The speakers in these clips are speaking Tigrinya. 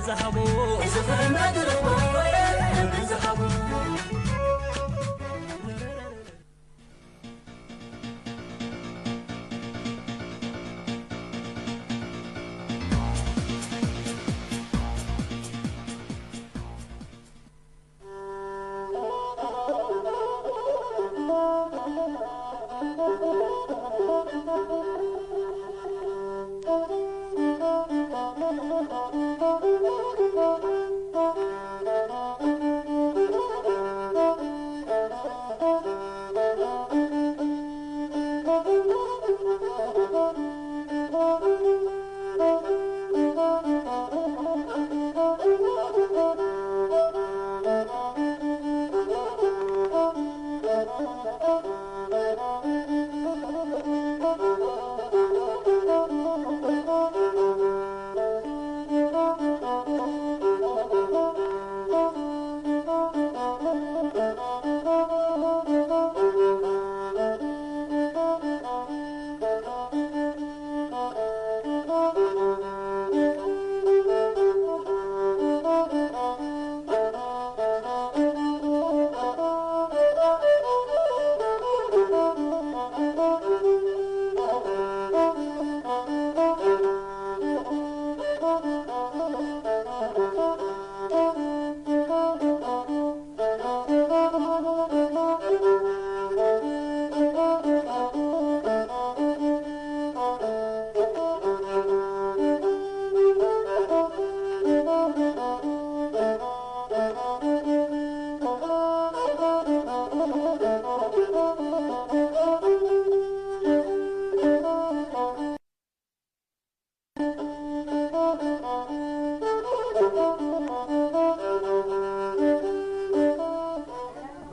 ዝሃቦ ዝኽሪ መግርቦ ዝሃቦ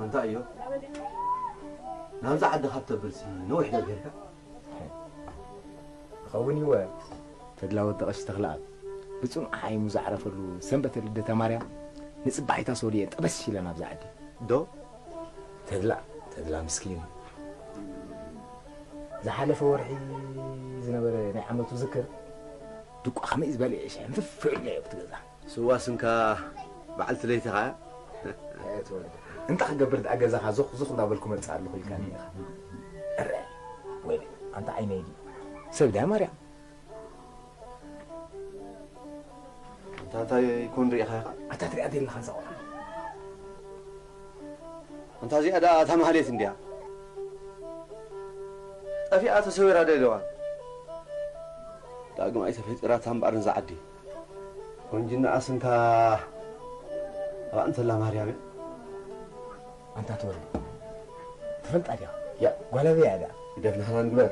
ኣንታ እዮ፣ ናብዛ ዓዲ ካብ ተብልሲ ነዊሕ ዶ ጌርካ? ክኸውን እዩ። ተድላ ወዲ ቀሺ ተኽለኣብ ብጽኑዕ ሓይሙ ዘዕረፈሉ ሰንበተ ልደታ ማርያም ንጽባሒታ ሶልየ ጠበስ ኢለ ናብዛ ዓዲ። ዶ? ተድላ፣ ተድላ ምስኪን። ዝሓለፈ ወርሒ ዝነበረ ናይ ዓመቱ ዝክር ድቋ ከመይ ዝበለ ሽሕንፍፍ ኢልናዮ ኣብቲ ገዛ። ስዋ ስንካ በዓልቲ ለይቲ ኸኣ። ኣየ ተወልደ። እንታይ ክገብር ደኣ ገዛኻ ዞኽ ዞኽ እንዳበልኩ መጽእ ኣለኹ ኢልካኒ ኢኻ። እረ፣ ወይለይ፣ ኣንታ ዓይነይ ድዩ? ሰብ ድያ ማርያም? ኣንታ እንታይ ኮን ርኢኻ ኢኻ? ኣታ ትሪኣ ዘይለኻ እዛ ቆልዓ። ኣንታ እዚኣ ደኣ እታ ማህሌት እንድያ። ጠፊኣ ተሰዊራ ዶ ኢለዋ? ዳግም ኣይተፈጢራታ እምበኣር ነዛ ዓዲ። ቆንጅና ኣስንካ ኣብኣ እንተላ ማርያም እያ። ኣንታ ትወሪ ትፈልጣ ዲኻ? ያ ጓል ኣበይ እያ ደኣ? ግደፍ ናህና ንግበር።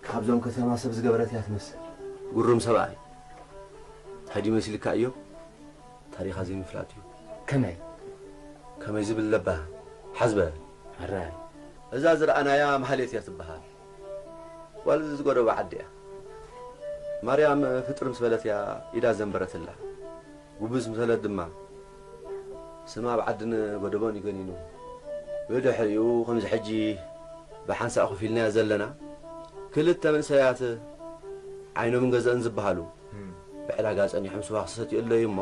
ካብዞም ከተማ ሰብ ዝገበረት እያ ትመስል። ጉሩም ሰብኣይ። እንታይ ድዩ መሲልካ እዮ? ታሪኻ ዘይምፍላጥ እዩ። ከመይ? ከመይ ዝብል ለባ? ሓዝበ። ኣራይ። እዛ ዝረኣናያ ማህሌት እያ ትበሃል። ጓል ዝጎደቦ ዓዲ እያ። ማርያም ፍጥር ምስ በለት እያ ኢዳ ዘንበረትላ። ጉብዝ ምስ በለት ድማ ስማ ኣብ ዓድን ጎደቦን እዩ ገኒኑ። ብድሕሪኡ ከምዚ ሕጂ ብሓንሳእ ኮፍ ኢልናዮ ዘለና ክልተ መንእሰያት ዓይኖምን ገዘእን ዝበሃሉ እም። ብዕዳጋ ጸኒሖም ስዋ ክሰትዩ ኣለዉ እሞ።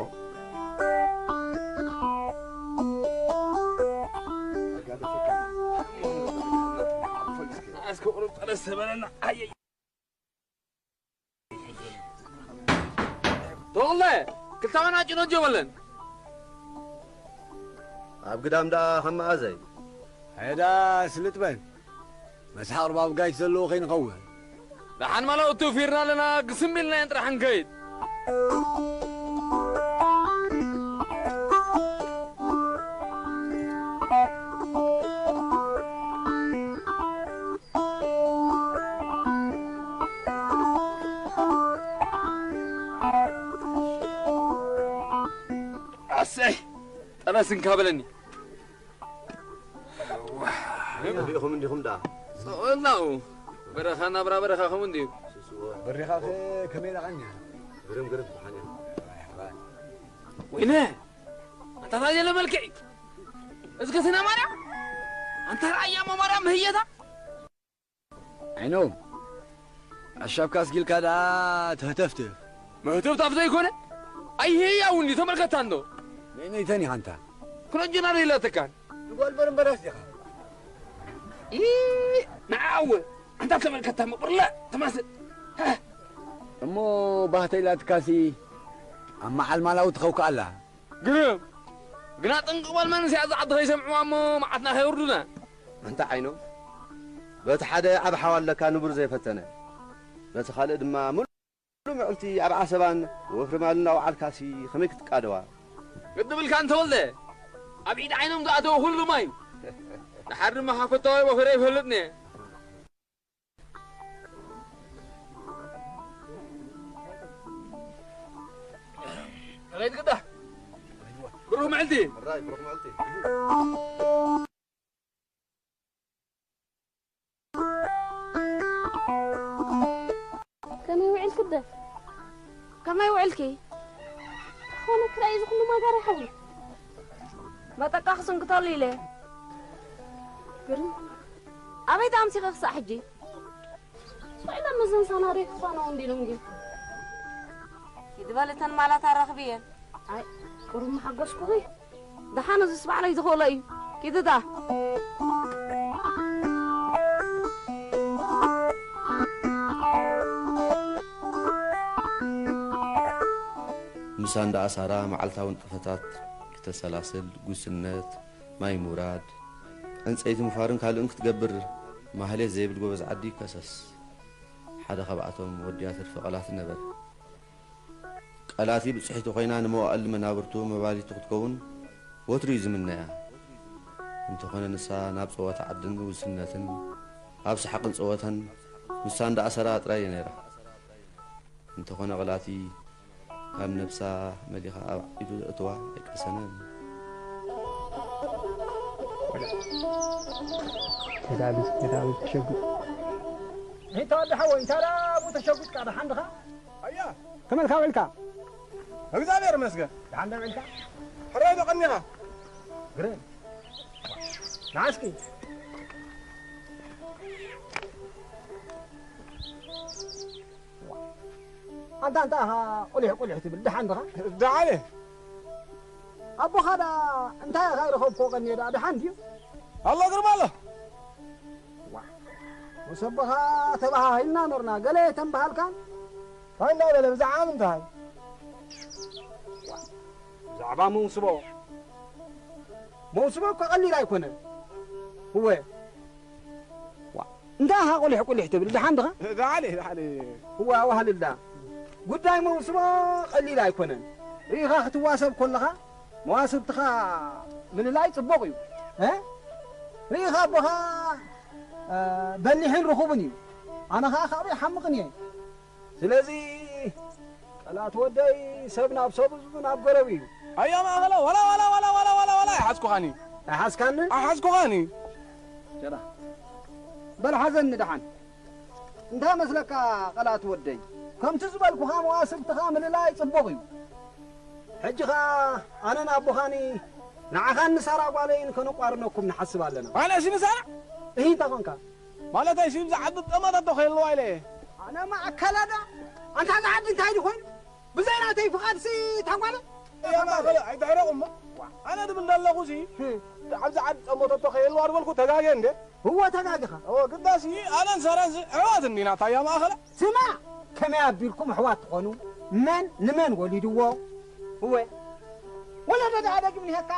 እስከ ቁሩብ ጠለስ ተበለና። ኣየይ። ተወለ፣ ክልተ ዋና ጭኖ ጀበለን። ኣብ ግዳም ደኣ ከም መኣዘይ? ሄዳ ስልጥ በል። መስሓቕ ርባብ ጋይት ዘለዎ ከይንኸውን። ደሓን ማላውቱ ፊርና ኣለና፣ ግስም ኢልና እየን ጥራሕ ንከይድ። ኣሰይ፣ ጠበስ እንካ በለኒ። ሪኢኹም እንዲኹም ደኣ። ጸወላኡ በረኻ ናብራ በረኻ ከምኡ እንድዩ። በሪኻኸ ከመይ ደኣ ቐንያ? ግርም ግርም ብሓንያ። ወይነ፣ ኣንታ ታይ ዘለ መልክዕ? እስከ ስና ማርያም፣ ኣንታ ረኣያ እሞ ማርያም ምህየታ። ዓይኖም፣ ኣሻብካ ኣስጊልካ ደኣ ትህተፍትፍ። መህተፍታፍ ዘይኮነ ኣይህያው እንዲ ተመልከታ እንዶ። ነይነይተን ኢኻ እንታ። ኩነጅና ደይላተካን። ትጓል በርምበራስ ዲኻ? ኢ፣ ንዓወ። ኣንታ ተመልከታ መቁርላ ትመስል። ሃ። እሞ ባህተ ኢላትካሲ ኣብ መዓል ማላዊ ትኸውካ ኣላ። ግርም። ግና ጥንቅቕ በል መንእሰያት ዝዓዲ ከይሰምዕዋ እሞ መዓትና ከየውርዱና። ኣንታ ዓይኖም፣ በቲ ሓደ ዓቢ ሓው ኣለካ ንቡር ዘይፈተነ፣ በቲ ካልእ ድማ ምሉእ ምዕልቲ ኣብ ዓሰባን ወፍሪ ማልን እናወዓልካሲ ከመይ ክትቃደዋ? ግዲ ብልካ እንተወልደ፣ ኣብ ኢድ ዓይኖም ዝኣተወ ኩሉ ማይ እዩ። ደሓር ድማ ሓፈታዊ ወፈረ ይፈልጥኒ እየ። ራይት ግዳ። ብሩኽ መዓልቲ። ራይ፣ ብሩኽ መዓልቲ። ከመይ ውዕልኪ ኣደ? ከመይ ውዕልኪ? ኮነ ክራይ እዚ ኩሉ ማጋር ይሓዊ። መጠቃ ክስንክተሉ ኢለ። ግርም። ኣበይ ተኣምሲኺ ክሳዕ ሕጂ? ስቕ ኢለ መዘን ሳናሪ ክፋነው እንዲሎም ግን። ኪዲ በሊ እተን ማላት ኣራኽብየን። ኣይ፣ ቁሩብ ምሓገዝኩኺ። ደሓን እዚስ ባዕለይ ዝኽእሎ እዩ። ኪዲ እታ። ምሳ እንዳ ኣሳራ መዓልታዊ ንጥፈታት ክተሰላስል፣ ጉስነት፣ ማይ ምውራድ፣ ዕንጸይቲ ምፋርን ካልእን ክትገብር ማህሌት ዘይብል ጎበዝ ዓዲ ከሰስ። ሓደ ካብኣቶም ወዲ ኣተርፈ ቀላቲ ነበረ። ቀላቲ ብጽሕቲ ኮይና ንመዋእል መናብርቱ መባሊቱ ክትከውን ወትሩ እዩ ዝምነያ። እንተኾነ ንሳ ናብ ጸወታ ዓድን ውስነትን ኣብ ሰሓቕን ጸወታን ምሳ እንዳ ኣሰራ ጥራይ እያ ነይራ። እንተኾነ ቀላቲ ካብ ነብሳ መሊኻ ኣብ ኢዱ ዘእትዋ ኣይቀሰነን። ተዳቢ፣ ተዳቢ ተሸጉጥ። ሒታ ወዲ ሓወይ፣ እንታይ ደኣ ኣብኡ ተሸጉጥካ ደሓን ድኻ? ኣያ፣ ከመልካ ውዕልካ? እግዚኣብሔር ይመስገን። ደሓን ዶ ውዕልካ? ሕራይ ዶ ቀኒኻ? ግርም። ንዓስኪ። ኣንታ፣ ኣንታ ኢኻ ቁሊሕ ቁሊሕ ትብል፣ ደሓን ድኻ? ደሓን እየ። ኣቦኻ ደኣ እንታይ ኢኻ ይረኸብኩዎ ቀንየ ደኣ፣ ደሓን ድዩ? ኣሎ ግርማ ኣሎ። ዋ፣ ምስ ኣቦኻ ተበሃሂልና ኖርና፣ ገለ የተንበሃልካን? እንታይ እንዳበለ፣ ብዛዕባ ምንታይ? ዋ፣ ብዛዕባ መውስቦ። መውስቦ እኮ ቀሊል ኣይኮነን። እወ። ዋ፣ እንታይ ኢኻ ቁሊሕ ቁሊሕ ትብል? ደሓን ድኻ? ደሓን እየ፣ ደሓን እየ። እዋ፣ ኣዋህልላ። ጉዳይ መውስቦ ቀሊል ኣይኮነን። ርኢኻ ክትዋሰብ ከለኻ መዋስብትኻ ምልላይ ጽቡቕ እዩ። እ? ርኢኻ ኣቦኻ፣ እ፣ በሊሕን ርኹብን እዩ። ኣነ ኸኣ ካብኡ ይሓምቕን እየ። ስለዚ ቀላት ወደይ ሰብ ናብ ሰቡ ናብ ገረቡ እዩ። ኣያ ማእኸለ፣ ዋላ፣ ዋላ፣ ኣይሓዝኩኻኒ። ኣይሓዝካኒ? ኣይሓዝኩኻኒ። ጀራ። በል ሓዘኒ ደሓን። እንታይ መስለካ ቀላት ወደይ? ከምቲ ዝበልኩኻ መዋስብትኻ ምልላይ ጽቡቕ እዩ። ሕጂ ኸኣ ኣነን ኣቦኻኒ ንዓኻን ንሳራ ጓለይን ከነቋርነኩም ንሓስብ ኣለና። ኣነ እሺ ንሳራ? እሂ እንታይ ኾንካ? ማለተይ እሺ ብዛ ዓዲ ጠመተቶ ከየልዋ ኢለ እየ። ኣነ ማእከለዳ? ኣንታ እዛ ዓዲ እንታይ ድዩ ኮይኑ? ብዘይ ናተይ ፍቓድሲ እታ ጓለ? እያ ማእኸለ ኣይትሕረቑ እሞ። ኣነ ድብል ዘለኹሲ፣ ህ። ኣብዚ ዓዲ ጠመተቶ ከየልዋ ዝበልኩ ተጋግየ እንዴ? እወ ተጋግኻ። እወ ግዳሲ ኣነን ሳራንሲ ኣሕዋት እንዲና ታያ ማእኸለ። ስማ፣ ከመይ ኣቢልኩም ኣሕዋት ትኾኑ? መን ንመን ወሊድዎ? እወ። ወለዶ ደኣ ደጊም ንሄካ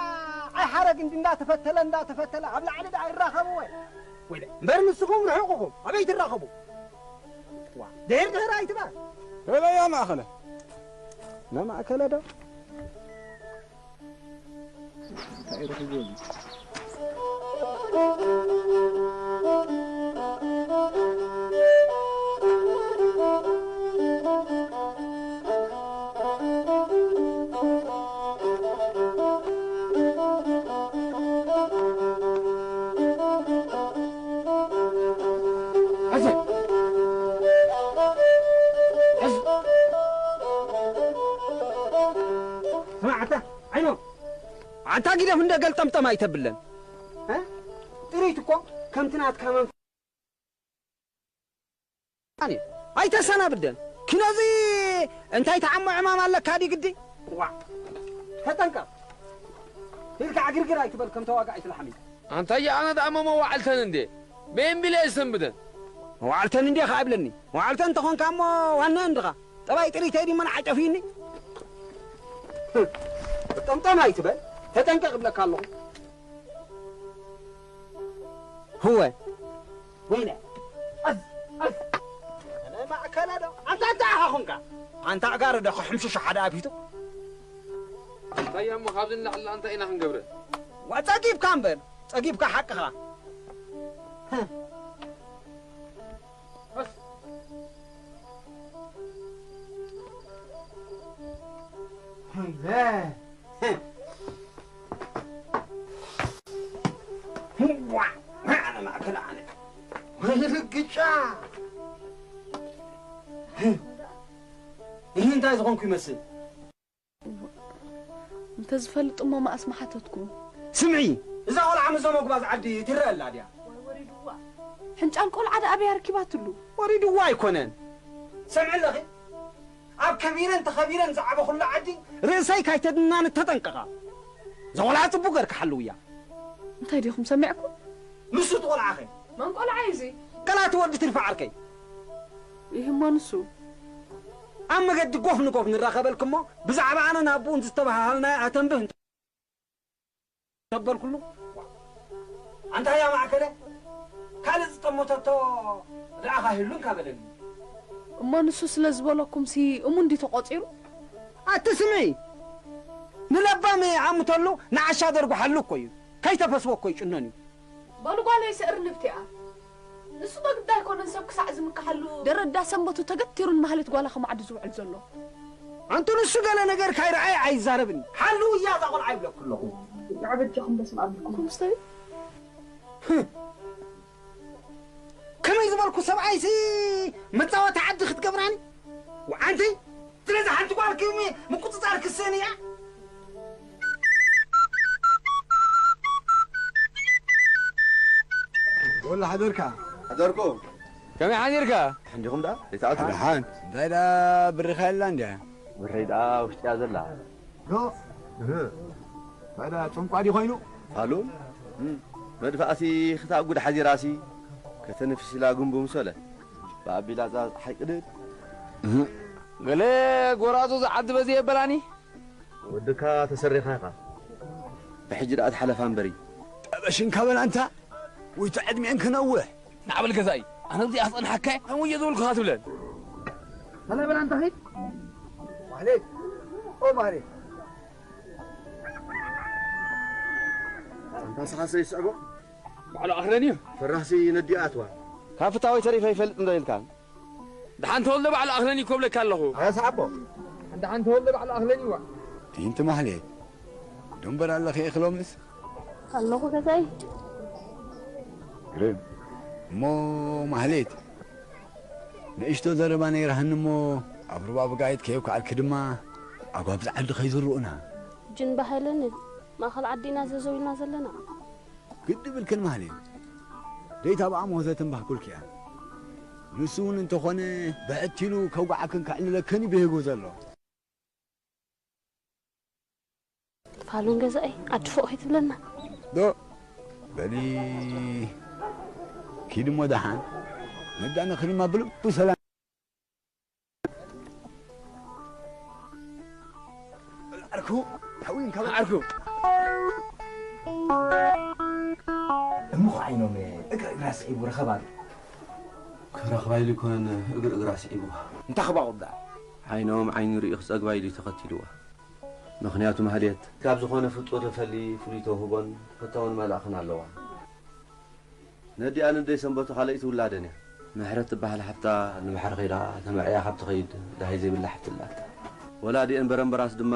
ኣይሓረግ እንዲ እንዳተፈተለ፣ እንዳተፈተለ፣ ኣብ ላዕሊ ደኣ ይራኸቡ ወይ? ወይለ፣ እምበር ንስኹም ርሑቕ ኢኹም፣ ኣበይ ትራኸቡ? ዋ፣ ድሕር ድሕር ኣይትበል። በለያ ማእኸለ። ንማእከለ ዶ? እንታይ ረኺቡ? ሕዚ! ሕዚ! ስማዕ ኣታ፣ ዓይኖ! ኣንታ ጊደፍ እንደ ገልጠምጠም ኣይተብለን። እ? ጥሪት እኮ ከምቲ ናትካ መንፈስ ኣነ ኣይተሰናብደን። ኪኖዚ እንታይ ተዓሞ ዕማም ኣለካ ድዩ ግዲ? ዋ፣ ተጠንቀቕ። ኢልካ ዕግርግር ኣይትበል ከም ተዋጋኣይ ትላሕሚ። ኣንታየ ኣነ ደኣ መመዋዕልተን እንዴ? በየን ቢለ እየ ዝሰንብደን? መዋዕልተን እንዴ ከኣ ይብለኒ። መዋዕልተን እንተኾንካ እሞ ዋናየን ድኻ? ጠባይ ጥሪተይ ድዩ መን ዓጨፍዩኒ? ጠምጠም ኣይትበል። ተጠንቀቕ እብለካ ኣለኹ። ህወ። ወይነ። ኣዝ፣ ኣዝ። ኣነ ማእከላ ዶ? ኣንታ እንታይ ኢኻ ኾንካ? ኣንታ ኣጋር ዶ ክሕምሽሽ ሓደ ኣቢቱ? እንታይ እሞ ካብዚ ንላዕሊ እንታይ ኢና ክንገብረ? ዋ፣ ጸጊብካ እምበር፣ ጸጊብካ ሓቅኻ። ዋ፣ ኣነ ማእከል ኣነ። ወይ ርግጫ። ይህ እንታይ ዝኾንኩ ይመስል? እንተ ዝፈልጥ እሞ መኣስ ምሓተትኩ። ስምዒ፣ እዛ ቆልዓ ምስዞም ኣጉባዝ ዓዲ ትረአ ኣላ ድያ? ሕንጫል ቆልዓ ደኣ ኣበይ ኣርኪባትሉ? ወሪድዋ ኣይኮነን። ሰምዒ ኣለኺ? ኣብ ከቢረን ተኸቢረን ዝዓበኹሉ ዓዲ ርእሰይ ካይተድናን ተጠንቀቓ። እዛ ቆልዓ ጽቡቕ ገርካ ሓልውያ። እንታይ ዲኹም ሰሚዕኩም? ንሱ እቲ ቆልዓኸ? መን ቆልዓ እዩ እዚ? ገላቲ ወዲ ትርፊ ዓርከይ። ይህሞ ንሱ። ኣብ መገዲ ጎፍ ንጎፍ ንራኸበልኩ እሞ ብዛዕባ ኣነን ኣቦኡን ዝተበሃሃልናዮ ኣተንብህ እንተ-፣ ተበልኩሉ። ኣንታ ያ ማእከለ፣ ካልእ ዝጠመተቶ ደኣ ካሂሉን ካበለኒ። እሞ ንሱ ስለ ዝበለኩምሲ እሙን ድዩ ተቖጺሩ? ኣቲ ስምዒ፣ ንለባም ኣምተሉ ንዓሻ ደርጉሓሉ እኮ እዩ። ከይተፈስዎ እኮ ይጭነን እዩ። በሉ ጓለይ ስእርንብቲ እያ። ንሱ በግዳ ኣይኮነን ሰብ ክሳዕ ዝምክሓሉ። ደረዳ ሰንበቱ ተገቲሩን ማህሌት ጓላ ከማዕዱ ዝውዕል ዘሎ። ኣንቱ ንሱ ገለ ነገር ካይረኣየ ኣይዛረብን። ሓልው እያ እዛ ቆልዓ ይብለኩ ኣለኹ። ንዓ በጃኹም በስመ ኣብ ኢልኩም። ኩምስተይ? ህህ። ከመይ ዝበልኩ ሰብኣይሲ መጻወቲ ዓዲ ክትገብራኒ? ወዓንቲ ስለዚ ሓንቲ ጓል ክሚ ምቁጽጻር ክስእን እያ። ወላ ሓደርካ። ሓደርኩ። ከመይ ሓዲርካ? እንዲኹም ደኣ? ደይትኣትዉ? ደሓን። እንታይ ደኣ ብርኻ የላ እንድያ? ብረይ ደኣ ውሽጢ እያ ዘላ። ዶ? እህ። እንታይ ደኣ ጭንቋ ድዩ ኮይኑ? ፋሉ? እም። መድፋእሲ ክታእ ጉድ ሓዚራሲ ከተንፍስ ኢላ ጉንቡ ምሰለ። ብኣቢላ እዛ ፀሓይ ቅድድ። እህ። ገለ ጎራዙ ዝዓዲ በዚ የበላኒ? ወድካ ተሰሪኻ ኢኻ። ብሕጂ ደኣ ትሓለፋ እምበሪ። ጠበሽንካ በል ኣንታ፣ ውይታ ዕድሜን ክነውሕ። ንዓ በል ገዛኢ፣ ኣነ ኣብዚኣ ክጸንሓካ እየ፣ ከምኡ እየ ዝበልኩኻ ትብለን። ሰላም በል ኣንታ ኺድ። ማህሌት፣ ኦ ማህሌት። ኣንታ ንስኻስ ዘይስዕቦ? ባዕሉ ኣኽለን እዩ። ፈራህሲ ነዲኣ ኣትዋ። ካብ ፍታወይ ተሪፈ ይፈልጥ እንዶ ኢልካ? ደሓን ተወልደ ባዕሉ ኣኽለን እዩ ኮብለካ ኣለኹ። ኣያ ሰዓቦ። ደሓን ተወልደ ባዕሉ ኣኽለን እዩ። ትሂንቲ ማህሌት። ዶ እምበር ኣለኺ ኢኺ ሎምስ? ኣለኹ ገዛኢ። ግርም። እሞ ማህሌት፣ ንእሽቶ ዘረባ ነይራህኒ እሞ፣ ኣብ ሩባ ብጋይት ከየብክዓልኪ ድማ፣ ኣጓብዛ ዓዲ ከይዝርኡና። ጅን ባህ ኣይለንን። ማእኸል ዓዲ ኢና ዘዘው ኢልና ዘለና። ግዲ ብልክን ማህሌት። ደይታ ብኣሞ ዘተንባህኩልኪ እያ። ንሱ እውን እንተኾነ ብሕት ኢሉ ከውግዓክን ከዕልለክን እዩ ብሄጉ ዘሎ። ፋሉን ገዛኢ ዓዲ ፎቕ ከይትብለና። ዶ፣ በሊ ኪድ እሞ ደሓን። መዳንኺ ድማ ብልቡ ሰላም። ዓርኩ፣ ሓዊን ካብ ዓርኩ። እሞ ዓይኖም እግሪ እግራ ስዒቡ ረኸባ ዶ? ክረኽባ ኢሉ ይኮነን እግሪ እግራ ስዒቡ። እንታይ ክባቑብ ደኣ? ዓይኖም ዓይኑ ርእዩ ክጸግባ ኢሉ እዩ ተኸቲልዋ። ምኽንያቱ ማህሌት ካብ ዝኾነ ፍጡር ተፈሊ ፍሉይ ተውህቦን ፈታውን መልኣኽን ኣለዋ። ነዲኣ ንደይ ሰንበቱ ካልኣይቲ ውላደን እያ። ምሕረት ትበሃል ሓፍታ ንባሕሪ ከይዳ ተመዕያ ካብ ትኸይድ ደሃይ ዘይብላ ሓፍቲ ኣላታ። ወላዲአን በረምበራስ ድማ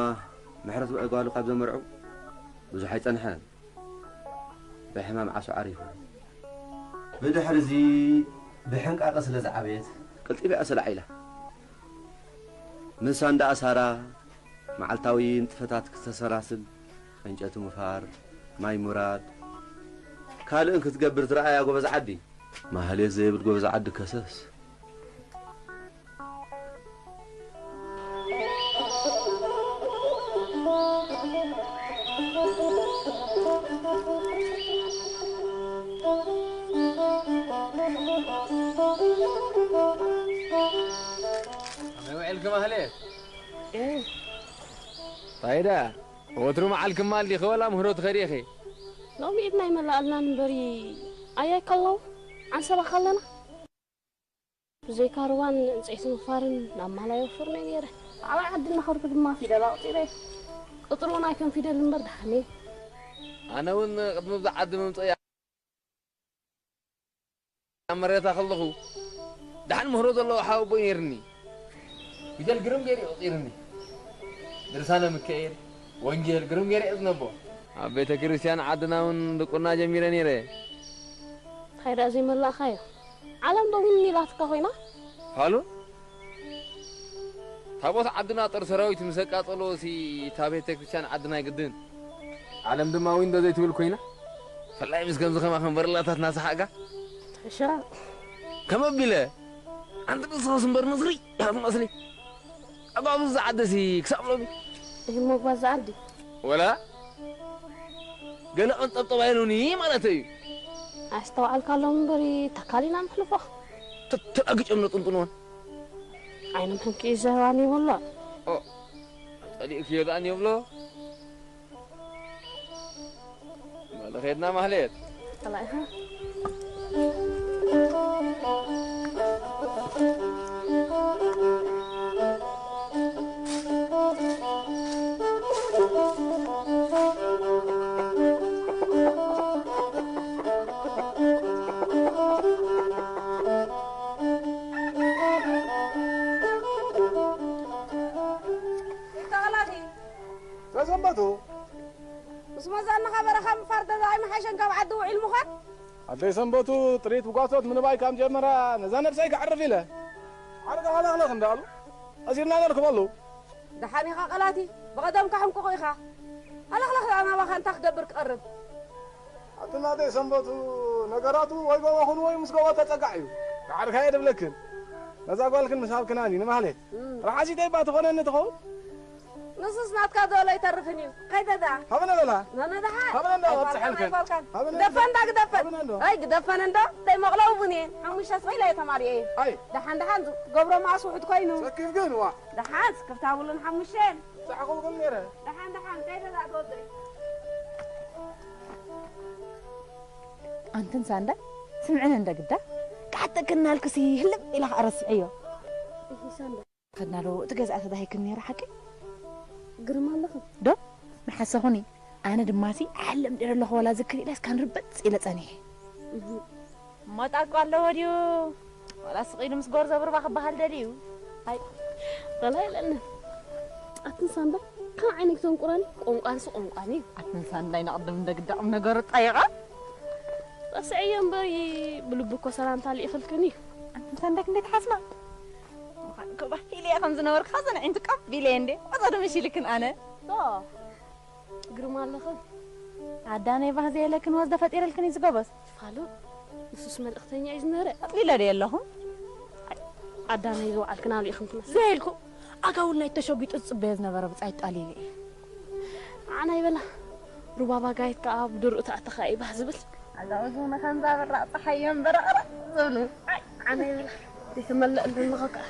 ምሕረት ብዕጓሉ ካብ ዘመርዑ ብዙሕ ኣይጸንሐን። ብሕማም ዓሶ ዓሪፉ። ብድሕሪ እዚ ብሕንቃቐ ስለ ዝዓበየት ቀልጢፋ እያ ሰላዕ ኢላ። ምሳ እንዳ ኣሳራ መዓልታዊ ንጥፈታት ክተሰላስል፣ ዕንጨቲ ምፋር፣ ማይ ምውራድ፣ ካልእን ክትገብር ዝረኣያ ጎበዝ ዓዲ። ማህሌት ዘይብል ጎበዝ ዓዲ ከሰስ። ውዒልኪ ማህሌት? እ። እንታይ ደኣ? ወትሩ መዓልኪ ማል ዲኺ ወላ ምህሮ ትኸዲ ኢኺ? ሎሚ ኢድና ኣይመላኣልናን እምበሪ፣ ኣያይ ከለዉ ዓንሰባ ከለና። ብዘይካ ሩባን ዕንጸይቲ ምኽፋርን ናብ ማል ኣይወፍርን እየ ነይረ። ኣብ ዓዲ እናኸድኩ ድማ ፊደል ኣቑጺረ። ቅጽሪ እውን ኣይከም ፊደል እምበር ደሓን እየ። ኣነ እውን ቅድሚ ብዛ ዓዲ ምምጸእያ ኣብ መሬታ ከለኹ፣ ደሓን ምህሮ ዘለዎ ሓወቦይ ነይርኒ። ፊደል ግርም ገይሩ እዩ ቆጺርኒ። ድርሳነ ሚካኤል፣ ወንጌል ግርም ገይረ እየ ዝነቦ። ኣብ ቤተ ክርስቲያን ዓድና እውን ድቁና ጀሚረ ነይረ። እንታይ ደኣ ዘይመላእኻዮ? ዓለም ዶ ዊን ኢላትካ ኮይና? ፋሉን? ታቦት ዓድና ጦር ሰራዊት ምስ ኣቃጸሎ ሲ እታ ቤተ ክርስቲያን ዓድና ይግድን። ዓለም ድማ ዊን ዶ ዘይትብል ኮይና? ፈላይ ምስ ከምዚ ከማኸም በርላታት እናሰሓቕካ? ሕሻ። ከም ኣቢለ፣ ኣንቲ ንስኻስ እምበር ንስሪ ኢኻ ትመስሊ። ኣጓጉዝ ዝዓደሲ ክሳብ ሎሚ። ይህን መጓዝ ዝዓዲ። ወላ? ገለ ቀንጠብጠብ ኣይሉኒ ማለተይ እዩ። ኣስተውዓልካሎም እምበሪ፣ ተካሊና ንሕልፎ። ተ-፣ ተላጊጮም ነጥንጥንወን። ዓይኖም ሕንኪ ዘህባን ይብሎ። ኦ፣ ጸሊእክዮ ደኣ ንብሎ። በል ኸድና ማህሌት። ከላኢኻ። ይተኸላቲ። ተሰንበቱ። ምስ መዛንኻ በረኻ ምፋር ደዛ ኣይምሓሸን ካብ ዓዲ ውዒል ምዃን? ኣደይ ሰንበቱ ጥሪት ብጓሶት ምንባይ ካብ ጀመራ ነዛ ነብሰይ ከዕርፍ ኢለ። ዓርካ ሃለኽለኽ እንዳሉ ኣሲርና ነርክበሉ። ደሓን ኢኻ ቀላቲ፣ ብቐደምካ ሕንቁቕ ኢኻ። ሃለኽለኽ ደኣ ናባኻ እንታይ ክገብር ክቐርብ? ኣቲ ናተይ ሰንበቱ ነገራቱ ወይ ጎቦ ኹን ወይ ምስ ጎቦ ተጸጋዕ እዩ። ደሓርካ እየ ድብለክን። ነዛ ጓልክን ምስ ሃብክናኒ ንማህሌት። እም። ረሓሲተይ እባ ትኾነኒ ትኸውን? ንሱስ ናትካ ዶ ኣይተርፍን እዩ። ከይደ ደኣ። ሃበነ በላ። ነነ ደሓ። ሃበነ እንዶ ኣይፋልካን፣ ኣብጽሐልክን። ኣይፋልካን። ሃበነ ግደፈ እንዶ። እንዳ ግደፈን። ሃበነ እንዶ። ኣይ ግደፈን እንዶ። ተይ መቕለው እውን እየን። ሓሙሽተ ስቕ ኢለ እየ ተማሪኤ እየ። ኣይ። ደሓን ደሓን ዝ-፣ ገብሮ መኣስ ውሕድ ኮይኑ። ሰኪፍ ግን ዋ። ደሓን ስክፍታ ብሉን ሓሙሽተን። ጻዕኹም ግን ነይረ። ደሓን ደሓን ከይደ ደኣ ትወደይ። ኣንትን ሳንዳ ስምዕን እንደ ግዳ። ክሓተክናልክሲ ህልም ኢላ ኸኣ ረስዐዮ። እሂ ሳንዳ። ከድና ዶ እቲ ገዝኣ ተዳሂክን ነይሩ ሓቂ? ግርም ኣለኽን። ዶ? ምሓሰኹኒ። ኣነ ድማሲ ዓለም ደረ ኣለኹ ዋላ ዝክር ኢለ እስካን ርበጽ ኢለ ጸኒሐ። እህ። እሞ ጣቋ ኣለዎ ድዩ? ዋላ ስቕ ኢሉ ምስ ጎርዞ ብርባ ክበሃል ደልዩ? ኣይ፣ ዋላ የለንን። ኣትን ሳንዳ፣ ካብ ዓይነይ ክተንቁራኒ፣ ቋንቋንሲ ቋንቋን እዩ። ኣትን ሳንዳይ ንቕድም እንደ ግዳ ቁም ነገሩ ጠይቐ። ረስዐዮ እምበሪ፣ ብልቢ እኮ ሰላምታ ልኢኽልክን እዩ። ኣትን ሳንዳይ ክንደይ ትሓስማ? ምዃን እኮ ባህ ኢለ እየ ከም ዝነበርኩ፣ ኸዘን ኣዒንቲ ቀብ ኢለ እየ እንዴ። ቆጸ ዶ መሲልክን ኣነ? ዶ? ግርማ ኣለኽን። ኣዳነይ ባህ ዘየለክን ወዝደ ፈጢረልክን እዩ ዝጎበዝ። ፋሉን፣ ንሱስ መልእኽተኛ እዩ ዝነበረ። ኣጥሊለ ድየ ኣለኹ? ኣዳነይ ዝወዓልክን ኣበይ ኢኽን ትመስል? ዘየልኩ፣ ኣጋውል ናይ ተሸጒጡ ዝጽበዮ ዝነበረ ብጻይ ጣሊሉ እዩ። ዓና ይበላ። ሩባ ባጋይት ከኣ ብድርኡ ተኣተኻ እዩ ባህ ዝብል። ኣጋውዝ እውን ከምዛ ብራቕ ጸሓይ እዮም በረቕረቕ ዝብሉ። ኣይ፣ ዓና ይበላ። ዘይተመልአ ኣለኻ ከኣ።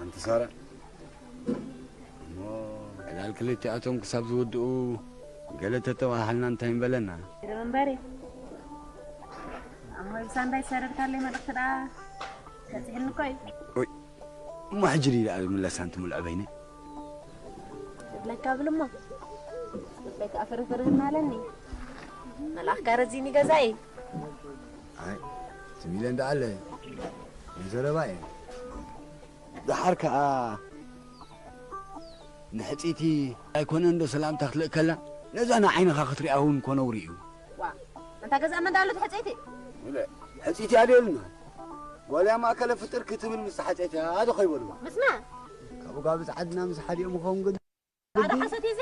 ኣንቲ ሳራ፣ እሞ ዕላል ክልቲኣቶም ክሳብ ዝውድኡ ገለ ተተባሃልና እንታይ ምበለና? ግርም እምበሪ። ኣሞይ ብሳንዳይ ዝሰደድካለይ መልእኽቲ ደኣ በጺሕኒ እኮ እዩ። ኦይ፣ እሞ ሕጂ ድዩ ደኣ ዝምለስ ኣንቲ ሙሉዕ በይነይ? እብለካ ብል እሞ፣ ልበይ ከኣ ፍርፍር እናለኒ። መልኣኽካ ረዚኒ ገዛይ። ኣይ፣ ትም ኢለ እንዳ ኣለ፣ ንዘረባ እየ። ደሓር ከኣ ንሕጽይቲ ኣይኮነን ዶ ሰላምታ ክትልእከላ? ነዛ ንዓይንኻ ክትሪኣ እውን እኮ ነውሪ እዩ። ዋ፣ ኣንታ ገዛ መን ዳሎ ትሕጽይቲ? ሕጽይቲ ኣደልና። ጓልያ ማእከለ ፍጥር ክትብል ምስ ሓጸይቲ ኣዶ ከይበልዋ። ምስማ? ካብ ጓብዝ ዓድና ምስ ሓዲኦም ምኸውን ግን ጻዕዳ ሓሶት እዩ እዚ።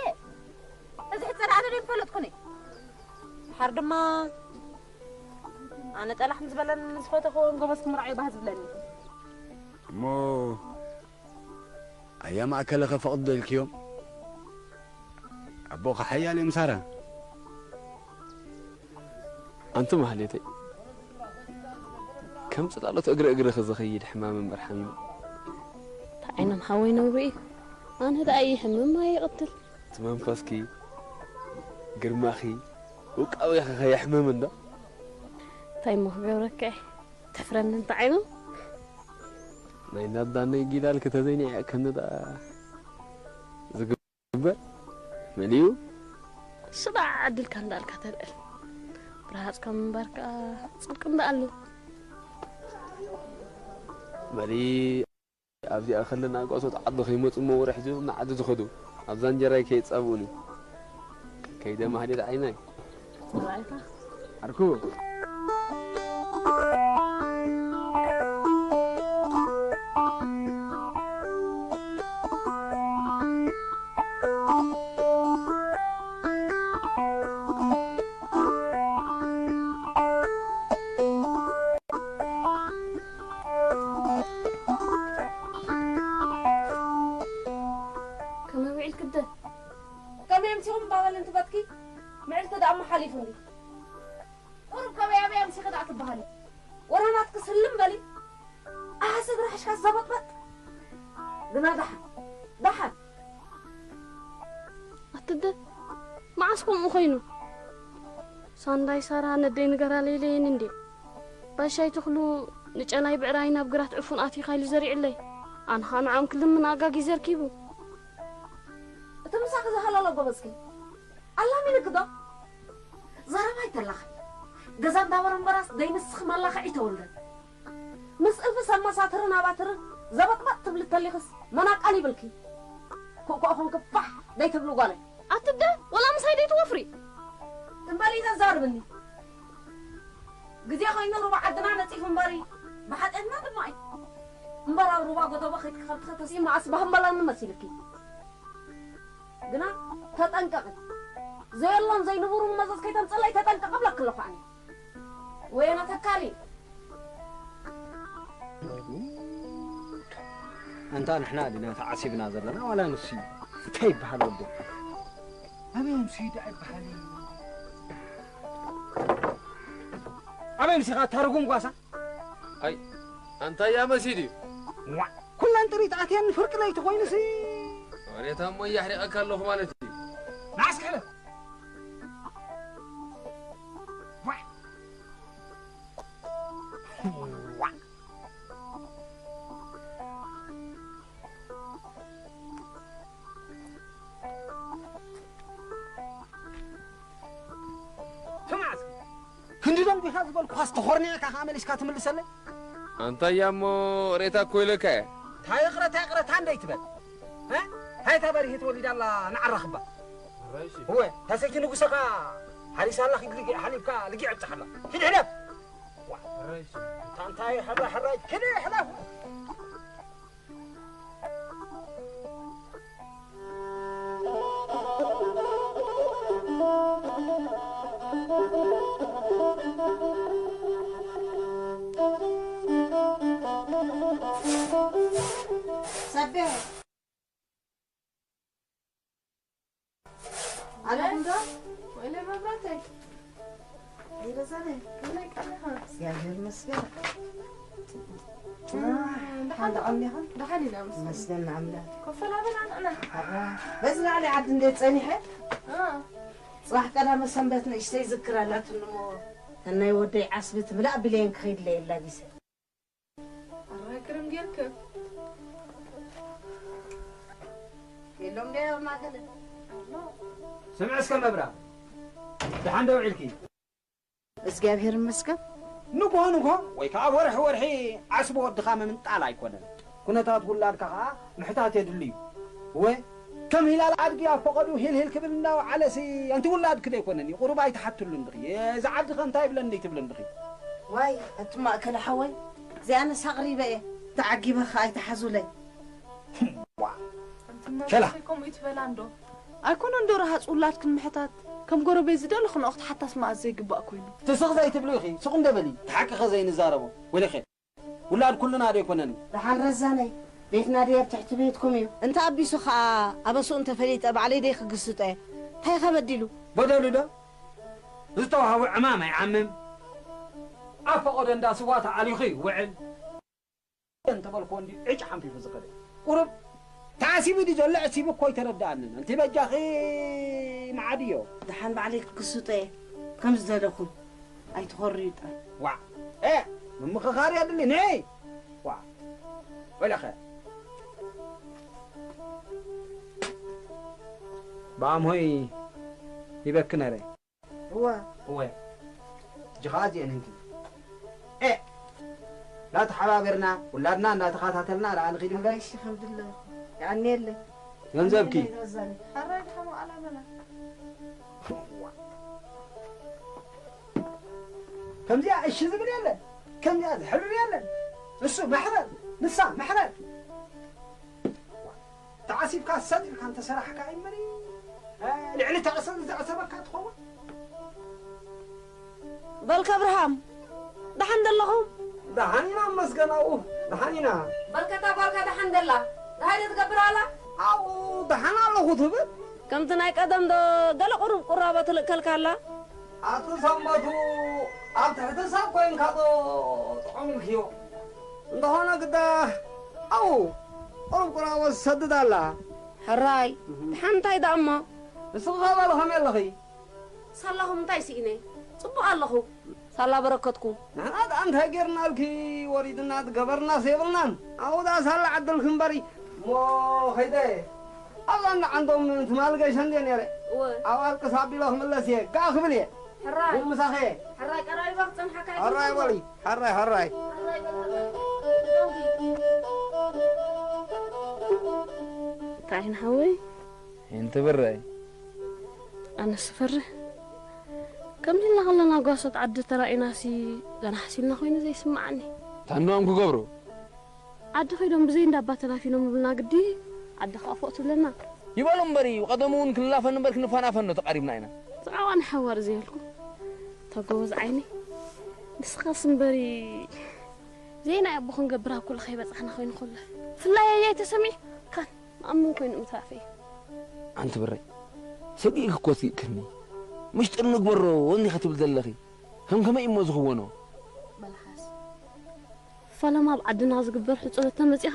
እዚ ሕጸር ኣነ ዶ ይፈለጥኩኒ? ድሓር ድማ ኣነ ጠላሕ ምስ በለን ዝፈተኽዎን ጎበዝ ክምርዓዮ ባህ ዝብለኒ። እሞ ኣያ ማእከለ ከፈቕዱ ደልክዮም? ኣቦኻ ሓያል እዮም ሳራ። ኣንቲ ማህሌተይ፣ ከም ጽላሎት እግሪ እግርኺ ዝኸይድ ሕማም እምበር ሓሚሙ። እንታይ ዓይነት ሓወይ ነውሪ እዩ? ኣነ ደኣ ይሕምም ኣይቕትል። እቲ መንፈስኪ፣ ግርማኺ፣ ውቃቤኺ ከየሕምም እንዶ። እንታይ እሞ ክገብረካ እየ? ተፍረኒ እንታይ ዓይነት? ናይ ናዳነይ ጊዳልኪ ተዘይኒዐክኒ ደኣ ዝግ- እምበር መሊኡ። ስባዕ ዕድልካ እንዳልካ ተልዕል። ብርሃጽካ ምንባር ከኣ ጽድቂ እንዳኣሉ። መሊ ኣብዚኣ ከለና ጓሶት ዓዲ ከይመጹ እሞ ወርሒ ዚኦም ንዓዲ ዝኸዱ ኣብዛ እንጀራይ ከይጻብኡኒ። ከይደ ማህሌት ዓይናይ። ራእይካ ዓርኩ። ከመይ ውዒልኪ እደ? ከመይ ኣምሲኹም እባ በሊ እንትበትኪ፣ ምዕልቲ ደኣ እሞ ሓሊፉ እንዲ። ቁሩብ ከበይ ኣበይ ኣምሲኺ ደኣ ትበሃሊ። ወረ ናትኪ ስልም በሊ። ኣሃ ስድራ ሕሽካስ ዘበጥበጥ። ግና ደሓን፣ ደሓን። ኣትደ፣ መዓስ ከምኡ ኾይኑ? ሳንዳይ ሳራ ነደይ ንገራ ለይለየን እንዴ። ባሻይ ተኽሉ ንጨላይ ብዕራይ ናብ ግራት ዕፉን ኣትዩ ካይሉ ዘሪዕለይ። ኣነ ኸኣ ንዖም ክልምን ኣጋጊዘ ርኪቡ። እቲ ምሳኺ ዝሃለሎ ጎበዝኪ። ኣላሚንኪ ዶ? ዘረባ ኣይተላኽዒ። ገዛ እንዳበረ እምበራስ ደይ ንስኺ መላኽዒ ተወልደ። ምስ እልፊ ሰብ መሳትርን ኣባትርን ዘበጥበጥ ትብሊ ተሊኽስ መናቃል ይብልኪ። ኮኮ ኾንኪ ፋሕ ደይ ትብሉ ጓለይ። ኣትደ ወላ ምሳይ ደይ ትወፍሪ። እምበሊ ዘዛርብኒ። ግዜ ኾይኑ ሩባ ዓድና ነጺፉ እምበሪ ብሓጢኣትና ድማ እዩ። እምበር ኣብ ሩባ ጎደቦ ከይትከብትኸ ተሲኡ መዓስ ባህመላኒ መሲልኪ። ግና ተጠንቀቒ። ዘየሎን ዘይንቡሩን መዘዝ ከይተምጽለይ ተጠንቀቒ እብለኪ ኣለኹ ኣነ። ወየነ ተካሊ። ኣንታ ንሕና ዲና ተዓሲብና ዘለና ዋላ ንሱ እዩ? እንታይ ይበሃል ወዲ? ኣበይ ንሱ እዩ ደኣ ይበሃል? ኣበይ ንሱ ኢኻ እታ ርጉም ጓሳ? ኣይ፣ ኣንታ እያ መሲድ እዩ። ዋ፣ ኩለን ጥሪት ኣትየን ፍርቂ ለይቲ ኮይኑሲ። ወሬታ እሞ እያሕሪቐካ ኣለኹ ማለት እዩ። ንዓስ ክሕለ። ዋ። ዋ። ስማዕ እስኪ፣ ክንዲ ደንጒኻ ዝበልኩኻስ ተኾርኒዕካ ከኣ መሊስካ ትምልሰለይ? ኣንታ እያ እሞ ሬታ እኮ ኢለካ እየ። እንታይ ይቕረታ ይቕረታ እንደ ይትበል። እ? እንታይ እታ በሪሂ ተወሊዳ ኣላ ንዓራኽባ? እወ፣ እታ ሰይቲ ንጉሰኻ ሓሪሳ ኣላ፣ ኪድ ልጊዕ ሓሊብካ ልጊዕ ኣብጽሓላ። ኪድ ሕለፍ። ዋ፣ እታ እንታይ ሕራ ሕራይ፣ ኪድ ሕለፍ። ሰብሕ። ኣለኹም ዶ? ወይለ መብራተይ። ይረዛነ። ከመይ ቀኒኻ? እግዚኣብሔር ይመስገን። እም፣ ደሓን ደሓን ዶ? ቀኒኻ? ደሓን ኢና፣ ምስጋና። ይመስገን ንኣምላኽ። ኮፍ በላ በላ ንዕና። ኣዋ፣ በዚ ላዕሊ ዓዲ እንዴት ጸኒሐ? እ። ጽባሕ ቀዳመ ሰንበት ንእሽተይ ዝክር ኣላትኒ እሞ፣ ተናይ ወደይ ዓስቢ ትብላ ኣቢለየን ክኸይድ ኢለ የላጊሰ። ኣራይ ግርም ጌርክ። የሎም ዶ ያው ማገለ? ኣሎ። ስምዒ እስከ መብራ፣ ደሓን ዶ ውዒልኪ? እግዚኣብሔር ይመስገን። ንግሆ ንግሆ ወይ ከዓ ወርሒ ወርሒ ዓስቢ ወድኻ ምምንጣል ኣይኮነን። ኩነታት ውላድካ ኸዓ ምሕታት የድሊ እዩ። እወ፣ ከም ሂላል ኣድጊ ኣብ ፈቐዱ ሂልሂል ክብል እናወዓለሲ፣ ኣንቲ ውላድኪ ዶ ኣይኮነን እዩ? ቁሩብ ኣይትሓትሉን ዲኺ? እዚ ዓዲ ኸ እንታይ ይብለኒ ትብልን ዲኺ? ዋይ፣ ኣቲ ማእከለ ሓወይ፣ እዚኣነስ ኣቕሪበ እየ። ተዓጊበ ኸዓ ኣይትሓዙለይ። ዋ፣ ኣንቲ ሸላ። ማእከለይ ከምኡ ይትበላ እንዶ። ኣይኮነን ዶ ረሃፅ ውላድክን ምሕታት? ከም ጎረቤት ዝደለኹ ንኦ ክትሓታስ መኣዝ ዘይግባእ ኮይኑ። ትስቕ ዘይትብሉ ኢኺ፣ ስቕ እንደ በሊ፣ እቲ ሓቂ ኸ ዘይንዛረቦ። ወይለኸ፣ ውላድ ኩልና ዶ ኣይኮነን? ደሓን ረዛነይ፣ ቤትና ድየ ኣብ ትሕቲ ቤትኩም እዩ? እንተ ኣቢሱ ኸኣ ኣበስኡ እንተ ፈሊጠ ባዕለይ ደይ ክግስጦ እየ። እንታይ ኢኻ በዲሉ? በደሉ ዶ? ዝተዋህቦ ዕማም ኣይዓምም። ኣብ ፈቐዶ እንዳ ስዋ ተዓሊኹ ይውዕል። እንተበልክዎ እንዲ ዕጭ ሓንፊፉ ዝኸደ። ቁሩብ ተዓሲቡ ድዩ ዘሎ? ዕሲቡ እኮ ኣይተረድኣንን። ኣንቲ በጃኺ መዓድዮ። ደሓን ባዕለይ ክግስጦ እየ። ከም ዝደለኹም ኣይትኾርዩ ጥራይ። ዋዕ! ኤ! ምምኽኻር የድሊ፣ ንዒ! ዋዕ! ወይለኸ። ብኣምሆይ ሂበኪ ነረ። እወ። እወ። እጂ ኸዓ እዚአን እንኪ። ኤ! እናተሓባበርና፣ ውላድና እናተኸታተልና ደኣ ንኺድ እምበር። እሺ፣ ከም ድለኹ። የቐንየለይ። ገንዘብኪ። የቐንየለይ፣ ረዛኒ። ሕራይ ድሓን ዋዕላ በላ። ከምዚኣ እሺ ዝብል የለን፣ ከምዚኣ ዝሕርር የለን። እሱ መሕረር፣ ንሳ መሕረር። ተዓሲብካ ሰጥ ኢልካ እንተሰራሕካ እምበሪ፣ እ፣ ልዕሊ ተዕሰብ ዘዕሰበካ ትኸውን። በልካ ኣብርሃም፣ ደሓን ደለኹም? ደሓን ኢና፣ መስገን ኣብኡ፣ ደሓን ኢና። በልከታ ጓልካ ደሓን ደላ? ደሃይ ዶ ትገብር ኣላ? ኣብኡ ደሓን ኣለኹ ትብል? ከምቲ ናይ ቀደም ዶ ገለ ቁሩብ ቁራቦ ትልእከልካ ኣላ? ኣቲ ሰንበቱ ኣብ ትሕቲ ሰብ ኮይንካ ዶ ጥዑም ኢልክዮ? እንተኾነ ግዳ ኣብኡ ቁሩብ ቁራቦ ትሰድድ ኣላ። ሕራይ፣ እህ። ደሓን እንታይ ደኣ እሞ? ንስኺ ኸ በሊ ከመይ ኣለኺ? ሳላኹም እንታይ ስኢነ? ጽቡቕ ኣለኹ። ሳላ በረከትኩም። ንሕና ደኣ እንታይ ጌርናልኪ? ወሪድና ዝገበርናስ የብልናን። ኣብኡ ደኣ ሳላ ዓድልኪ እምበሪ። እሞ ኸይደ፣ ኣብዛ እንዳ ዓንዶም ትማሊ ገይሸ እንድየ ነይረ። እወ። ኣብ ኣልቅስ ኣቢሎ ክምለስ እየ። ጋእ ክብል እየ። ሕራይ። ቡን ምሳኸ እየ። ሕራይ ቀራሪባ ክጸንሓካ ሕራይ ኣይትንከፎ። በሊ። ሕራይ፣ ሕራይ። ሕራይ በሊ። እንታይ ንሓወይ? ይንቲ ብረይ። ኣነስ እፈርህ። ከምዚ ኢልና ከለና ጓሶት ዓዲ ተራኢናሲ ገና ሓሲልና ኮይኑ ዘይስምዓኒ። ታንዶም ክገብሩ። ዓዲ ከይዶም ብዘይ እንዳባ ተላፊኖም ይብሉና ግዲ። ዓዲ ከኣ ፎእ ትብለና። ይበሉ እምበሪ፣ ቀደም እውን ክንላፈን እምበር ክንፋናፈን ዶ ተቃሪብና ኢና። ዝዓዋን ሓዋር ዘይብልኩም። እታ ጎበዝ ዓይኒ። ንስኻስ እምበሪ ዘይናይ ኣቦ ክንገብር ኣብ ኩሉ ከይበጻሕና ኮይኑ ከሎ። ፍላይ ኣያይ ተሰሚዑ ካን ኣምን ኮይኑ ምትራፈይ። ኣንቲ ብረይ፣ ሰጊእኪ እኮ ስጊእክኒ። ምሽጥር ንግበሮ ወኒ ክትብል ዘለኺ። ከም ከመይ እሞ ዝኽወኖ? በልሓስ። ፈለማ ኣብ ዓድና ዝግበር ሕጽኖት ተመጺኻ፣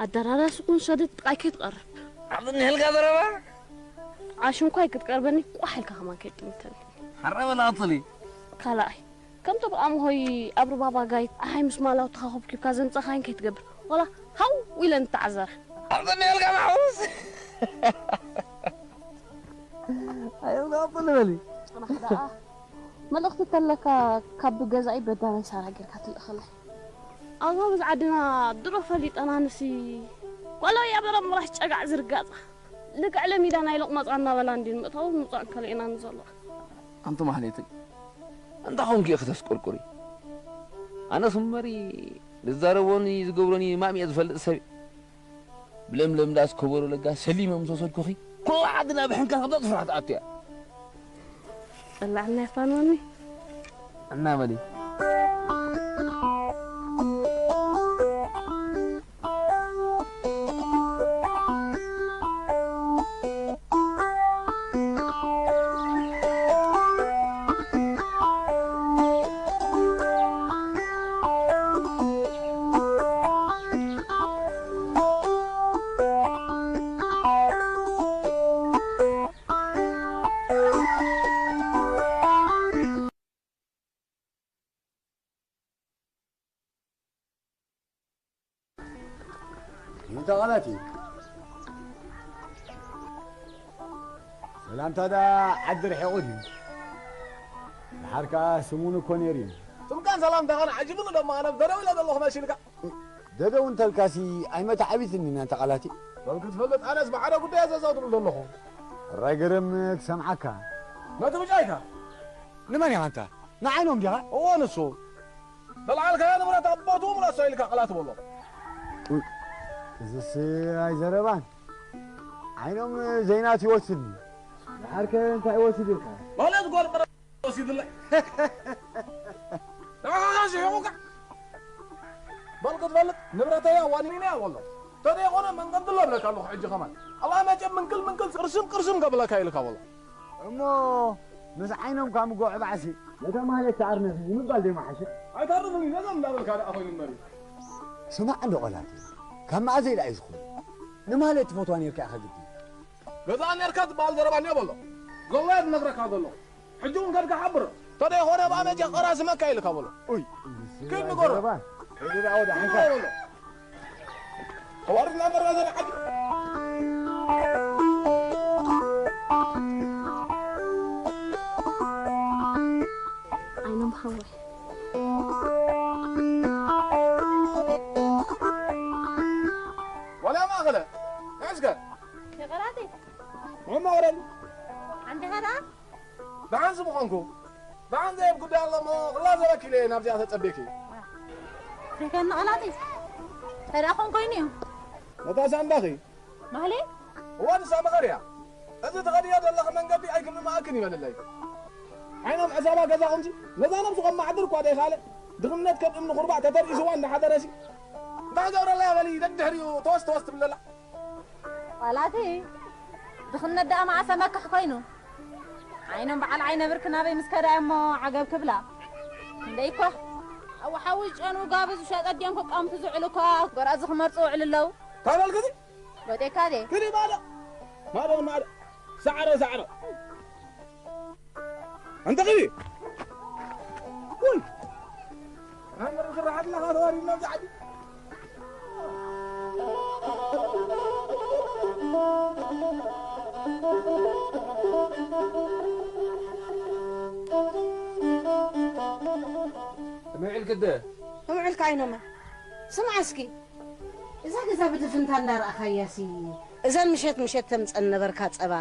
ኣደራራሲ ኩን ሰደድ ጥቓይ ከይትቐርብ። ኣብ እኒሀልካ ዘረባ? ዓሽንኳይ ክትቀርበኒ ቋሕ ኢልካ ከማን ከይትጥምተኒ። ሓራ በላ ቀጽሊ። ካልኣይ፣ ከምቶም ኣምሆይ ኣብ ሩባ ባጋይት ኣሃይ ምስ ማላው ተኻኹብኪብካ ዘምጻኻይን ከይትገብር። ዋላ ሃው ኢለን ተዓዘራ። ኣብ ዘኒኤልካ ማሕቡስ። ኣየው፣ ቀጽሊ በሊ። ጽናሕ ደኣ። መልእኽቲ ተለካ ካብ ብገዛኢ በዳናይ ሳራ ጌርካ ትልእኸለይ። ኣዛ ብዝ ዓድና ድሮ ፈሊጠና ንሲ ጓላዊ ኣበራ ምራሽ ጨጋዕ ዝርጋጻ። ልክዕ ለሚዳ ናይ ሎቕማጻ እናበላ እንዲን ምእታው ምጻን ከለኤና ንዘሎ። ኣንቲ ማህሌተይ፣ እንታይ ኾንኪ ኢኺ ተስቆርቁሪ? ኣነስ እምበሪ ዝዛረቦኒ ዝገብሮኒ ማም እየ ዝፈልጥ ሰብ እየ። ብለምለም ዳስ ከበሮ ለጋ ሰሊመ ምስ ወሰድኩኺ፣ ኩላ ዓድና ብሕንካስ ኣብ ፍርሓት ኣትያ። በላዕና ይፋኖኒ። እና በሊ። እንታይ ቃላት እዩ? ሰላምታ ደኣ ዓዲ ርሒቑ ድዩ? ደሓር ከኣ ስሙን እኮ ነይሩ እዩ። ትምቃን ሰላምታኻን ዓጂቡኒ ደሞ ኣነ ደረው ኢለ ዘለኹ መሲልካ። ደደው እንተልካሲ ኣይመተዓቢትኒ ናንተ ቃላቲ። በል ክትፈልጥ ኣነስ ብሓደ ጉዳይ ዘዛው ትብል ዘለኹ። ሕራይ ገረም ክሰምዓካ። ነቲ ብጫይካ። ንመን ኢኻ ኣንታ? ንዓይኖም ዲኻ? እዎ ንሱ። በልዓልካዮ ንብረት ኣብ ቦትኡ ምለሶ ኢልካ ቃላት በሎ። ኡይ፣ እዝስ ኣይዘረባን። ዓይኖም ዘይናት ይወስድኒ። ድሓርከ እንታይ ይወስድ ኢልካ? ማለት ጓል መረ-፣ ወሲድለይ። ንዓኻ ኸኣ ስሒቑካ። በል ክትፈልጥ ንብረተይ ኣዋኒነ እያ በሎ። ተዘይኾነ መንገዲ ኣሎ እብለካ ኣለኹ ሕጂ ከማን። ኣላ መቸም ምንቅል ምንቅል ቅርስም ቅርስም ከብለካ ኢልካ በሎ። እሞ ምስ ዓይኖም ካብ ምጎዕ ባዕሲ ነታ ማህሌት ተኣርነፊ ምባል ደይመሓሸ? ኣይተርፍን እዩ፣ ነዞም እንዳበልካ ደኣ ኮይኑ እምበር እዩ። ስማዕ እንዶ ቆላቲ፣ ካብ መኣዘይ ደኣ እዩ ዝኾነ? ንማህሌት ትፈትዋ ነይርካ ኢኻ ግዲ። ገዛ ነርካ ትበሃል ዘረባ እኒኦ በሎ። ዘሎ እየ ዝነግረካ ዘሎ። ሕጂ እውን ከድካ ሓብሮ። ተደይኾነ ብኣመጃ ቀራስመካ ኢልካ በሎ። ኡይ። ኪድ ንገሮ። ዘረባ። ሕጂ ደኣ ወደ ሓንካ። ኪድ ንገሮ በሎ። ተዋርድ እናመራ ዘለ ዓዲ። ዓይኖም ሓወይ። ዋላ ማእኸለ። እስከ። ይቕራቲ። መማ ወረድ። ሓንቲ ኸዳ? ደሓን ዝምኾንኩ። ደሓን ዘይብ ጉዳይ ኣሎ እሞ ክላዘበኪ ኢለ ናብዚኣ ተጸቤኪ። ሪከኒ ቐላጢ። እንታይ ደኣ ኾን ኮይኑ እዩ? ነታ ሳንዳኺ። ማህሌ? እዋ ንሳ መኸር እያ። እዚ ትኸድዮ ዘለኺ መንገዲ ኣይክምማኣክን ይበለለይ። ዓይኖም ዕዛባ ገዛኹምሲ ነዛ ነብሱ ከም ማዕድር እኳ ደይኻለ ድኽነት ከም እምኒ ኹርባዕ ተተርኢስዋ እንዳሓደረሲ። እንታይ ገብረላ በሊ ደድሕሪኡ ተወስ ተወስ ትብለላ። ዋላቲ ድኽነት ደኣ መዓሰ መካሕ ኮይኑ። ዓይኖም በዓል ዓይነ ብርክ ናበይ ምስ ከዳ እሞ ዓገብ ክብላ። እንደይ እኮ። ኣብ ሓዊ ጨኑ ጋብ ዝሸጠ ድዮም ክቃምቱ ዝውዕሉ እኮ ጎራዙ ክመርጹ ውዕሉ ኣለዉ። ታበል ግዲ? ወዴካ ዴ? ግዲ ማዶ። ማዶ፣ ማዶ። ሳዕረ፣ ሳዕረ። ኣንተ ግዲ። ውይ። ኣንተ ክራሓት ለኻ ተዋሪድና ኣብዚ ዓዲ። ከመይ ውዒልኪ ኣደ? ከመይ ውዒልካ ኣይኖመ? ስምዓ እስኪ፣ እዛ ገዛ ብድፍንታ እንዳረኣኻያሲ፣ እዘን ምሸት ምሸት ተምጸን ነበርካ ጸባ፣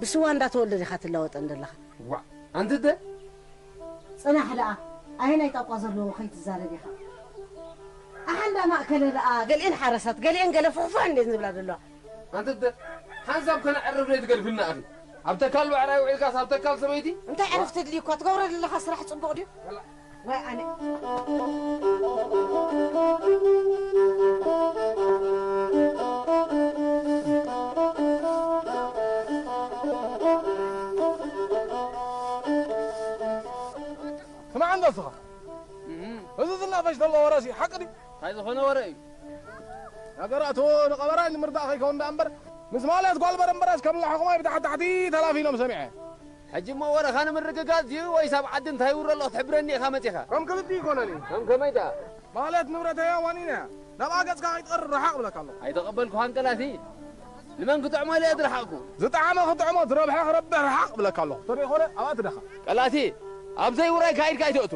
ብስዋ እንዳተወልደ ዲኻ ትለወጠን ዘለኻ? ዋእ፣ ኣንቲ ኣደ? ጽናሕ ደኣ፣ ኣየናይ ጣቋ ዘለዎ ከይትዛረብ ኢኻ? ኣሓ እንዳ ማእከለ ደኣ፣ ገሊኤን ሓረሳት፣ ገሊኤን ገለ ፉሕፉሕ እንዴት ዝብላ ዘለዋ? ኣንቲ ኣደ፣ ሓንሳብ ከነዕርፍ ዘይትገድፍልና ኣኺ። ኣብ ተካል ብዕራይ ውዒልካስ ኣብ ተካል ሰበይቲ? እንታይ ዕርፍቲ ድልዩ እኳ፣ ትገብሮ ዘለኻ ስራሕ ጽቡቕ ድዩ? ዋላ። ዋይ ኣነ። ስማዕ እንዶ እስኻ። እም። እዚ ዝናፈሽ ዘሎ ወረሲ ሓቂ ድዩ? እንታይ ዝኾነ ወረ እዩ? ነገራቱ ንቐበራይ ንምርዳእ ከይከውን ደኣ እምበር፣ ምስ ማለት ጓል በረምበራስ ከም ለሓኹማይ ብታሕቲ ታሕቲ ተላፊኖም ሰሚዐ። ሕጂ እሞ ወረኻ ንምርግጋጽ ድዩ ወይስ ኣብ ዓዲ እንታይ ይውረ ኣሎ ክትሕብረኒ ኢኻ መጺኻ? ከም ክልቲኡ ይኮነኒ። ከም ከመይ ደኣ? ማለት ንብረተይ ኣዋኒነ ናብኣ ገጽካ ከይትቐርብ ርሓቕ ብለካ ኣለኹ። ኣይተቐበልኩኻን ቀላቲ። ንመን ክጥዕሞ ኢለ እየ ዝረሓቕኩ? ዝጠዓመ ክጥዕሞ ዝረብሐ ክረብሕ ርሓቕ ብለካ ኣለኹ። ተደይኮነ ኣብኣ ትደኻ። ቀላቲ፣ ኣብ ዘይውራይ ካይድካ ኣይተእቱ።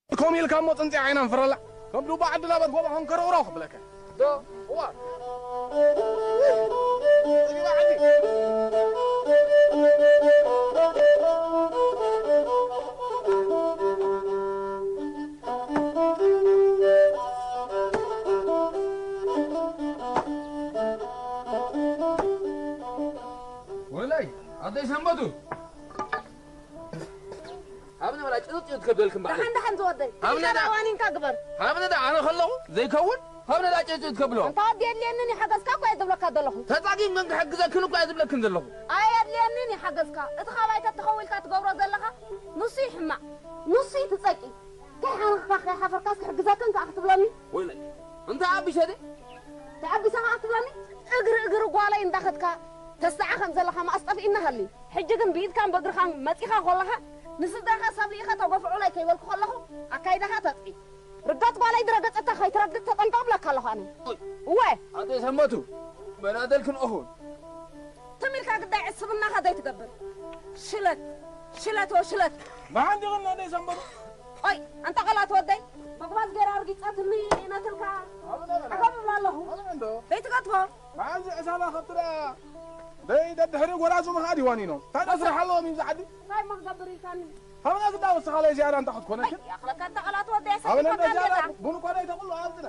ከምኡ ኢልካ እሞ ጽንጺ ዓይና ንፍረላ። ከም ዱባ ዓዲ ናበት ጎቦ ከም ከረውራው ክብለካ። ዶ? እዋ። ጸጊባ ዓዲ። ወላይ፣ ኣደይ ሰንበቱ። ሃብነ በላ ጭጥጥ ጭጥጥ ከብደልክም ባዕለይ። ደሓን ደሓን ዝወደይ። ሃብነ ዳ- ዋኒንካ ግበር። ሃብነ ዳ ኣነ ከለኹ ዘይከውን ሃብነ ዳ ጭጥጥ ጭጥጥ ከብሎ። እንተ ወዲ የድልየንን ይሓገዝካ እኮ እየ ዝብለካ ዘለኹ። ተጻጊም ግን ክሕግዘክን እኮ እየ ዝብለክን ዘለኹ። ኣየድልየንን ይሓገዝካ። እቲ ካባይ ተተኸዊልካ ትገብሮ ዘለኻ ንሱ ይሕማቕ። ንሱ ይትጸቂ። ከይሓንኽካ ከይሓፈርካስ ክሕግዘክን ከኣ ክትብለኒ? ወይለይ። እንተ ኣቢሸ ደ? ተኣቢሰ ከኣ ክትብለኒ? እግሪ እግሪ ጓለይ እንዳኸድካ ተስዓ ከም ዘለኻ መኣስ ጠፊእና ሃሊ። ሕጂ ግን ብኢድካን ብእግርኻን መጺኻ ከለኻ፣ ንስድራኻ ሰብ ልኢኸ ተጎፍዑለይ ከይበልኩ ከለኹ፣ ኣካይዳኻ ተጥዒ። ርገጽ ጓለይ ዝረገጸታ ከይትረግጽ ተጠንቀቕ እብለካ ኣለኹ ኣነ። ኡይ። እወ። ኣደይ ሰንበቱ፣ መናደልክን ኦኹን። ትም ኢልካ ግዳይ ዕስብናኻ ዘይትገብር። ሽለት፣ ሽለት ወሽለት። መሓን ዲኽን ኣደይ ሰንበቱ? ቆይ ኣንታ ቐላት ወደይ መጉባዝ ገይራ ኣርጊጻትኒ። ነትልካ ሓጎም እብላ ኣለኹ። ደይትገትፎ። መዓልዚ ዕሳባ ከብቲ ደኣ ደይ ደድሕሪ ጎራዙ ምኻድ ይዋኒኖ። እንታይ ደኣ ስራሕ ኣለዎም እዩ ዝዓዲ? እንታይ እሞ ክገብር ኢልካኒ? ሃበና ግዳ ወስኻ ላይ ዝያዳ እንታ ክትኮነችን? ያኽለካ ኣንታ ቐላት ወደይ ኣበነ ሰኪፈካ እንደ ዝያዳ እንዴታ? ቡን እኳ ደይ ተቕሉ ኣብዝና።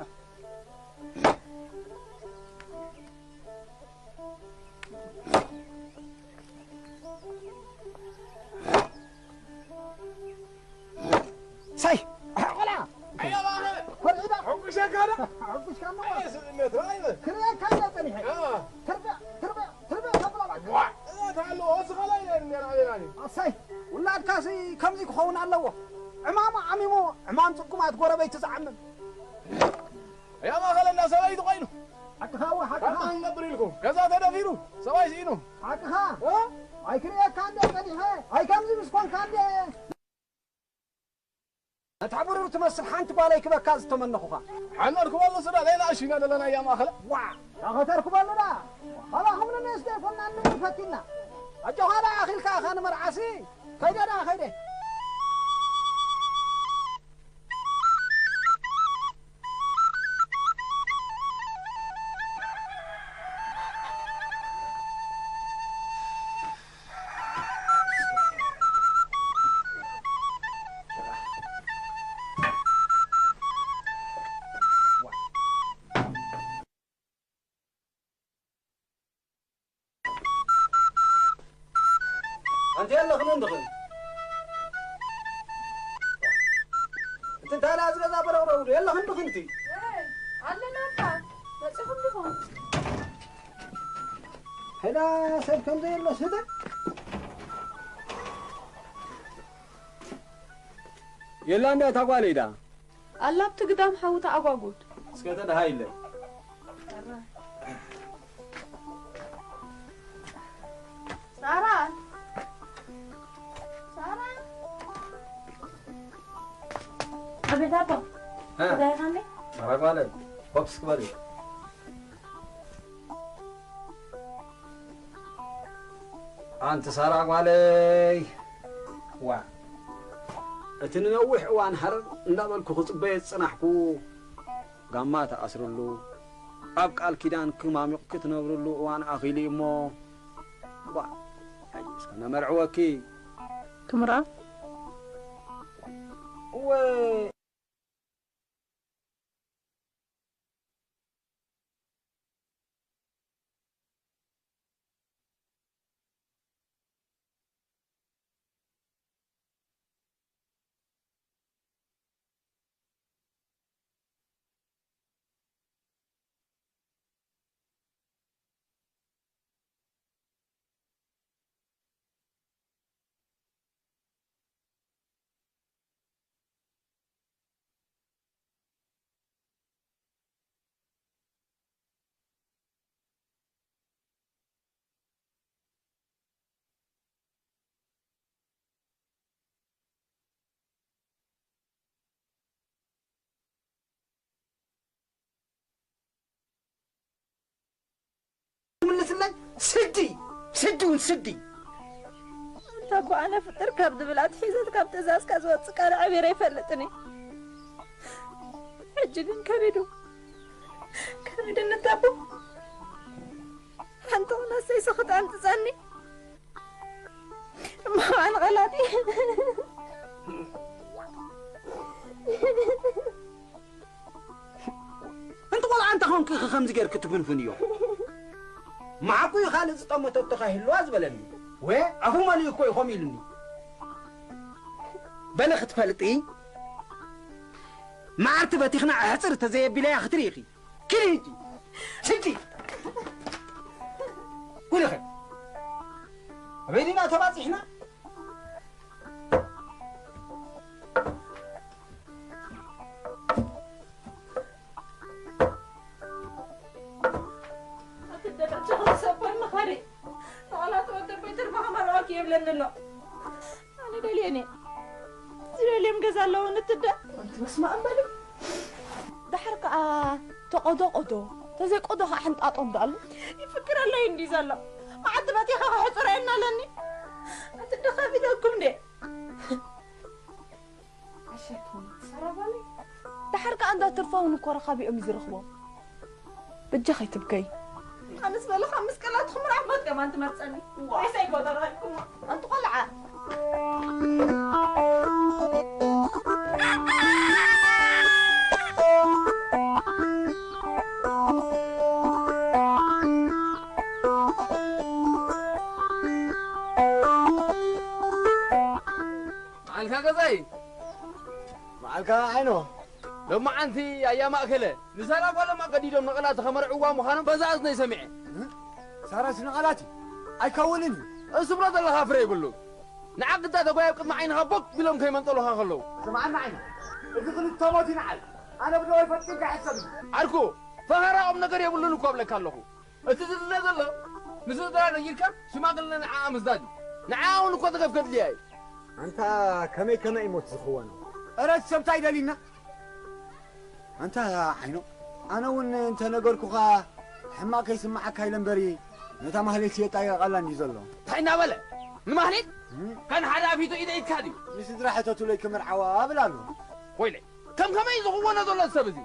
ሳይ ቆላ። ኣያ ባኸ። ኮርዒዳ። ሕጉሸካ ዶ? ሕጉሽካ እሞ። ኣየ ስእነት ራይበ። ክርእየካ እየ ጸኒሐ። አ። ትርበ ትርበ ትርበ ተብላ ባካ። ዋ። እዛ ታሎ ወስኻ ላይ ነር ነር ኣበላኒ። ኣሳይ ውላድካሲ ከምዚ ክኸውን ኣለዎ። ዕማሙ ዓሚሙ ዕማም ጽጉማት ጎረበይቲ ዝዓምም። ኣያ ማኸለና ሰበይቱ ኮይኑ። ሓቅኻ እወ፣ ሓቅኻ። ካልእ ክንገብር ኢልኩም? ገዛ ተደፊሩ፣ ሰብኣይ ስኢኑ። ሓቅኻ። እ? ኣይክርእየካ እንደ ጸኒሐ፣ ኣይ ከምዚ ምስ ኮንካ እንደ። ነታ ብሩር ትመስል ሓንቲ ጓል ኣይክበካ ዝተመነኹኻ። ሓን ኣርክበሉ ስዳ፣ ዘይና እሺ ኢና ዘለና ኣያ ማኸለ። ዋ፣ ዳኸተርክበሉ ዳ። ኻባኹም ንንእስ ዘይኮንና ንንፈቲና። ኣጆኻ ዳ ኣኺልካ ኢኻ ንመርዓሲ። ከይደ ዳ፣ ከይደ። ኣንቲ የለኽን እንድኽን? እቲ ዳላ ዝገዛ በረውረው የለኽን እንድኽን እቲ? ኣለና እባ፣ መጺኹም ዲኹም? ሄዳ ሰብ ከም ዘየሎ ስተ? የላ እንዳ እታ ጓል ኢዳ? ኣላ ኣብቲ ግዳም ሓዊ ተኣጓጉድ። እስከ ተደሃይለ። ሳራ! ሳራ! ኣቤት ኣቦ። እ። እንታይ ኢኻ እንዴ? መራ ጓለ፣ ሆፕስ ክበል እዩ። ኣንቲ ሳራ ጓለይ፣ ዋ፣ እቲ ንነዊሕ እዋን ሃረር እንዳበልኩ ክጽበየ ዝጸናሕኩ፣ ጋማ ትኣስርሉ፣ ኣብ ቃል ኪዳን ክማሚቕ ክትነብርሉ እዋን ኣኺሉ እሞ፣ ዋ፣ ሕጂ እስከ ነመርዕወኪ። ክምራ? እወ። ትምልስለይ ስዲ፣ ስዲ እውን ስዲ። ኣንታ እኮ ኣነ ፍጥር ካብ ዝብል ኣትሒዘት ካብ ትእዛዝካ ዝወጽእ ቃል ዓቢረ ኣይፈልጥን እየ። ሕጂ ግን ከቢዱ፣ ከቢድኒ እታ ኣቦ። ሓንቲ ክነሰይ ሰኽት ኣምጽጸኒ። እሞ ኣነ ቐላጢ። እንቲ ቆልዓ እንተ ኾንኪ ኢኺ ከምዚ ጌርኪ ትፍንፍንዮ። መዓኩ እዩ ካልእ ዝጠመቶ ተኻሂልዋ ዝበለኒ። ወ ኣፉ መሊኡ እኮ እዩ ከምኡ ኢሉኒ። በሊ ክትፈልጢ፣ መዓርቲ በቲኽና ኣሕጽር ተዘየቢለያ ክትርኢ ኢኺ። ኪዲ ሂጂ። ስዲ። ጉድኺ። ኣበይ ዲና ተባጺሕና? ኣትደረጀ ሰበር መኻሪ። ንቓላት ወደቦይ ትርፋ ከመርኣኪ የብለኒ ኣሎ። ኣነ ደልየን እየ። ዝደልዮም ገዛ ኣለዎ ንትደ። ኣንቲ በስመ ኣብ በሊ። ደሓር ከኣ ተቆዶ ቆዶ፣ ተዘይ ቆዶ ከኣ ሕንጣጦ እንዶ ኣሎ። ይፍክር ኣሎ እንዲ ዘሎ። መዓልቲ በቲኻ ከሕጽረየና ኣለኒ። ኣቲ ደኻ ፊደኩም እንዴ? ኣሸክም ሰራባኒ። ደሓር ከኣ እንዳ ትርፋውን እኮ ረኻቢኦም እዩ ዝረኽቦም። በጃኺ ትብከይ። ኣነስ በለ ካብ ምስቀላትኹም ርኣፍ መጥቀም ኣንቲ መርጸኒ። ሬሳ ይጎደራልኩም። ኣንቲ ቆልዓ። መዓልካ ገዛይ። መዓልካ ዓይኖ። ሎማዓንቲ ኣያ ማእከለ ንሳራ ጓሎም ኣገዲዶም ንቐላቲ ከመርዕዋ ምዃኖም በዛ እዝነይ ሰሚዐ። እ? ሳራስ ንቐላቲ ኣይከውንን እዩ። እሱ ብሎ ዘለኻ ፍረ ይብሉ። ንዓግታ ተጓይ ኣብ ቅድሚ ዓይንኻ ቦግ ቢሎም ከይመንጠሉኻ ከለዉ። ስምዓና ዓይኖ። እዚ ክልተ ሞት ይንዓል። ኣነ ብደወይ ፈጺምካ ይሕሰብ እዩ። ዓርኩ፣ ፈኸራ ቁም ነገር የብሉን እኮ እብለካ ኣለኹ። እቲ ዝድለ ዘሎ ንስድራ ነጊርካ ሽማግለ ንዓኣ ምስዳድ እዩ። ንዓኣ እውን እኮ ደገፍ ከድልያ እዩ። ኣንታ ከመይ ከመይ ሞት ዝኽወኖ? እረ እቲ ሰብ እንታይ ደሊና? ኣንታ ዓይኖ፣ ኣነ እውን እንተነገርኩኻ ሕማቕ ከይስምዓካ ኢለ እምበሪ ነታ ማህሌት የጣየቐላ እንድዩ ዘሎ። እንታይ እናበለ? ንማህሌት? እም? ከን ሓደ ኣፊቱ ኢደ ኢድካ ድዩ? ንስድራ ሕተቱለይ ክምርዓዋ እብል ኣሎ። ወይለይ። ከም ከመይ ዝኽወኖ ዘሎ ሰብ እዚ?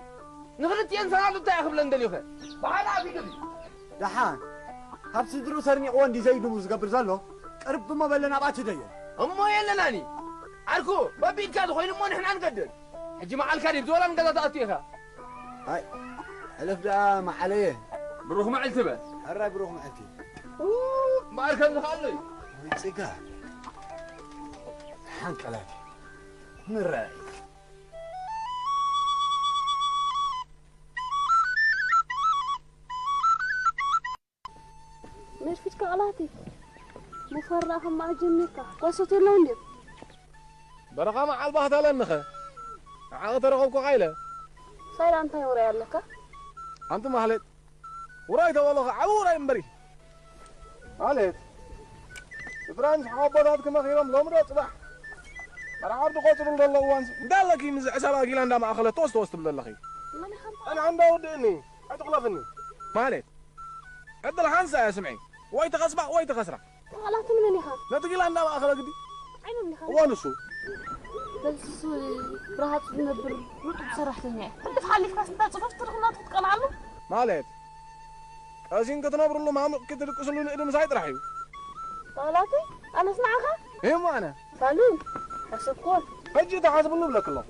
ንኽልቲኤን ሰላሉ እንታይ ክብለን ደልዩኸ? ብሓደ ኣፊቱ ድዩ? ደሓን፣ ካብ ስድርኡ ሰርኒቕዎ እንዲ ዘይድሙ ዝገብር ዘሎ? ቅርብ እሞ በለ ናብኣ ትደዮ። እሞ የለናኒ። ዓርኩ፣ በቢድካ ዝኾይኑ እሞ ንሕና ንገድል። ሕጂ መዓልካ ድዩ? ብዝወላ ንገዛ ትኣቱ ኢኻ። ኣይ፣ ሕለፍ ደኣ መዓለየ። ብሩኽ መዓልቲ በል። ሕራይ ብሩኽ መዓልቲ። ኡ፣ እምበኣር ከምዚ ከኣሎ እዩ። ወይ ጽጋ። ሓንቀላት። ንረኣይ። መርፊት ከቕላቲ። ሙፈራ ከም መዓት ጀሚርካ። ጓሶት የለውን ድዮም? በረኻ መዓል ባህታ ኣለንኸ? ንዓኺ ተረኸብኩኻ ኢለ። ሳይዳ እንታይ ወረ ኣለካ? ኣንቲ ማህሌት። ውራይ ተበለኸ ዓቢ ውራይ እምበሪ። ማለት፣ ስድራን ኣቦታት ክመኺሮም ሎሚ ዶ ጽባሕ መርዓ ድቆጽሩ ዘለዉ እዋንስ እንዳለኪ ምስ ሕሳብ ኣጊላ እንዳማእኸለ ተወስ ተወስ ትብል ዘለኺ። መን ኢኻ? ኣነ ዓንዳ ውድእኒ፣ ኣይትቕለፍኒ። ማለት፣ ዕድል ሓንሳ እያ ስምዒ፣ ወይ ትኸስባ ወይ ትኸስራ። ተቓላትን መን ኢኻ? ነቲ ጊላ እንዳማእኸለ ግዲ። ዓይኖም ኢኻ? እዋ ንሱ። በስሱ ብረሃጽ ዝነብር ርጡብ ሰራሕተኛ እዩ። ሕልፍ ሓሊፍካስ እንዳ ጽፈፍ ትርኽናቱ ክትቀንዓሉ? ማለት፣ ቀሲን ክትነብርሉ ማሙቕ ክትድቅስሉ ንእዲ ምሳይ ጥራሕ እዩ። ተቓላቲ? ኣነስ ንዓኻ? እሞ ኣነ? ሳሉን፣ ሓሰብኩዎን። ሕጂ ተሓስብሉ ብለክ ኣለኹ።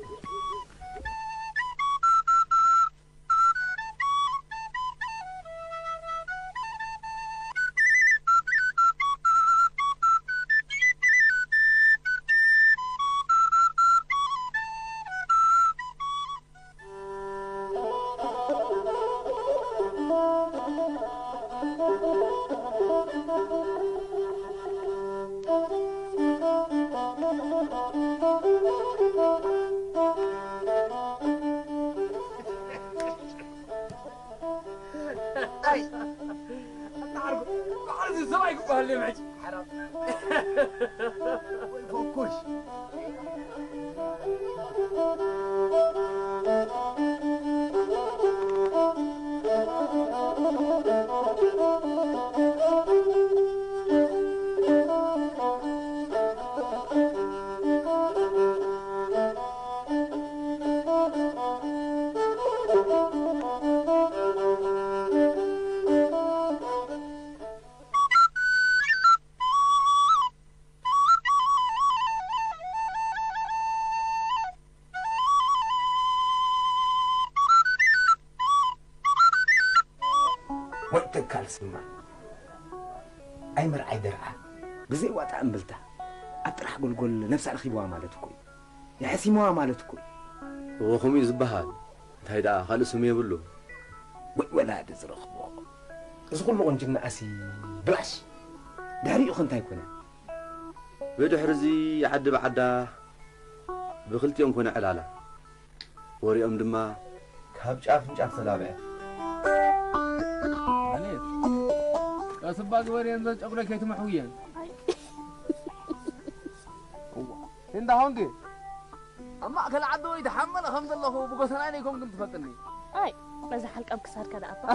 ኣይ፣ ኣታ ዓርኩ፣ ብዓል እዚ ሰብኣይ ክበሃል እዮም ሕጂ። ሓራም። ወይ ፈኩሽ። ወይ ተካል ስማ። ኣይ መርዓይ ደርዓ። ብዘይ ዋጣ እምብልታ። ኣብ ጥራሕ ጎልጎል ነብሳ ረኺብዋ ማለት እኮ እዩ። የሕሲምዋ ማለት እኮ እዩ። እወ፣ ከምኡ እዩ ዝበሃል። እንታይ ደኣ፣ ካልእ ስም የብሉ። ወይ ወላዲ ዝረኽቦ። እዚ ኩሉ ቁንጅናኣሲ ብላሽ። ድሕሪኡ ኸ እንታይ ኮነ? ብድሕሪ እዚ ዓዲ ብዓዳ ብኽልቲኦም ኮነ ዕላላ። ወሬኦም ድማ ካብ ጫፍ ንጫፍ ተላብዐ። ማለት፣ ቀስባ ግበርየን፣ ዘን ጨጉረይ ከይትመሕውየን። እዋ፣ እንዳ ሆንግ፣ ኣብ ማእከል ዓዲ ወይ ተሓመለ ከም ዘለኹ ብጎሰናይ ነይኮንክን ትፈልጥኒ። ኣይ፣ በዛ ሓልቃም ክሳድካ ደኣ እባ።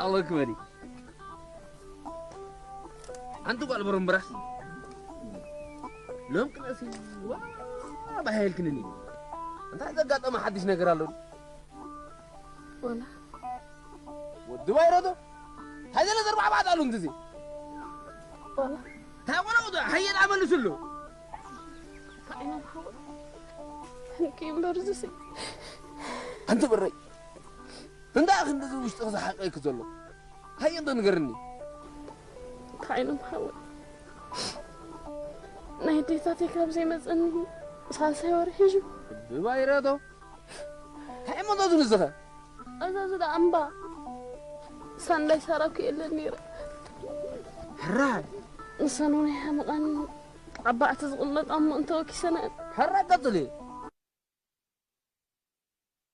ኣወ ክበሪ። ሓንቲ ጓል በረምበራስ። ሎም ቅነሲ ዋ ባሄልክንኒ። እንታይ ዘጋጠመ ሓድሽ ነገር ኣሎ? ወላ ወዲ ባይረዶ እንታይ ዘለ ዘርባዕባዕት ኣሉ እንድዚ ወላ እንታይ ቆሎ ወዶ ሓየል ኣመልስሉ ከዓይኖም ሓወ ሕንኪ እምበር ዝሲ ኣንቲ ብረይ እንታይ ክንድዚ ውሽጥኺ ዝሓቀይክ ዘሎ ሃየ እንዶ ንገርኒ ከዓይኖም ሓወ ናይ ኣዴታተይ ካብ ዘይመፀኒ ሳልሳይ ወርሒ እዩ ብባይረዶ እንታይ እሞ ዶ ዝንዝኸ እዛ ዝዳ እምባ ሳንዳይ ሳራኩ የለን ነይረ ሕራይ ንሰን እውን ኣይሓመቓን ኣባዕቲ ዝቕመጣ እሞ እንተወኪሰና ሕራይ ቀፅሊ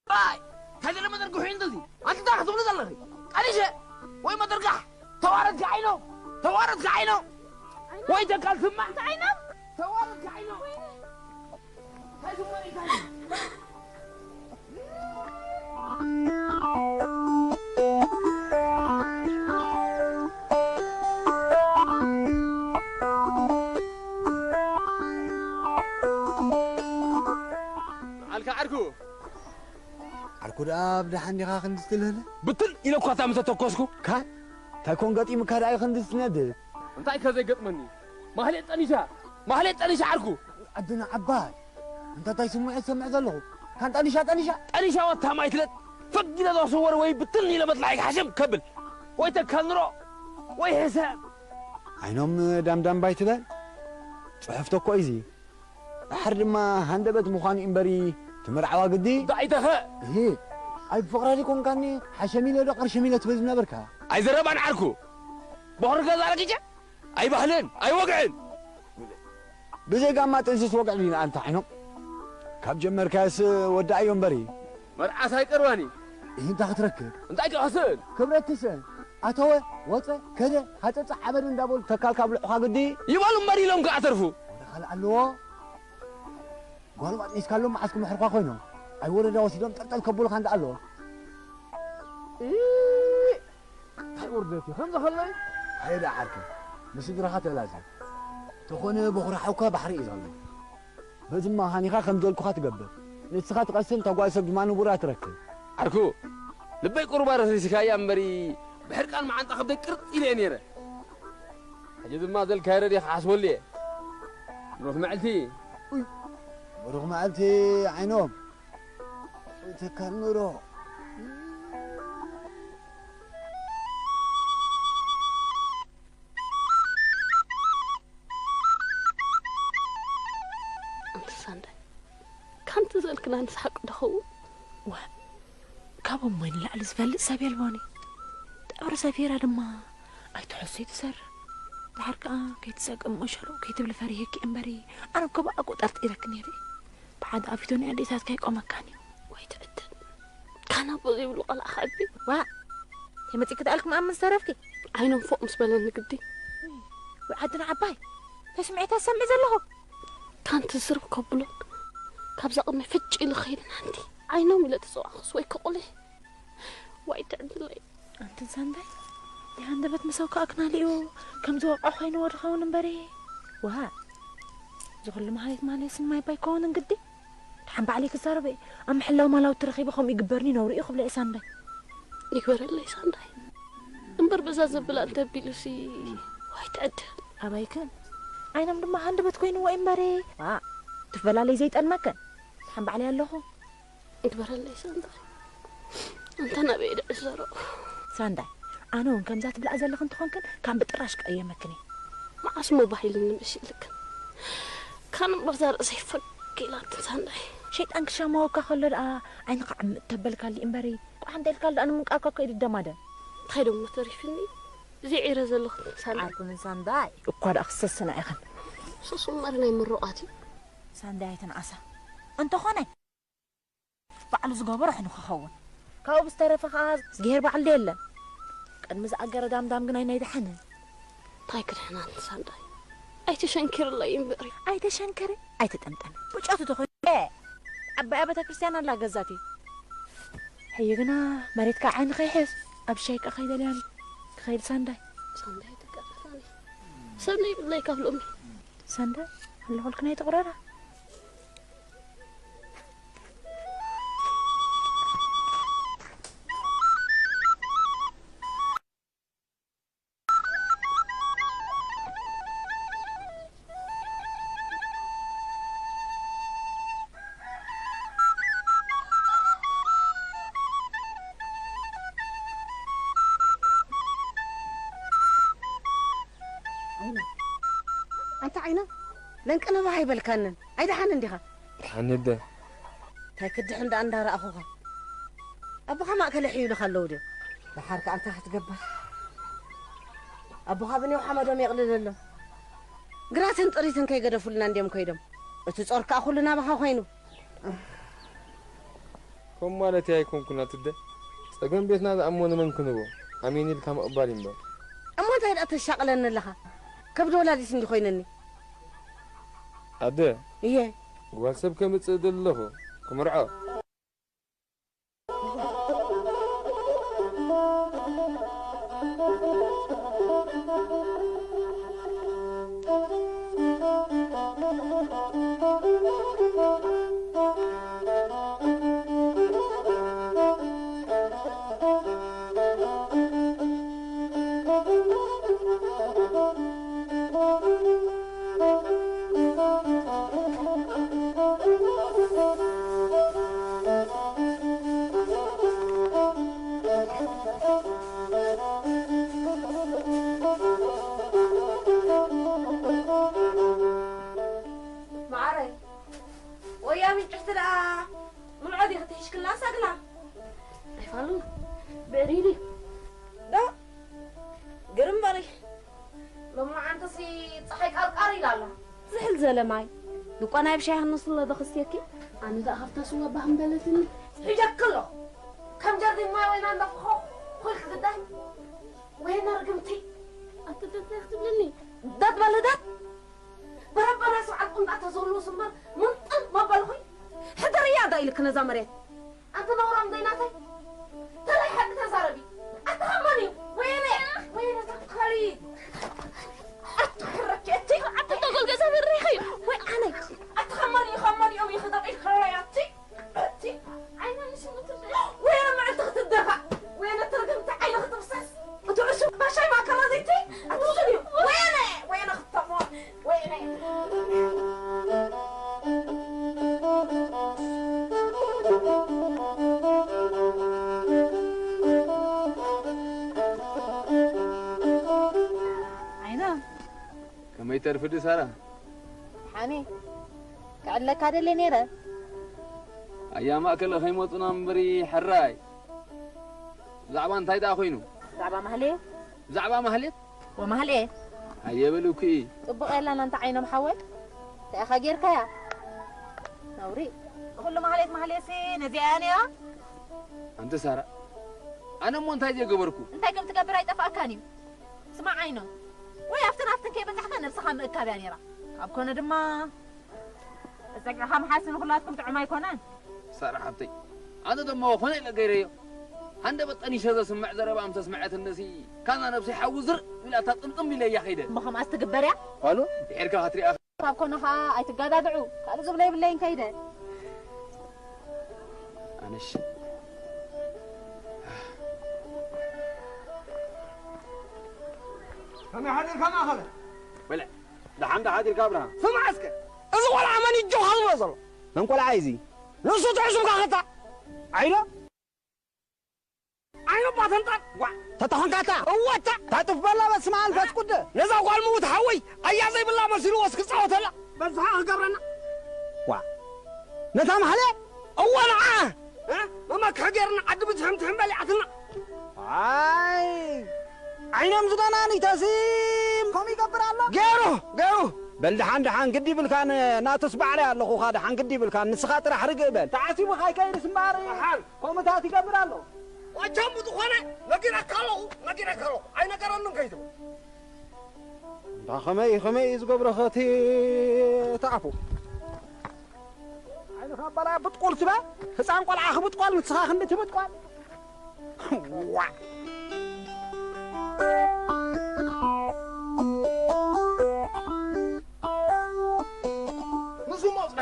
ኣይ እንታይ ዘለ መዘርግሑ እዩ እንደዚ ኣንቲ እንታይ ክትብሉ ዘለኺ ቀኒሸ ወይ መዘርጋሕ ተዋረድካ ዓይኖ ተዋረድካ ዓይኖ ወይ ተካል ስማዕ ዓይኖ ተዋረድካ ዓይኖ በዓልካ ዓርኩ ዓርኩ ደኣ ብደሓን ዲኻ ክንዲ ትልህለ ብትን ኢለኳታ ምስ ተተኮስኩ ካን እንታይ ኮን ገጢሙካ ደኣ እዩ ክንዲ ትነድድ እንታይ ከዘይገጥመኒ ማህሌት ጠኒሻ ማህሌት ጠኒሻ ዓርኩ ዓድና ዓባይ እንታታይ ስምዒት ሰምዕ ዘለኹ ካን ጠኒሻ ጠኒሻ ጠኒሻ ወታ ማይትለት ፈጊለ ዘወስወር ወይ ብትን ኢለ መጥላዒ ሓሸም ከብል ወይ ተካንሮ ወይ ሕሰብ ዓይኖም ዳምዳም ባይትበል ጽሑፍ ተኮ እዚ ድሓር ድማ ሃንደበት ምዃኑ እምበሪ ትምርዓዋ ግዲ ዳኢተኸ እሂ ኣይ ብፍቕራ ዲኮንካኒ ሓሸሚለ ዶ ቅርሽሚለ ትብል ዝነበርካ ኣይዘረባን ዓርኩ ቦኽሪ ገዛ ረጊጨ ኣይባህልን ኣይወግዕን ብዘይ ጋማ ጥንስስ ወግዕ ዲና ኣንታ ዓይኖም ካብ ጀመርካስ ወዳእዮ እምበሪ መርዓስ ኣይቀርባኒ ይህ እንታ ክትረክብ እንታይ ክኸስል ክብረት ትስእን ኣተወ ወፀ ከደ ሃፀፀ ዓበደ እንዳበሉ ተካል ካብ ልዕኻ ግዲ ይበሉ እምበር ኢሎም ከኣተርፉ ወደ ካልእ ኣለዎ ጓል ባጥኒስካሎም መዓስ ክምሕርኳ ኮይኖም ኣይ ወረዳ ወሲዶም ጠልጠል ከብሉኻ እንዳ ኣለዎ እንታይ ውርደት እዩ ከምዚ ከለይ ኣየ ደኣ ዓርኪ ንስድራኻ ተላዘብ ተኾነ በኹሪ ሓውካ ባሕሪ እዩ ዘሎ በዚ መኻኒኻ ከም ዘልኩኻ ትገብር ንስኻ ትቐስን ተጓል ሰብ ድማ ንቡራ ትረክብ ዓርኩ ልበይ ቁሩባ ረሲስካያ እምበሪ ብሕርቃን መዓንጣ ከብደይ ቅርጥ ኢለ እየ ነይረ ሕጂ ድማ ዘልካዮ ረድየ ክሓስበሉ እየ ብሩኽ መዕልቲ ብሩኽ መዓልቲ ዓይኖም ተካል ኑሮ ኣንቲ ሳንዳይ ካንቲ ዘልክና ንስሓቅ ዶ ኸውን ዋ ካብ እሞይ ንላዕሊ ዝፈልጥ ሰብ የልቦኒ ጠብሪ ሰፊራ ድማ ኣይትሐሶይ ትሰርሕ ድሓር ከዓ ከይትፀቅም መሸሮ ከይትብሊ ፈሪህኪ እምበሪ ኣነ እኮ ብኣቁ ጠርጢረኪ ነይረ ብሓደ ኣፊቶ ናይ ኣዴታትካ ይቆመካን እዩ ወይ ትዕድል ካና ኣቦ ዘይብሉ ቆልዓ ከዕቢ ዋ ተመፂኪ ተኣልኩም ኣብ ምዝተረፍኪ ዓይኖም ፎቅ ምስ በለኒ ግዲ ወይ ዓድና ዓባይ ተስምዒታ ሰምዒ ዘለኹ ካንቲ ዝርብ ከብሎን ካብዛ ቅድሚ ፍጭ ኢሉ ክኸይድን ሓንቲ ዓይኖም ኢለ ተፀዋዕኩስ ወይ ከቁሊ ዋይ ትዕድለይ ኣንትን ሳንዳይ የሃንደበት ምሰው ከዓ ክናሊኡ ከም ዝወቕዖ ኮይንዎ ድኸውን እምበሪ ዋ ዝኩሉ መሃሌት ማለስ ማይ ባይ ከውን እንግዲ ድሓን ባዕለይ ክዛረበ ኣብ ምሕላው ማላውቲ ረኺበ ከምኡ ይግበርኒ ነውሪ እዩ ክብለ እየ ሳንዳይ ይግበረለይ ሳንዳይ እምበር በዛ ዘብላ እንተቢሉሲ ዋይ ትዕድል ኣባይክን ዓይኖም ድማ ሃንደበት ኮይንዎ እዩ እምበሪ ዋ ትፈላለይ ዘይጠልመከን ድሓን ባዕለይ ኣለኹ ይግበረለይ ሳንዳይ እንተ ናበይ ድዕዘሮ ሳንዳይ ኣነ እውን ከምዛ ትብልኣ ዘለኽን ትኾንክን ካብ ብጥራሽ ቀየመክን እዩ መዓስ ሞ ባሂልኒ መሲልክን ካን እምበር እዛ ርእሰይ ፈግ ኢላትን ሳንዳይ ሸይጣን ክሻማወካ ከሎ ደኣ ዓይንኻ ዕምጥ ተበልካሊ እምበሪ ቋሕ እንተኢልካሉ ደኣ ንምንቃርካ እኮ እዩ ድደማደም እንታይ ደሞ ተሪፍኒ እዚ ዒረ ዘለኽን ሳንዳይ ዓርኩንን ሳንዳይ እኳ ደኣ ክሰስና ኢኽን ሱስ እምበር ናይ ምሩቓት እዩ ሳንዳይ ኣይትንኣሳ እንተኾነ ባዕሉ ዝገበሮ ሕኑ ክኸውን ካብኡ ብዝተረፈ ከዓ ዝግሄር ባዕሉ ዶ የለን ቅድሚ ዝኣገረ ዳምዳም ግናይ ናይ ደሓነ እንታይ ክድሕናን ሳንዳይ ኣይተሸንኪርለይ እምበሪ ኣይተሸንከረ ኣይተጠምጠመ ብጨቱ ተኾይኑ ዓባያ ቤተ ክርስቲያን ኣላ ገዛቲ ሕዩ ግና መሬትካ ዓይኒ ከይሕዝ ኣብ ሻይካ ከይደልያን ክኸይድ ሳንዳይ ሳንዳይ ትቀረፋኒ ሰብ ዘይብለይ ካብ ሎሚ ሳንዳይ ኣለኹልክ ናይ ጥቑረራ። ዓይና፣ ኣንታ ዓይና፣ ለንቅንባህ ኣይበልካንን። ኣይደሓን እንዲኻ? ደሓን እደ። እንታይ ክድሕን ደኣ እንዳረኣኹኻ? ኣቦኻ ማእከለ ሕዩልኻ ኣለዉ ድዮም? ደሓር ከኣ እንታይ ክትገብር? ኣቦኻ ብኔው ሓመዶም የቕልለሎም። ግራትን ጥሪትን ከይገደፉልና እንድዮም ከይዶም። እቲ ጾር ከኣ ኩሉ ናባኻ ኮይኑ። ከም ማለት ኣይኮንኩን ኣትደ። ጸገም ቤትና ዝኣሞ ንመን ክንቦ? ኣሜን ኢልካ ምቕባል እምበር። እሞ እንታይ ደኣ ተሻቕለኒ ኣለኻ? ከብዲ ወላዲት እንዲ ኮይነኒ። ኣደ፣ እየ። ጓል ሰብ ከምጽእ ደለኹ፣ ክምርዖ። መዓረይ፣ ወያ ምንጭፍቲ ደኣ ምልዖ ዲኺ ትሒሽክላ ሳግላ? ኣይፋሉን፣ ብዕሪሪ። ዶ? ግርም በሊ። ሎማዓንተሲ ጸሓይ ቃርቃር ኢላ ኣላ። ዝሕል ዘለ ማይ። ድቋ ናይ ብሻይ ሃኖ ስለ ዶ ክስትየኪ? ኣነ ደኣ ካብታ ስዋ ባህ ምበለትኒ። ሒጀኪ ኣለኹ። ከም ጀርዲን ማይ ወይና እንዳፈኸኹ ኮይልኪ ግዳይ። ወይና ርግምቲ። ኣቲ ደት ክትብልኒ? ደት በሊ ደት። በረበረ ስብዓት ቁምጣ ተዘልውስ እምበር ምንጥል መበልኹይ። ሕደርያ ዶ ኢልክ ነዛ መሬት? ኣንቲ ነውራም ዘይናተይ። ተላይ ሓቂ ተዛረቢ። ኣቲ ኸማን እዩ። ወይነ፣ ወይነ ተካሊ። ኣቲ ሕረኪ እቲ። ኣቲ ተጎል ገዛ ብርኺ። ወይ ኣነ። ኣቲ ኸማን እዩ፣ ኸማን እዮም ይኽደቕ ይኸረይ ኣቲ። እቲ ዓይና ንስሙ ትብል። ወይነ መዓልቲ ክትደፋእ፣ ወይነ ትርግምቲ ዓይኒ ክትብሰስ። እቲ ዕሱብ ባሻይ ማእከላ ዘይቲ ኣትውስን እዩ። ወይነ፣ ወይነ ክተሞ፣ ወይነ። ዓይና። ከመይ ተርፍዲ ሳራ? ሓኒ፣ ክዕለካ ደልየ ነይረ። ኣያ ማእከለ ከይመጹና እምበሪ ሕራይ። ብዛዕባ እንታይ ደኣ ኮይኑ? ብዛዕባ ማህሌ። ብዛዕባ ማህሌት? ወማህሌ። ኣየ በልኩ። ጽቡቕ የላን ኣንታ ዓይኖም ሓወይ። እንታይ ኢኻ ጌርካያ? ነውሪ። ንኹሉ ማህሌት ማህሌትሲ ነዚኣ እያ ነይራ። ኣንቲ ሳራ፣ ኣነ እሞ እንታይ ዘይገበርኩ? እንታይ ከም ትገብር ኣይጠፍኣካን እዩ። ስማዕ ዓይኖም። ወይ ኣብትን ኣብትን ከይበጻሕካ ነብስኻ ምእካብ እያ ነይራ። ካብ ኮነ ድማ፣ ጸግዕኻ ምሓዝ ንኹላትኩም ጥዑም ኣይኮነን። ሳራ ሓብተይ፣ ኣነ ደሞ ኾነ ኢለ ገይረዮ። ሃንደበት ጠኒሸ ዘስምዕ ዘረባ ምስ ኣስምዐትኒሲ፣ ካዛ ነብሰይ ሓዊ ዝር ኢላታ ጥምጥም ኢለያ ከይደ። እሞ ከምኣስ ትግበር እያ? ኳሉ ድሒርካ ክትሪኣ። ካብ ኮነ ኸኣ ኣይትጋዳድዑ። ካልእ ዝብሎ የብለይን ከይደ። ኣነሽ። ከመይ ሓዲርካ ማእኸለ? በለ፣ ደሓን ዶ ሓዲርካ ኣብርሃ? ስማዕ እስከ፣ እዚ ቆልዓ መን እዩ ጆኻ ዝብሎ ዘሎ? መን ቆልዓ እዩ እዚ? ንሱ ትዕሱብካ ኸታ? ዓይኖ? ዓይኖ ባተንጣን? ዋ፣ ተተኾንካታ? እወታ! ታጥፍ በላ በስመ ኣብ መንፈስ ቅዱስ። ነዛ ጓል ምውት ሓወይ፣ ኣያ ዘይብላ መሲልዎ እስኪ ጻወተላ። በዝሓ ክገብረና። ዋ፣ ነታ ማህሌት? እወ ንዓ! እ? መመክሒ ገይርና ዓዲ ብዝሕም ትሕም በሊዓትና። ኣይ፣ ዓይኖም ዝደናኒ ተሲም ከምኡ ይገብር ኣሎ። ገይሩ፣ ገይሩ። በል ደሓን፣ ደሓን ግዲ ይብልካን፣ ናቱስ ባዕለይ ኣለኹኻ፣ ደሓን ግዲ ይብልካን፣ ንስኻ ጥራሕ ርግእ በል። ተዓሲቡ ካይከይድስ እምበኣር፣ ደሓን። ከምኡታት ይገብር ኣሎ። ዋቻም ብዝኾነ ነጊረካ ኣለኹ፣ ነጊረካ ኣለኹ። ኣይነገረንን ከይትብል። እንዳ ኸመይ፣ ኸመይ እዩ ዝገብሮ ኸቲ ተኣፉ? ዓይንኻ ኣባላ ብጥቆል ትበ፣ ህፃን ቆልዓ ክብጥቆል፣ ንስኻ ክንዲ ትብጥቆል። ዋ!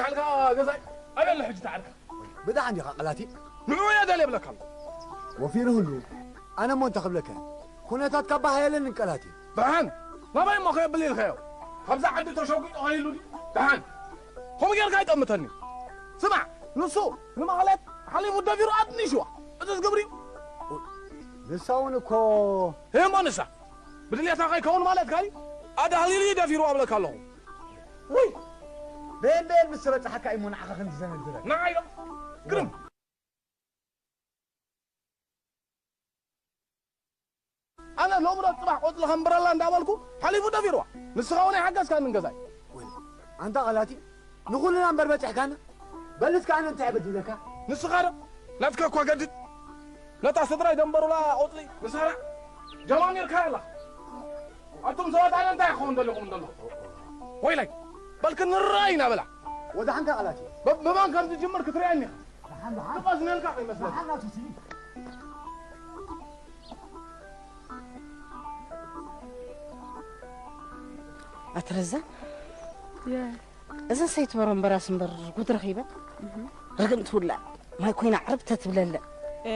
ዓልካ ገዛይ ኣበለ ሕጂ ተዓልካ። ብደሓን ዲኻ ቀላቲ? ንዑ እየ ደልየ እብለካ ኣለኹ። ወፊሩ ህሉ፣ ኣነ እሞ እንተ ክብለካ፣ ኩነታት ካብ ባህ የለንን ቀላቲ። ደሓን ናባይ እሞ ከየብል ኢልካዮ? ካብዛ ዓዲ ተሸጒጡ ከይሉ ድዩ? ደሓን ከምኡ ጌርካ ኣይጠምተኒ። ስማዕ፣ ንሱ ንማህሌት ሓሊፉ ደፊሩ ኣጥኒሽዋ። እዚስ ግብሪ እዩ። ንሳ እውን እኮ እሞ ንሳ ብድልየታ ከይከውን ማለትካ ድዩ? ኣዳህሊሉ እዩ ደፊርዋ እብለካ ኣለኹ። ውይ! በየን በየን ምስ ተበጻሕካ እዩ እሞ ንዓኻ ከምዚ ዘነድረካ። ንዓይ ዶ? ግርም። ኣነ ሎሚ ዶ ጽባሕ ቆጽሊ ከምብረላ እንዳበልኩ ሓሊፉ ደፊርዋ። ንስኻ እውን ኣይሓገዝካንን ገዛይ። ወይ፣ ኣንታ ቀላቲ፣ ንኹልና እምበር በጺሕካና። በል እስከ ኣነ እንታይ እየ በዲለካ? ንስኻ ዶ? ናትካ እኳ ገድድ። ነታ ስድራይ ደንበሩላ ቆጽሊ ንሳራ ጀማሚርካ ኣላ። ኣቱም ሰባት ኣነ እንታይ ክኸውን ደለኹም ደለኹ? ወይላይ፣ በልክ ንረኣይ ኢና በላ። ወድሓንካ ቀላቲ። ብ-፣ ብመን ከም ዝጅምር ክትርእየኒ ኢኻ። ደሓን፣ ደሓን። ትቐዝነልካ ከይመስለካ። ደሓን ናቱ ስሚ። ኣትረዛ? የ- እዛ ሰይቲ በረምበራስ እምበር ጉድ ረኺበ። እህ። ርግምቲ ውላድ ማይ ኮይና ዓርብ ተትብለለ። እ፣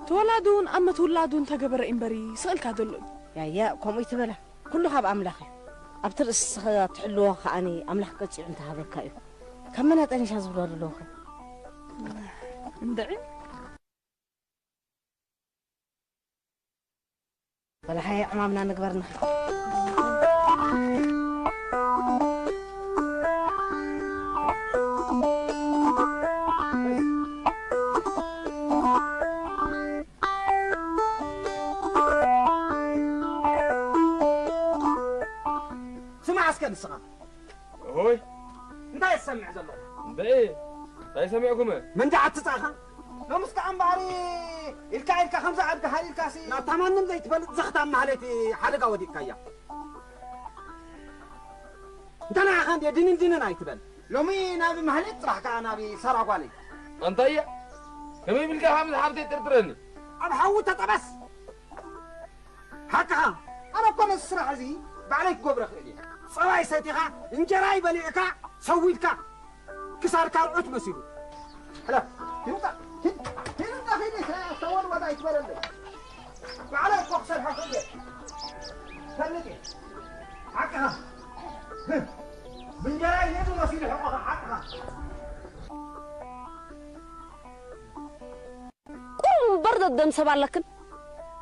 ተወላዱ እውን ኣብ ምትውላዱ እንተገበረ እምበሪ ስቕልካ ዘሎ እዩ። ያያ፣ ከምኡ ይትበላ። ኩሉ ካብ ኣምላኽ እዩ። ኣብቲ ርእስኻ ትሕልዎ ከኣኒ ኣምላኽ ቀጺዑ እንተሃበካ እዩ። ካብ መን ኣጠኒሻ ዝብሎ ኣለዎ ኸ? እንድዒ። በል ሃየ ዕማምና ንግበር ንኸ። ስማዕ እስከ ንስኻ። ሆይ። እንታይ ትሰምዕ ዘለኻ? እምበይ፣ እንታይ ሰሚዕኩመ? መንጃ ኣትጻእኻ? ሎምስ ከኣ እምበኣር ኢልካ ኢልካ ከምዛ ኣድጋ ሃሊልካሲ ናብታ ማንም ዘይትፈልጥ ዘኽታም ማህሌት ሓደጋ ወዲቕካያ። እንተ ንዓኻ እንድየ ድንን ድንን ኣይትበል። ሎሚ ናብ ማህሌት ጽባሕ ከኣ ናብ ሳራ ጓለይ። ኣንታየ፣ ከመይ ኢልካ ከምዚ ሓብተይ ጥርጥረኒ? ኣብ ሓዊ ተጠበስ። ሓቅኻ። ኣነ እኮ ነዚ ስራሕ እዚ ባዕለይ ክገብሮ እኽእል እየ። ጸባይ ሰቲኻ፣ እንጀራይ በሊዕካ፣ ሰው ኢልካ፣ ክሳድካ ርዑት መሲሉ። ሕለፍ። ሂድ ውጻእ። ሂድ፣ ሂድ ውጻእ፣ ሂድ፣ ተወድወድ ኣይትበለለይ። ባዕለይ እኮ ክሰርሖ እኽእል እየ። ፈልጥ እየ። ሓቅኻ። ብእንጀራይ ሂዱ መሲሉ ሕቆኻ፣ ሓቅኻ። ቁሩብ እምበር ደደም ሰብ ኣለክን።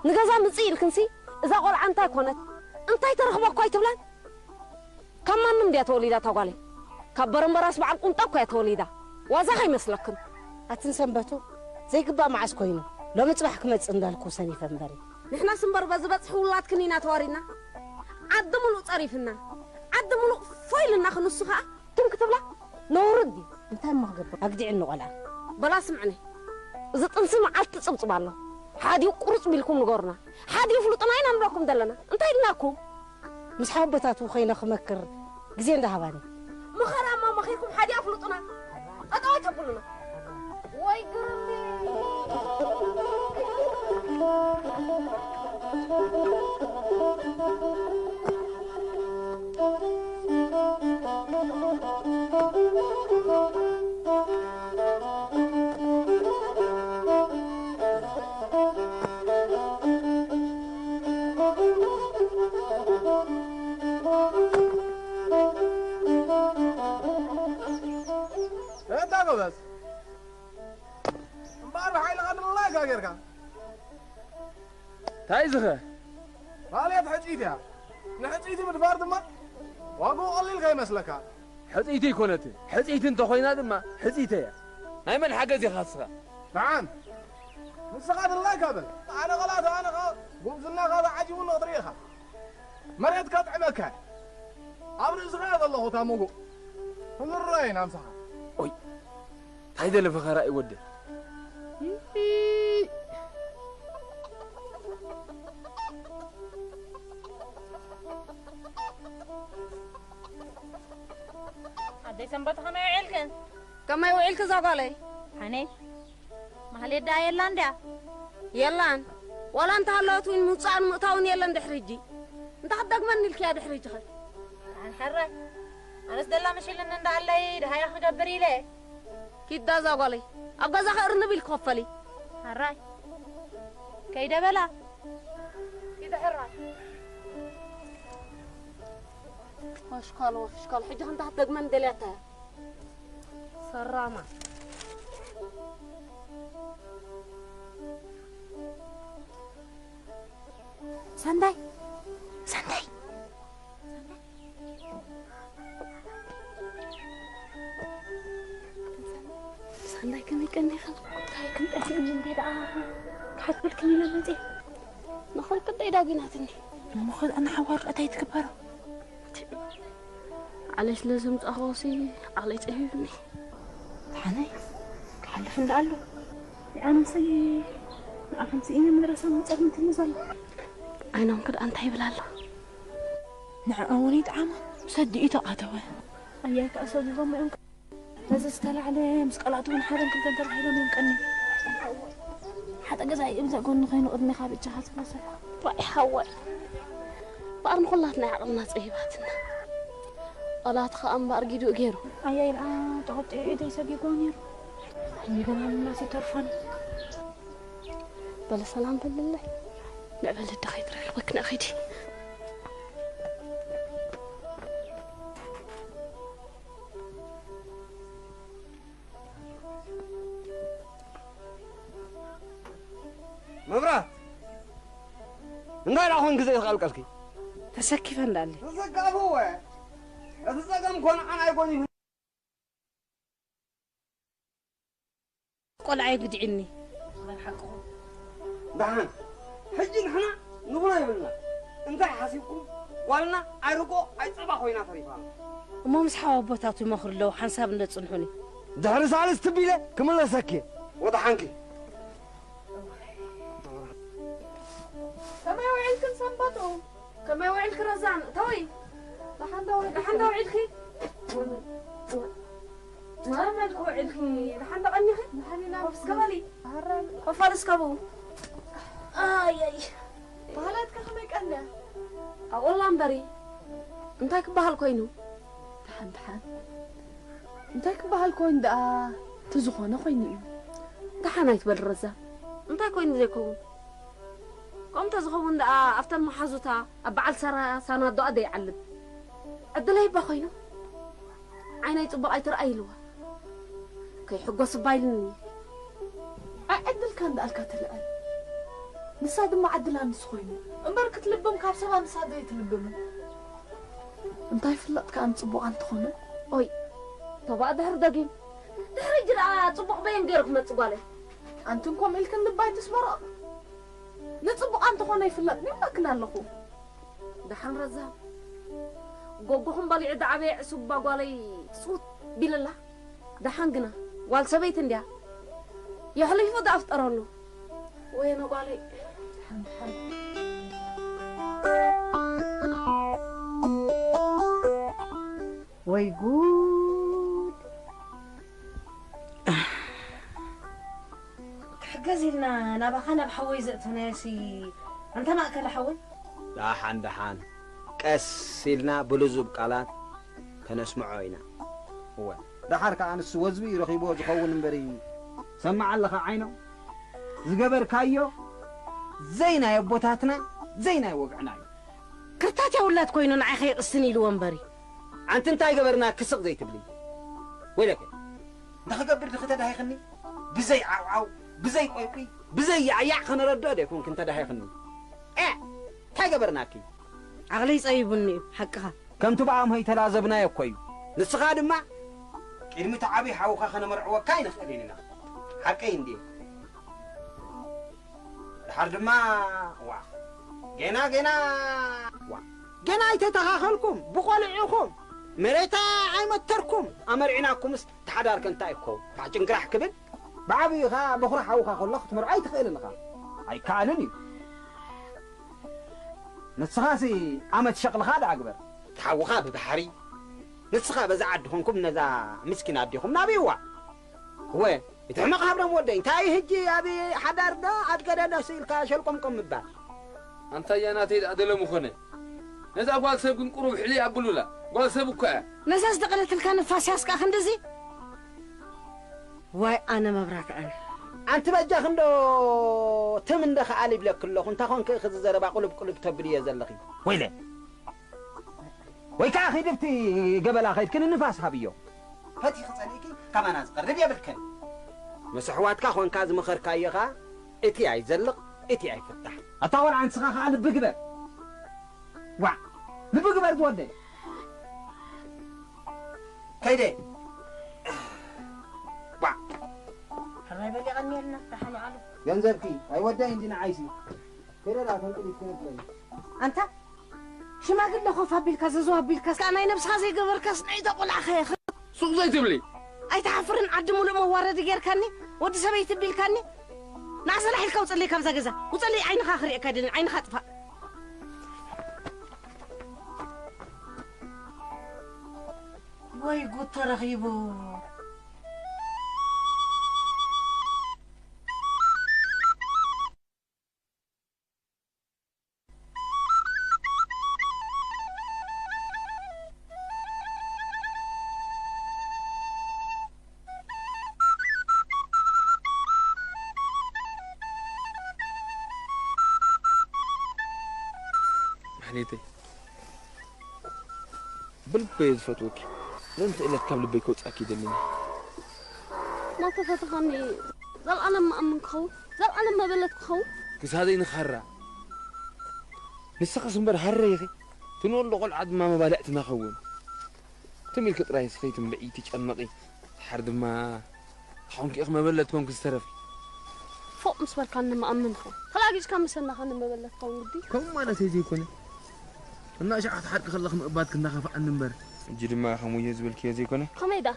ንገዛ ምጽእ ኢልክንሲ፣ እዛ ቆልዓ እንታይ ኮነት? እንታይ ተረኽቦ እኮ ኣይትብላን? ካብ ማንም ድያ ተወሊዳ እታ ጓለይ? ካብ በረምበራስ በዓል ቁምጣ እኮ እያ ተወሊዳ። ዋዛ ከይመስለክን። ኣትን ሰንበቱ፣ ዘይግባእ መዓስ ኮይኑ? ሎሚ ጽባሕ ክመጽእ እንዳልኩ ሰኒፈ እምበሪ። ንሕናስ እምበር በዚ በጽሒ ውላድክን ኢና ተዋሪድና። ዓዲ ምሉእ ጸሪፍና። ዓዲ ምሉእ ፎይ ኢልና ክንሱ ከኣ ትም ክትብላ ነውሪ ድዩ? እንታይ እሞ ክገብር? ኣግዲዕኒ ቆልዓ። በላ ስምዕኒ። እዚ ጥንሲ መዓልቲ ጽብጽብ ኣሎ። ሓዲኡ ቁርጽ ቢልኩም ንገሩና። ሓዲኡ ፍሉጥና ኢና ንብለኩም ዘለና። እንታይ ኢልናኩም? ምስ ሓወቦታቱ ኮይነ ክመክር ግዜ እንዳሃባኒ። ምኸራ እሞ መኺርኩም ሓዲኡ ኣፍልጡና። ጠጠው ኣይተብሉና። ወይ ግርምቢ። እታ ጎበዝ። እምበኣር ብሓይልኻ ንላይካ ጌርካ። እንታይ ዝኸ? ማለት ሕጽይቲ እያ። ንሕጽይቲ ምድፋር ድማ ዋግኡ ቀሊል ከይመስለካ። ሕጽይቲ ኣይኮነትን። ሕጽይቲ እንተኾይና ድማ ሕጽይቲ እያ። ናይ መን ሓገዝ ኢኻ ንስኻ? ንዓን። ንስኻ ድላይካ በል። ኣነ ቐላእቲ ኣነ ኸኣ ጉብዝናኻ ዝዓጂቡ ንኽትርኢ ኢኻ። መሬት ከጥዕመካ እየ። ኣብ ርእስኻ እየ ዘለኹ እታ ምጉእ። ክንረኣይ ኢና ምሳኻ። ኦይ፣ እንታይ ደለፈ ኸራኢ ወደ? ኣደይ ሰንበት ከመይ ውዒልክን? ከመይ ውዒልኪ እዛ ጓለይ? ሓኔ፣ ማህሌት ደኣ የላን ድያ? የላን። ዋላ እንተሃለወት እውን ምውጻእን ምእታውን የለን ድሕሪ ሕጂ። እንታይ ክትደግመኒ ኢልክያ ድሕሪ ሕጂ ኸ? ኣንሐራይ። ኣነስ ደላ መሽልን እንዳሃለይ ድሃያ ክገብር ኢለ። ኪዳ እዛ ጓለይ፣ ኣብ ገዛ ከእርንብ ኢል ክኸፈሊ። ኣራይ። ከይደ በላ። ይድሕራ። ወሽካል፣ ወሽካል፣ ሕጂ ክንታ ክትደግመን ደልያታ እያ። ሰራማ። ሰንዳይ፣ ሰንዳይ። ሰንዳይ ከመይ ቀኒኻ? እንታይ ክንጠፍእኒ እንዴ ደኣ? ክሓትኩልክን ኢለ መፅእ። ንኸል ቅደይ ዳጊናትኒ። እሞ ኸል ኣነ ሓዋር እንታይ ትግበሮ? ዓለይ ስለ ዘምጻእኽዎሲ ዓለይ ጸቢብኒ። ደሓነይ ክሓልፍ እንዳ ኣሎ። ኣነሰይ ንኣኹም ስኢነ መድረሳ ምንጻር ምንትኒ ዘሎ። ዓይኖም ክድኣ እንታይ ይብል ኣሎ? ንዕኦም እውን ይጥዓሞም። ሰዲኡ ተቓተወ። ኣያ ከኣ ሰጊጎም እዮም። ነዚ ዝተላዕለ ምስ ቀላእቱ እውን ሓደን ክልተን ተባሂሎም እዮም ቀኒ። ሓጠ ገዛ እዮም ዘጎኒ ኮይኑ ቅድሜኻ ብቻኻ ትመስል። ዋይ ሓወይ። በኣር ንኹላትና ዓቕልና ጸይባትና። ቃላት ኸኣ እምበኣር ጊዱእ ገይሩ። ኣያይ ደኣ ተቖጢዑ ኢደይ ሰጊጎ ነይሩ። ይበላልናስ ይተርፎን። በለ ሰላም በልለይ። ንዕበል ደኸይ ትረክበክ ንኺዲ። መብራት! እንታይ ደኣ ኾንኪ ዘይተቐልቀልኪ? ተሰኪፈ እንዳለ። ተሰካፍወ! እቲ ጸገም ኮነ ኣን ኣይኮን እዩ። ቆልዓ ይግድዕኒ። ደሓን፣ ሕጂ ንሕና ንብሎ የብልና። እንታይ ሓሲብኩም? ጓልና ኣይርጎ ኣይጸባ ኮይና ተሪፋ። እሞ ምስ ሓወቦታቱ ይመኽሩ ኣለዉ፣ ሓንሳብ እንደ ጽንሑኒ። ድሕሪ ሳልስቲ ቢለ ክምለሰኪ። ወደሓንኪ። ከመይ ውዒልክን ሰንበቱ? ከመይ ውዒልኪ ረዛን? እተዊ። ደሓን ዶ ውዒልኪ? ደሓን ዶ ውዒልኪ? መን መልክ ውዒልኪ? ደሓን ዶ ቀኒኺ? ደሓን ኢና። ኮፍ እስከ በሊ። ኣረ። ኮፍ በል እስከ ብኡ። ኣይ፣ ኣይ። ባህላትካ ከመይ ቀንያ? ኣብኡ ኣላ እምበሪ። እንታይ ክበሃል ኮይኑ? ደሓን፣ ደሓን። እንታይ ክበሃል ኮይኑ ደኣ? እቲ ዝኾነ ኮይኑ እዩ። ደሓን ኣይትበል ረዛን። እንታይ ኮይኑ ዘይከውን? ከምኡ እንተዝኸውን ደኣ ኣብተን መሓዙታ ኣብ በዓል ሰራ ሳናዶኣ ደይዓልብ። ዕድለይ እባ ኮይኑ ዓይነይ ጽቡቕ ኣይትርኣይ ኢልዋ። ከይሕጎስ እባ ኢልኒ። ኣይ ዕድልካ እንዳኣልካ ትልዕል። ንሳ ድማ ዕድላ ንሱ ኮይኑ። እምበር ክትልብም ካብ ሰባ ንሳ ዘይትልብምን። እንታይ ፍለጥ ከኣ ንጽቡቕ ኣንትኾነ? ኦይ፣ ተባእ ድሕሪ ደጊም። ድሕሪ ሕጂ ደኣ ጽቡቕ በየን ገይሩ ክመጽእ ጓለይ? ኣንትን ከምኡ ኢልክን ልባ ኣይትስበሮ። ንጽቡቕ ኣንትኾነ ይፍለጥ፣ ይብለክን ኣለኹ። ደሓን ረዛን፣ ጎጎኹም በሊዑ ዝዓበየ ዕሱብ እባ ጓለይ ስውት ቢልላ። ደሓን ግና፣ ጓል ሰበይቲ እንድያ። የሕሊፉ ደኣ ፍጠረሉ። ወየነ ጓለይ። ደሓን፣ ደሓን። ወይ ጉድ! ክሕገዝ ኢልና ናባኻ ናብ ሓወይ ዘእተናዮሲ፣ ኣንታ ማእከለ ሓወይ? ደሓን ደሓን፣ ቀስ ኢልና ብልዙብ ቃላት ከነስምዖ ኢና። እወ፣ ደሓር ከኣ ንሱ ወዝቢ እዩ ረኺብዎ ዝኸውን እምበሪ፣ ሰማዕ ኣለኻ ዓይኖ፣ ዝገበርካዮ ዘይ ናይ ኣቦታትና፣ ዘይ ናይ ወግዕና እዩ። ክርታትያ ውላድ ኮይኑ ንዓይ ከይቕስን ኢልዎ እምበሪ። ኣንቲ እንታይ ገበርና ክስቕ ዘይትብሊ? ወይለከ፣ እንታይ ክገብር ድኺ ተዳሂኽኒ? ብዘይ ዓውዓው፣ ብዘይ ቆይቁይ፣ ብዘይ ያዕያዕ ከነረድኦ ዶ ይኮንክ እንተ ደሃይኽኒ? ኤ! እንታይ ገበርናኪ? ዓቕለይ ጸቢቡኒ እዩ፣ ሓቅኻ። ከምቲ ብኣምሆይ ተላዘብናዮ እኮ እዩ። ንስኻ ድማ፣ ቅድሚ እቲ ዓብዪ ሓውኻ ከነመርዕወካ ኣይንኽእልን ኢና። ሓቀይ እንድየ። ድሓር ድማ፣ ዋ፣ ጌና፣ ጌና፣ ዋ፣ ጌና ኣይተተኻኸልኩም፣ ብቖልዑኹም፣ መሬታ ኣይመተርኩም፣ ኣመርዒናኩምስ፣ እቲ ሓዳር ከ እንታይ እኮ፣ ባዕ ጭንግራሕ ክብል፣ ብዓብይኻ በኹሪ ሓውኻ ከሎ ክትመርዖ ኣይትኽእልን ኢኻ። ኣይከኣልን እዩ። ንስኻሲ ኣመት ሸቕልኻ ደኣ ግበር። እቲ ሓውኻ ብባሕሪ፣ ንስኻ በዛ ዓዲ ኾንኩም ነዛ ምስኪን ኣዴኹም ናብይዋ። እወ፣ እቲ ሕመቕ ሃብሮም ወደይ፣ እንታይ ሕጂ ኣብ ሓዳር ዶ ኣብ ገደል ዶ ኢልካ ሸልቆምቆም ምባል? ኣንታ እያ ናተይ ደኣ ደለ ምኾነ። ነዛ ጓል ሰብ ግን ቁሩብ ሕልይ ኣብሉላ። ጓል ሰብ እኮ እያ። ነዛ ዝደቐለትልካ ንፋስ ያስቃ ክንድዚ? ዋይ ኣነ መብራት ኣነ። ኣንቲ በጃኺ እንዶ ትም እንደ ከኣል ይብለኪ ኣለኹ። እንታይ ኾንኪ ኢኺ እዚ ዘረባ ቁልብ ቁልብ ተብልዮ ዘለኺ? ወይለ። ወይ ከዓ ኺዲ ኣብቲ ገበላ ኸይድኪ ንንፋስ ሃብዮ። ፈቲኺ ጸሊእኪ ካባና ዝቐርብ የብልክን። ምስ ኣሕዋትካ ኾንካ ዝመኸርካዮ ኸኣ እቲ ኣይዘልቕ እቲ ኣይፍታሕ። ኣታ ቆልዓ ንስኻ ኸኣ ልቢ ግበር። ዋዕ! ልቢ ግበር ዝወደይ። ከይደ። ባ። ሕራይ በሊ ቀንየልና፣ ደሓን ይዓሉ። ገንዘብኪ ኣይወዳይ እንዲ ንዓይሲ። ከይደ ዳ ተንቅሊት ክነጥረይ። ኣንታ፣ ሽማግለ ኮፍ ኣቢልካ፣ ዘዘው ኣቢልካ፣ እስከ ናይ ነብስኻ ዘይገበርካስ ንእይቶ ቆልዓ ኸየኽ-? ሱቕ ዘይትብሊ። ኣይትሓፍርን? ዓዲ ሙሉእ መዋረዲ ጌርካኒ፣ ወዲ ሰበይቲ ቢልካኒ። ንዓ ሰላሕ ኢልካ ውጸለይ ካብዛ ገዛ። ውጸለይ፣ ዓይንኻ ክርእየካ ኣይደልን፣ ዓይንኻ ጥፋእ። ወይ ጉድ ተረኺቡ። ማሕሌተይ፣ ብልበይ ዝፈትወኪ፣ ምእንቲ እለት ካብ ልበይ ከውጻኪ ይደልኒ። እናተፈተኻኒ፣ ዘልኣለም መኣምን ክኸውን፣ ዘልኣለም መበለት ክኸውን። ክሳደይ ንኻራ፣ ንስኽስ እምበር ሃረ ኢኺ፣ ትንወልዶ ቆልዓ ድማ መባልዕትና ኸውን። ትም ኢልኪ ጥራይ ስኺ ትንብዒ፣ ትጨነቒ፣ ድሓር ድማ ተኾንኪ ኢኺ መበለት ኮንኪ ዝተረፍኪ። ፎእ ምስ በልካኒ መኣምን ኹን። ተላጊጽካ ምስ ሰናኻኒ መበለት ኸውን ግዲ። ከምኡ ማለተይ ዘይኮነ። እና ሸዓት ሓቂ ከለኺ ምእባድ ክናኸፍኣኒ እምበር። ሕጂ ድማ ከምኡ እየ ዝበልክዮ ዘይኮነ። ከመይ ደኣ?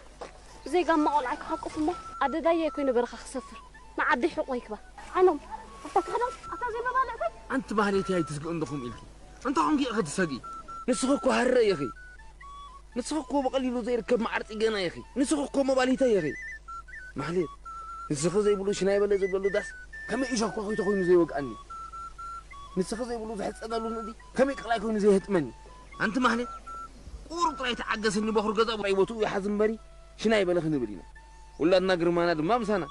ብዘይ ጋማ ቆልዓ ክሓቁፍ እሞ ኣደዳየ ኮይኑ በረኻ ክሰፍር። ንዓደይ ሕቆ ይክባ። ዓኖም፣ ኣታ ካሕዳም፣ ኣታ ዘይመባልዕተይ። ኣንቲ ማህሌተይ ኣይትስግኢ እንዶ ከምኡ ኢልኪ። እንታይ ኾንኪ ኢኺ ትሰግኢ? ንስኺ እኮ ሃረ ኢኺ። ንስኺ እኮ ብቐሊሉ ዘይርከብ መዓር ጽገና ኢኺ። ንስኺ እኮ መባሊተይ ኢኺ። ማህሌት፣ ንስኺ ዘይብሉ ሽናይ በለ ዝብለሉ ዳስ ከመይ እዩ ሸኮኺ ተኾይኑ ዘይወግኣኒ? ንስኺ ዘይብሉ ዝሕጸነሉ ንእዲ ከመይ ቅላይ ኮይኑ ዘይህጥመኒ? ኣንቲ ማህሌት፣ ቁሩብ ጥራይ ተዓገስኒ፣ በኹሪ ገዛ ብራይ ቦትኡ ይሓዝ እምበሪ፣ ሽናይ በለ ክንብል ኢና። ውላድና ግርማና ድማ ምሳና።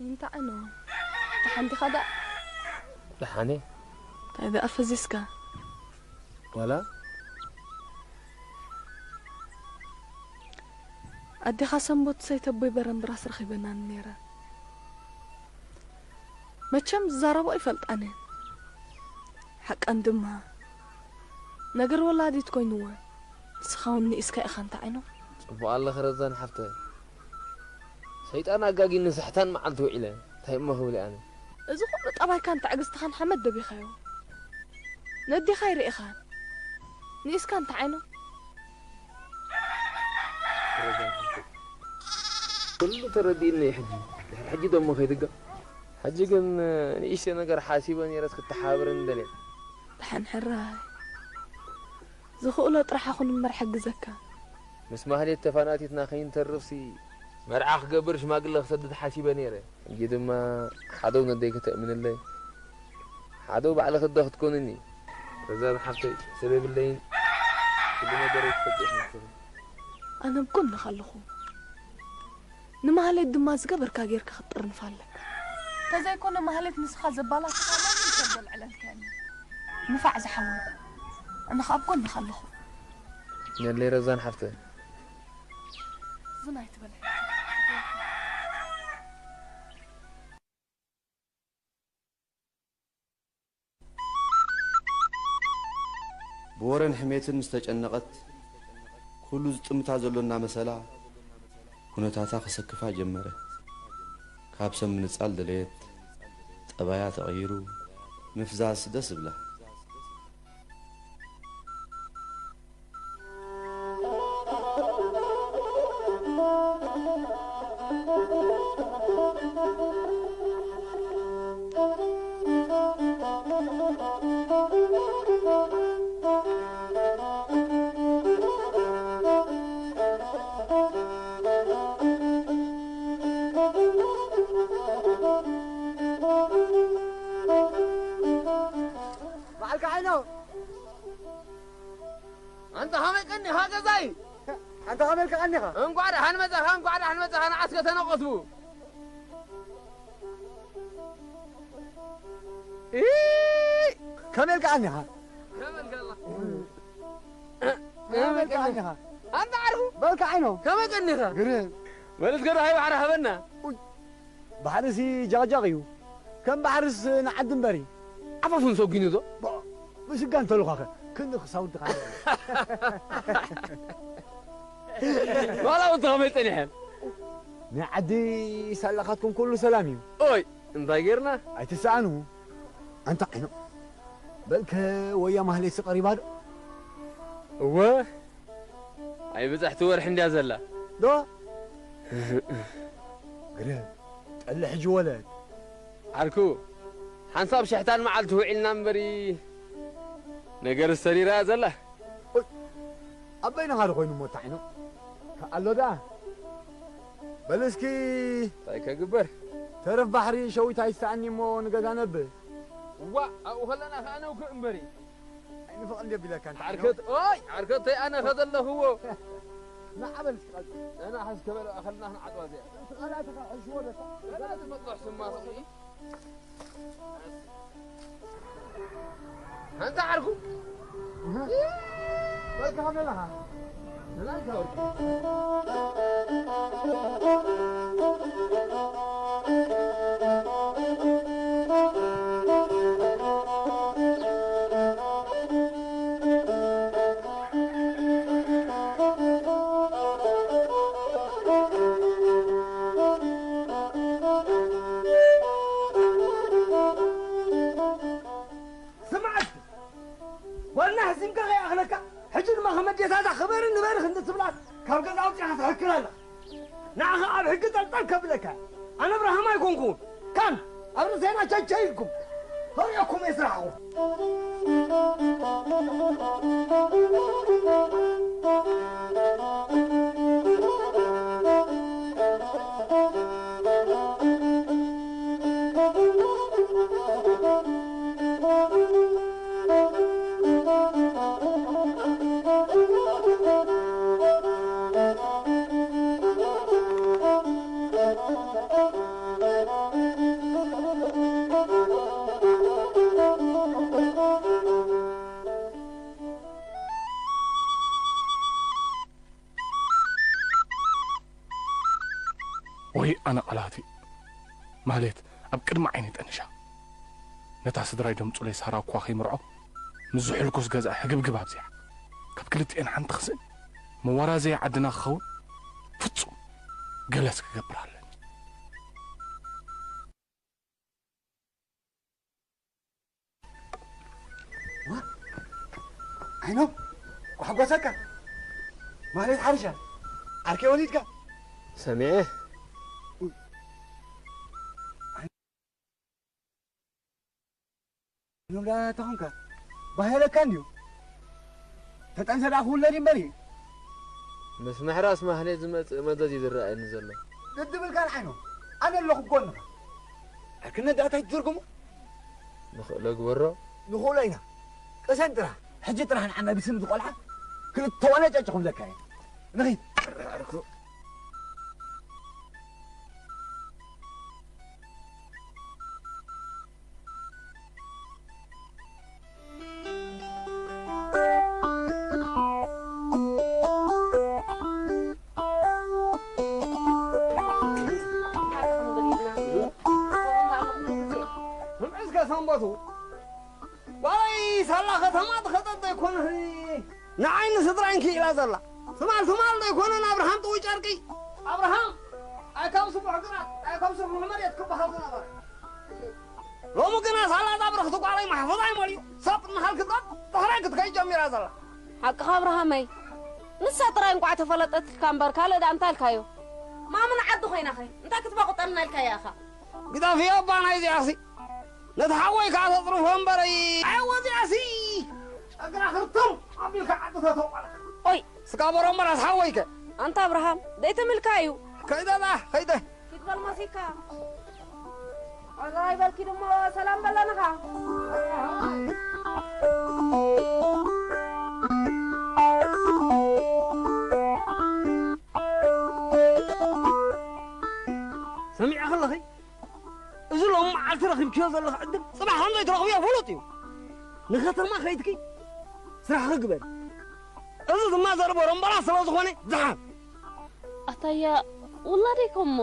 እንታይ ኖ? ደሓን ዲኻ ደኣ? ደሓን እየ። እንታይ ደኣ ፈዚዝካ? ዋላ? ኣዴኻ ሰንበት ሰይተቦይ በረምብራስ ረኺበናኒ ነይረ። መቸም ዝዛረቦ ኣይፈልጣን እየን። ሓቀን ድማ። ነገር ወላዲት ኮይንወን። ንስኻ እውን ንኢስካ ኢኻ እንታይ ዓይኖም? ጽቡቕ ኣለኺ ረዛን ሓፍተይ። ሰይጣን ኣጋጊኒ ስሕታን መዓልቲ ውዒለ። እንታይ እሞ ክብል እየ ኣነ? እዚ ኩሉ ጠባይካን ትዕግስትኻን ሓመድ ደቢኻዮ። ነዴኻ ኣይርኢኻን። ንኢስካ እንታይ ዓይኖም? ረዛን ሓፍተይ። ኩሉ ተረዲእኒ እዩ ሕጂ። ድሕሪ ሕጂ ደሞ ከይትጋ። ሕጂ ግን ንእሽተይ ነገር ሓሲበ ነይረስ ክትሓባበረኒ ደልየ። ደሓን ሕራይ። ዝኽእሎ ጥራሕ ኣኹን እምበር ሓግዘካ። ምስ ማህሌት ተፋናቲትና ከይንተርፍሲ መርዓ ክገብር ሽማግለ ክሰድድ ሓሲበ ነይረ። ሕጂ ድማ ሓደው ነደይ ከተእምንለይ፣ ሓደው ባዕልኺ ኣደ ክትኮንኒ። ረዛን ሓፍተይ፣ ሰብ የብለይን፣ ኩሉ ነገረይ ትፈልጢ ኢኺ ንስኺ። ኣነ ኣብ ጎንኻ ኣለኹ። ንማህሌት ድማ ዝገበርካ ጌርካ ክትጥርንፋ ኣለካ። ተዘይኮነ ማህሌት ንስኻ ዘባላሽኻ ማንም ሰብ ዘልዕለልካ የለን። ንፋዕ ዝሓወይ፣ ኣነ ኸኣ ኣብ ጎንኻ ኣለኹ። ነለይ ረዛን ሓፍተይ። ዝን ኣይትበል። ብወረን ሕሜትን ዝተጨነቐት፣ ኩሉ ዝጥምታ ዘሎ እናመሰላ፣ ኩነታታ ከሰክፋ ጀመረ። ካብ ሰብ ምንጻል ደለየት። ጠባያ ተቐይሩ ምፍዛዝ ደስ ይብላ። በዓልካ ዓይኖ። ኣንታ ኸመይ ቀኒኻ ገዛይ? ኣንታ ኸመይ ኢልካ ቀኒኻ? እንቋዕ ደሓን መጻኻ፣ እንቋዕ ደሓን መጻኻ፣ ንዓስከ ተነቐቱ። ኢይ! ከመይ ኢልካ ቀኒኻ? ከመይ ኢልካ ኣላ? ከመይ ኢልካ ቀኒኻ? ኣንታ ዓርኩ? በልካ ዓይኖ። ከመይ ቀኒኻ? ግርም። በል እስከ ደሃይ ባሕሪ ሃበና። ኡይ! ባሕሪሲ ጃቕጃቕ እዩ። ከም ባሕርስ ንዓዲ እምበሪ። ዓፋፉን ሰጒኑ ዶ? ባ-፣ ብስጋ እንተልኳኸ፣ ክንዲ ክሳውንቲ ኻነ። ዋላ እውን ተኸመይ ጸኒሐን? ናይ ዓዲ ሳላኻትኩም ኩሉ ሰላም እዩ። ኦይ፣ እንታይ ጌርና? ኣይትሰኣኑ። ኣንታ ዓይኖ። በልከ ወያ ማህሌትሲ ቀሪባ ዶ? እወ። ኣይ ብጻሕቲ ወርሒ እንድያ ዘላ። ዶ? ግርም፣ ጠሊ ሕጂ ወለድ። ዓርኩ፣ ሓንሳብ ሽሕታን መዓልቲ ውዒልና እምበሪ፣ ነገር ሰሪራ እያ ዘላ። ኦይ፣ ኣብ በይንኻ ዶ ኮይኑ እሞ ታሕኖ? ከኣሎ ደኣ? በል እስኪ እንታይ ከግበር? ተረፍ ባሕሪ ሸዊት ኣይስኣኒ እሞ ንገዛ ነብር። እዋ፣ ኣብኡ ከለና ከኣ ነውክእ እምበሪ። ኣይንፍቕን ድዮ ቢለካ እንተ ዓርከት፣ ኦይ፣ ዓርከተይ ኣነ ከዘለኽዎ። ንዓ በል እስኪ ቀጽል። ኣነ ሓዝ ከበለ ኣኸልና ክንዓጥዋ እዚኣ። እቲ ቃላትኻ ሕሽዎ ደካ። ኣነ ዝመጽሕ ስማ ስምዒ። ሓንቲ ዓርኩ። እህ። በልካ ከመይ ኣለኻ? ደህና ኢልካ ወርቂ። ስምዓት! ጓልና ሕሲምካ ከይኣኽለካ፣ ሕጂ ድማ ከም ኣዴታታ ክበሪ ንበሪ ክንዲ ትብላት ካብ ገዛ ኣውጺኻ ትሕክር ኣለኻ። ንዓኻ ኣብ ሕጊ ጠልጠል ከብለካ። ኣነ ኣብርሃም ኣይኮንኩን። ካን ኣብ ርእሰና ቸቸ ኢልኩም። ከርእየኩም እየ ስራሕኹም። ወይ ኣነ ቃላቲ። ማህሌት ኣብ ቅድሚ ዓይነይ ጠኒሻ። ነታ ስድራይ ደምጹለይ ሳራ እኳ ከይምርዖ፣ ምስ ዝሕልኩስ ገዛ ህግብግብ ኣብዚሓ። ካብ ክልቲኤን ሓንቲ ክስእን፣ መዋራዘያ ዓድና ክኸውን ፍጹም ገለስ ክገብር ኣለኒ። ዋ፣ ዓይኖም፣ ጓሕጓሰካ። ማህሌት ሓሪሻ፣ ዓርከይ ወሊድካ። ሰሚዐ። ኖብዳ ተኾንካ፣ ባህ ያለካ እንዲዩ። ተጠንሰ ደኣ ክውለድ እምበር እዩ። ምስ ምሕራስ ማህሌት ዝመጽእ መዘዝ እዩ ዝረኣየኒ ዘሎ። ግዲ ብልካን ዓይኖ፣ ኣነ ኣለኹ ጎንኻ። ዕርክነት ደኣ እንታይ ትትርጉሙ? ንኽእሎ ግበሮ። ንኽእሎ ኢና። ቅሰን ጥራሕ፣ ሕጂ ጥራሕ ንዓና ብስም ዝቖልዓ ክልተ ዋና ጨጭ ክብለካ እየ። ንኺድ። እስከ ሰንበቱ ዋይ ሳላ ከተማ ትኸጠጥ ኣይኮነ። ንዓይ ንስድራይን ክኢላ ዘላ። ትማል ትማል ዶ ኣይኮነን ኣብርሃም ጥዊ ጨርቂ? ኣብርሃም ኣይ ካብ ስቡሕ ግራት ኣይ ካብ ስቡሕ መሬት ክበሃል ዝነበረ። ሎሚ ግና ሳላ ዛብረኽቲ ጓለይ ማሕፈዛይ መሊኡ ሰብ እናሃልክ ዶ ድሕረይ ክትከይድ ጀሚራ ዘላ። ሓቅኻ ኣብርሃመይ። ንሳ ጥራይ እንቋዕ ተፈለጠትካ እምበር ካልእ ደኣ እንታይ ኢልካዮ? ማምን ዓዲ ኮይናኸ እንታይ ክትባቑጠልና ኢልካያ ኢኻ? ግደፍዮ እባ ናይዚኣሲ። ነቲ ሓወይ ከኣ ተጽርፎ እምበረይ። ኣይ ወዚኣሲ። እግራ ክርትም ኣቢልካ ዓዲ ተተቋለ። ኦይ። ስጋ በሮምበራስ ሓወይከ? ኣንታ ኣብርሃም፣ ደይተምልካ እዩ። ከይደ ዳ፣ ከይደ። ኪድ በል ሞሲካ። ኣዛ ይበልኪ ድሞ ሰላም በለንኻ። ሰሚዐ ከለኺ፣ እዚ ሎም መዓልቲ ረኺብክዮ ዘለኺ ዕድል፣ ጽባሕ ከም ዘይትረኽብዮ ፍሉጥ እዩ። ንኸተማ ከይድኪ ስራሕኺ ግበሪ። እዚ ድማ ዘርኢ በሮምበራ ስለ ዝኾነ፣ ደሓን። ኣታያ፣ ውላደይ ከሞ?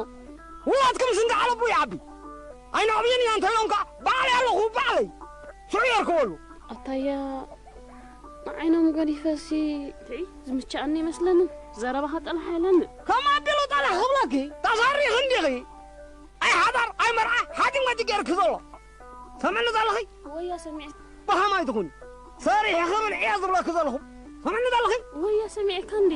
ውላድኩም ስንዲ ዓለቡ ይዓቢ። ኣይነዕብይን እያ እንተኢሎም ከኣ፣ ባዕለይ ኣለኹ፣ ባዕለይ። ሽዑ የርክበሉ። ኣታያ፣ ንዓይኖም ገዲፈሲ፣ ትዒ፣ ዝምችኣኒ ይመስለንን። ዘረባኻ ጠላሕ ኣይለንን። ከም ኣቢሉ ጠላሕ ክብለኪ፣ ተሰሪኺ እንዲኺ። ኣይ ሓዳር፣ ኣይ መርዓ፣ ሓዲም ወዲ ገይርኪ ዘሎ። ሰምዕኒ ዘለኺ? ወያ ሰሚዐ። ብኸማይ ትኹን። ሰሪሒ ክብል ዕየ ዝብለኪ ዘለኹ። ሰምዕኒ ዘለኺ? ወያ ሰሚዐካ እንዴ?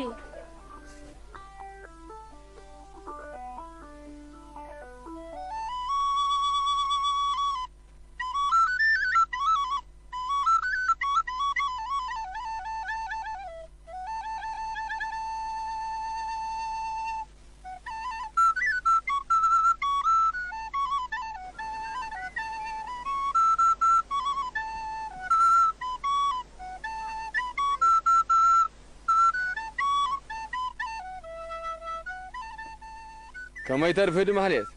ከመይ ተርፍዲ ማህሌት?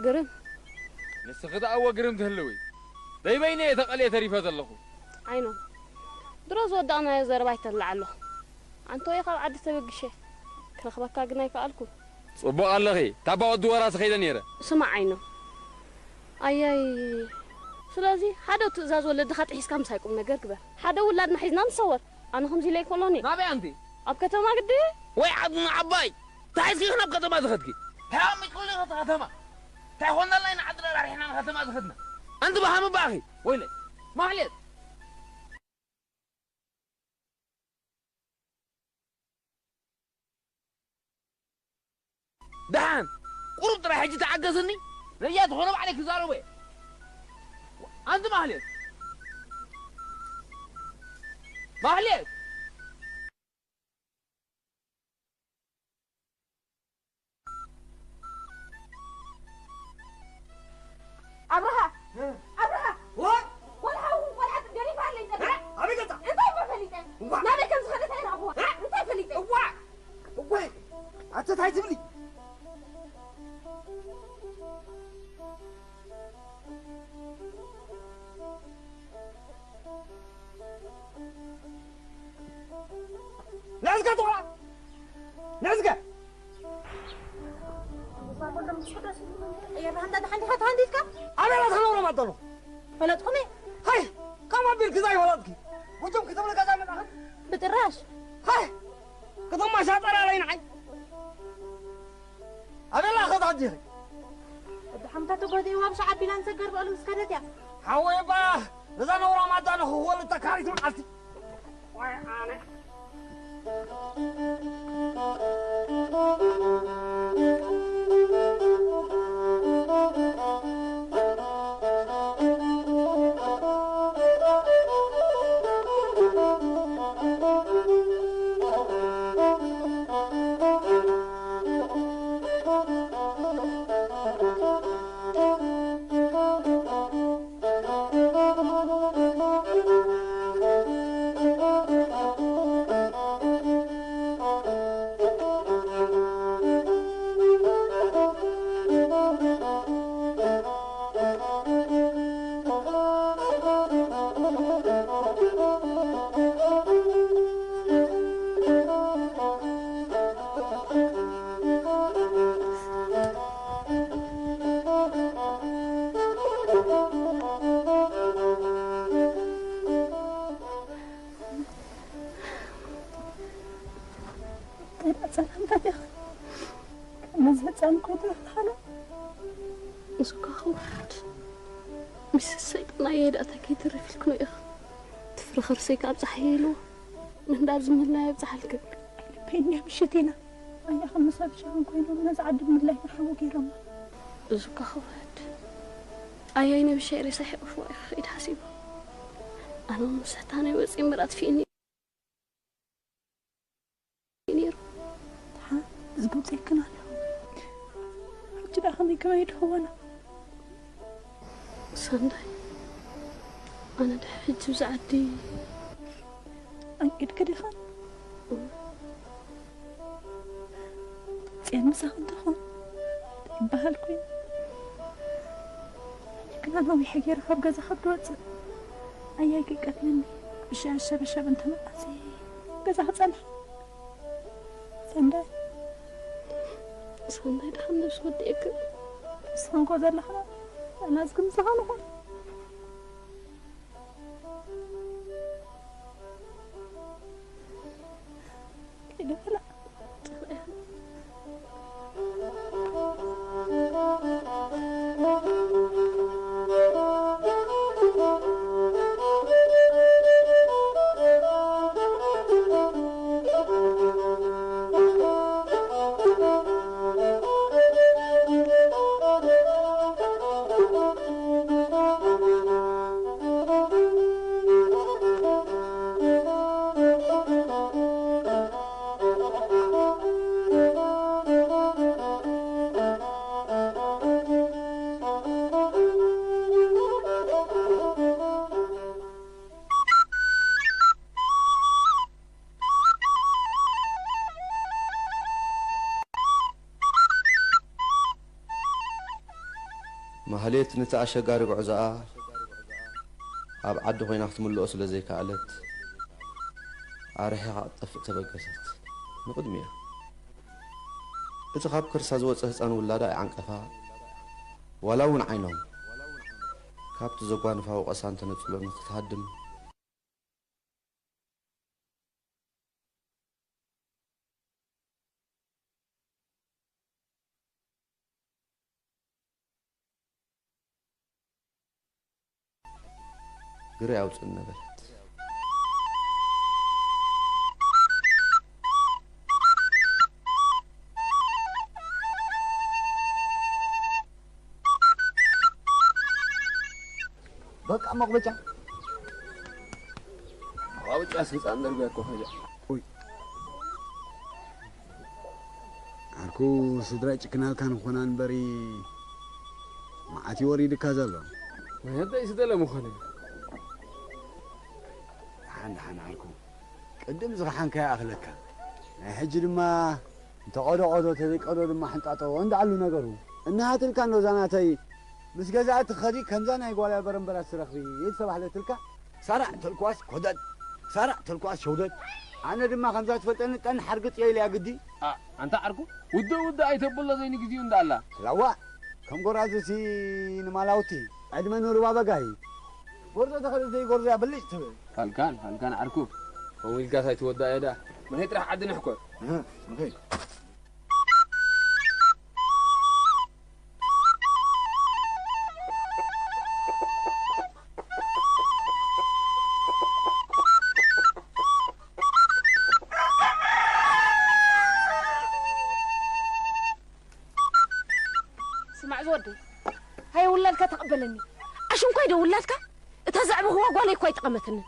ግርም። ንስኺ ደኣ እወ ግርም ትህልዊ። ደይ በይነ እየ ተቐልየ ተሪፈ ዘለኹ። ዓይኖ፣ ድሮ ዝወዳእናዮ ዘረባ ይተልዕ ኣለኹ። ኣንተ ወይ ካብ ዓዲ ተበግሸ፣ ክረኽበካ ግን ኣይከኣልኩን። ጽቡቕ ኣለኺ፣ ታባ ወዲ ወራሲ ከይደ ነይረ። ስማዕ ዓይኖ፣ ኣያይ፣ ስለዚ ሓደ ትእዛዝ ወለድኻ ጥሒስካ ምሳይ ቁም ነገር ግበር። ሓደ ውላድና ሒዝና ንሰወር። ኣነ ከምዚ ኢለ ኣይኮሎን እየ። ናበይ ኣንቲ? ኣብ ከተማ ግዲ። ወይ ዓድና ዓባይ፣ እንታይ ሒዝኪ ናብ ከተማ ዝኸድኪ? እንታይ ኣሚትኩሉ ኢኺ እቲ ከተማ? እንታይ ኮንና ኢና ዓድና ራሕሪሕና ንከተማ ዝኸድና? ኣንቲ በሃም እባኺ። ወይለይ። ማህሌት። ደሓን፣ ቁሩብ ጥራይ ሕጂ ተዓገስኒ። ነያ ዝኾነ ባዕለይ ክዛረቦ እየ። ኣንቲ ማህሌት። ማህሌት። ኣብርሃ! እ? ኣብርሃ! ወይ! ቆልዓ፣ ቆልዓ ገዲፋ ኣለይ ጸኒሓ። እ? ኣበይ ገጻ? እንታይ እሞ ፈሊጠ? እዋ! ናበይ ከም ዝኸደት ኣይረኣኹዋ። እ? እንታይ ፈሊጠ? እዋ! እዋ! ኣቲ እንታይ ትብሊ? ንዕዝገ ትኾና! ንዕዝገ! እያ፣ ብሃንዳ ተሓንዲኻ ተሃንዲድካ? ኣበይ ኢኻ ተነብሮም ኣለኹ? ፈለጥኩም እየ። ሃይ! ከም ኣቢልኪ ዘይፈለጥኪ! ጉጅም ክትብሊ ገዛ መጣኺ? ብጥራሽ! ሃይ! ክትማሻጠር ኣለይ ንዓይ! ኣበላ ኸት ኣዲኺ? ወዲ ሓምታ ተጎዲእዋ ብሻዕ ኣቢላ ንሰገር በሉ ምስ ከደት እያ። ሓወይ እባ፣ ነዛ ነውራም ኣዳ ንኽወልድ ተካሪት መዓልቲ። ዋይ ኣነ። ገና ጸላም ታዲያ ነዚ ህጻን እኮ ተባህለ። ንስኳ ክውርድ። ምስ ሰይጣን ኣየዳእታ ከይትርፍ ኢልክኖ ኢኻ። ትፍሪ ከርሰይ ካብ ጸሓይ ኢልዎ። ንእንዳ ኣብዚ ምህላይ ኣብጽሓልክን። ልበይ እንድያ ምሽት ኢና። ኣያ ከም ምሳብ ሸኽን ኮይኖም ነዚ ዓዲ ምድላይ ንሓዉ ገይሮም። እዚ እኳ ክውሕድ። ኣያይ ነብሸይ ሬሳ ይሕቕፍዋ ኢኻ ክኢድ ሓሲቡ። ኣነ እውን ምስሕታነይ ወፂእ ምራት ፊእኒ ነይሩ። ደሓን ዝጎብፀክን ኣሎ። ሕጂ ደኣ ከመይ ከመይ ድሕወና? ሰንዳይ፣ ኣነ ድሕሪ ሕጂ ብዛ ዓዲ ኣንቂድኪ ዲኻ? ጽዮን ምሳኺ እንተኾን ይበሃል ኮይኑ። ግና ነዊሐ ገይረ ካብ ገዛ ካብ ድወጽእ ኣያይ ከይቀትለኒ ብሸ-፣ ሸበሸብ እንተመጻሲ ገዛ ክጸንሕ። ሰንዳይ። ሰንዳይ፣ ድሓን ነብሲ ወዲእክን። ንስኽን ኮ ዘለኽና፣ ኣናስ ግን ምሳኻ ንኹን። ከይደ በላ። ማህሌት ነቲ ኣሸጋሪ ጉዕዞኣ ኣብ ዓዲ ኮይና ክትምልኦ ስለ ዘይከኣለት፣ ኣርሒቓ ክትጠፍእ ተበገሰት። ንቕድሚኣ። እቲ ካብ ከርሳ ዝወጸ ህጻን ውላዳ ይዓንቀፋ፣ ዋላ እውን ዓይኖም ካብቲ ዘጓንፋ ወቐሳ እንተነጽሎ ንኽትሃድም፣ ግረ ኣውጽእ ነበረት። በቃ መቑበጫ። መቑበጫ ስልጣን ደርብያ እኮ ኸይዳ። ኡይ። ዓርኩ ስድራ ጭክናልካ ንኾና እንበሪ መዓት እዩ ወሪድካ ዘሎ። ወይ እንታይ ስደለ ምኾነ? ደሓን ደሓን ዓርኩ። ቅድም ዝኸሓንካ ይኣኽለካ። ናይ ሕጂ ድማ እንተቐዶ ቀዶ፣ ተዘይቀዶ ድማ ሕንጣጠዎ እንዳኣሉ ነገሩ። እናሃትልካ እንዶ ዛናተይ ምስ ገዛእቲ ኸዲ ከምዛ ናይ ጓላ በረምበራት ትረኽቢ እየ ዝተባህለትልካ። ሳራዕ ተልኳስ ኮደድ፣ ሳራዕ ተልኳስ ሸውደድ። ኣነ ድማ ከምዛ ትፈልጠኒ ጠን ሓርግጥ እየ ኢለያ ግዲ። ኣ፣ ኣንታ ዓርኩ፣ ውድእ ውድእ ኣይተብሎ ዘይንግዚኡ እንዳኣላ። ላዋ፣ ከም ጎራዝሲ ንማላውቲ ዕድመ ንሩባ በጋሂ። ጎርዞ ተኸደ ዘይጎርዞ እያ ብልጭ ትብል። ፋልካን፣ ፋልካን ዓርኩ፣ ከምኡ ኢልካስ ኣይትወዳእ እያ ደኣ። መሄ ጥራሕ ዓዲ ንሕኮር። እህ፣ መሄ። ስማዕ ዝወደይ፣ ሃየ ውላድካ ተቐበለኒ። ኣሽንኳይ ዶ ውላድካ? እታ ዘዕበኽዋ ጓለይ እኳ ኣይጠቐመትንን።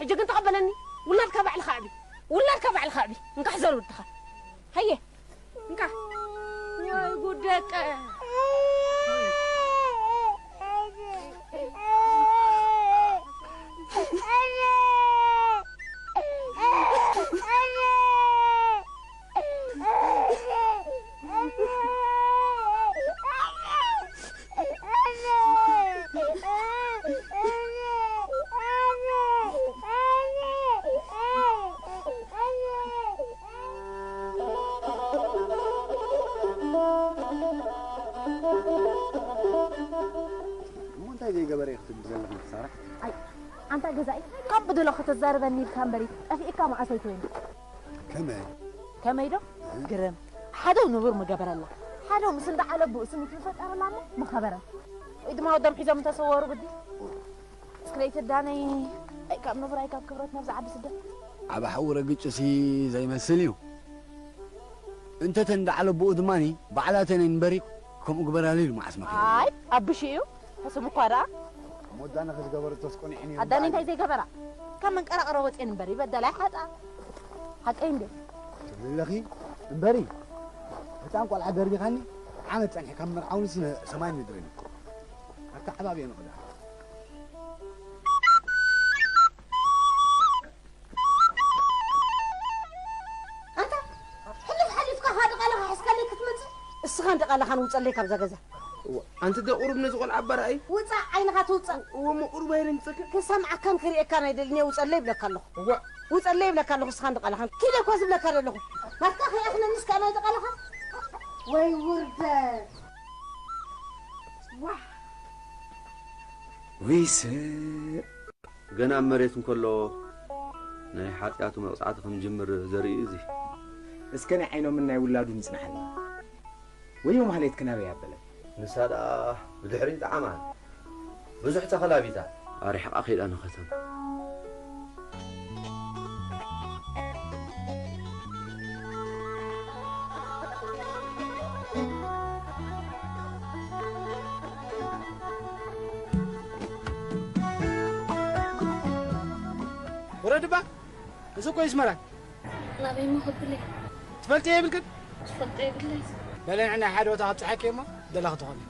ሕጂ ግን ተቐበለኒ። ውላድካ ባዕልኻ ኣዕቢ። ውላድካ ባዕልኻ ኣዕቢ። እንካ ሕዘር ወድኻ። ሃየ። እንካ። ወይ ጉድ ደቀ። እሞ እንታይ ዘይገበረ እዩ ክትብል ዘለኻ ክሳራ? ኣይ፣ ኣንታ ገዛኢ፣ ካብ ብድሎ ከተዛርበኒ ኢልካ እምበሪ፣ ጠፊእካ መዓስ ኣይትወይን? ከመይ? ከመይ ዶ? ግርም። ሓደው ንቡር ምገበረላ። ሓደው ምስ እንዳ ዓለቡ ስኒት ምፈጠረላ እሞ ምኸበረ። ወይ ድማ ወዶም ሒዞም እንተሰወሩ ግዲ። እስክለይ ትዳነይ፣ ኣይ ካብ ነብራይ ካብ ክብረት ነብዚ ዓዲ ስደት። ኣብ ሓዊ ረግጭሲ ዘይመስል እዩ። እንተ ተን ደዓለብኡ ድማኒ ባዕላተን እምበሪ ከምኡ ግበራሉ ኢሉ መዓስ መኺሩ። ኣይ፣ ኣብሽ እዩ። ሕሱም እኳ ደኣ። ሞዳነ ከዝገበረቶስ ቆኒዕኒ እዩ ኣዳኒ እምበኣር። እንታይ ዘይገበራ? ካብ መንቀራቕሮ ወፅየን እምበሪ በደላይ ሓጣ። ሓቀይ እንዴ? ትብሊ ኣለኺ እምበሪ። ህፃን ቆልዓ ደርቢኻኒ ዓመት ጸኒሐ ካብ መርዓውንስ ንሰማይ ምድርን። ኣተዓባብየ ንቕዳ። ኣታ፣ ሕልፍ ሓሊፍካ ኻዲ ቃልኻ ሒዝካለይ ክትመጽእ? እስኻን ድቓልኻን ውጸለይ ካብዛ ገዛ። እዋ፣ ኣንቲ ዶ ቁሩብ ነዚ ቆልዓ ኣባራኣይ? ውጻእ፣ ዓይንኻ ትውጻእ። እዎ፣ እሞ ቁሩብ ኣይርንጸክን? ክሰምዓካን ክርእየካን ኣይደልን እየ፣ ውጸለይ ይብለካ ኣለኹ። እዋ። ውጸለይ ይብለካ ኣለኹ፣ እስኻን ድቓልኻን። ኪደ እኮ ዝብለካ ዘለኹ። ናትካ ከይኣኽለኒ እስካ ናይ ድቓልኻ። ወይ ውርደት። ዋሕ። ወይስ ገና ኣብ መሬት እንከሎ ናይ ሓጢኣቱ መቕጻዕቲ ከም ጅምር ዘርኢ እዩ እዚ። እስከ ናይ ዓይኖምን ናይ ውላዱን ይጽናሓልና። ወዮ ማህሌት ክናበይ ኣበለ። ንሳ ደኣ ብድሕሪት ጠዓማ ብዙሕ ተኸላቢታ። ኣርሒቓ ከይዳ ንኸተማ። ወረድባ፣ እዚ እኮ እዩ ኣስመራ። ናበይ እሞ ክብል እየ? ትፈልጥዮ የብልክን? ዝፈልጦ የብለይ። በለ ንሕና ሓደ ቦታ ከብጽሓኪ እሞ ደለኺ ትኾኒ።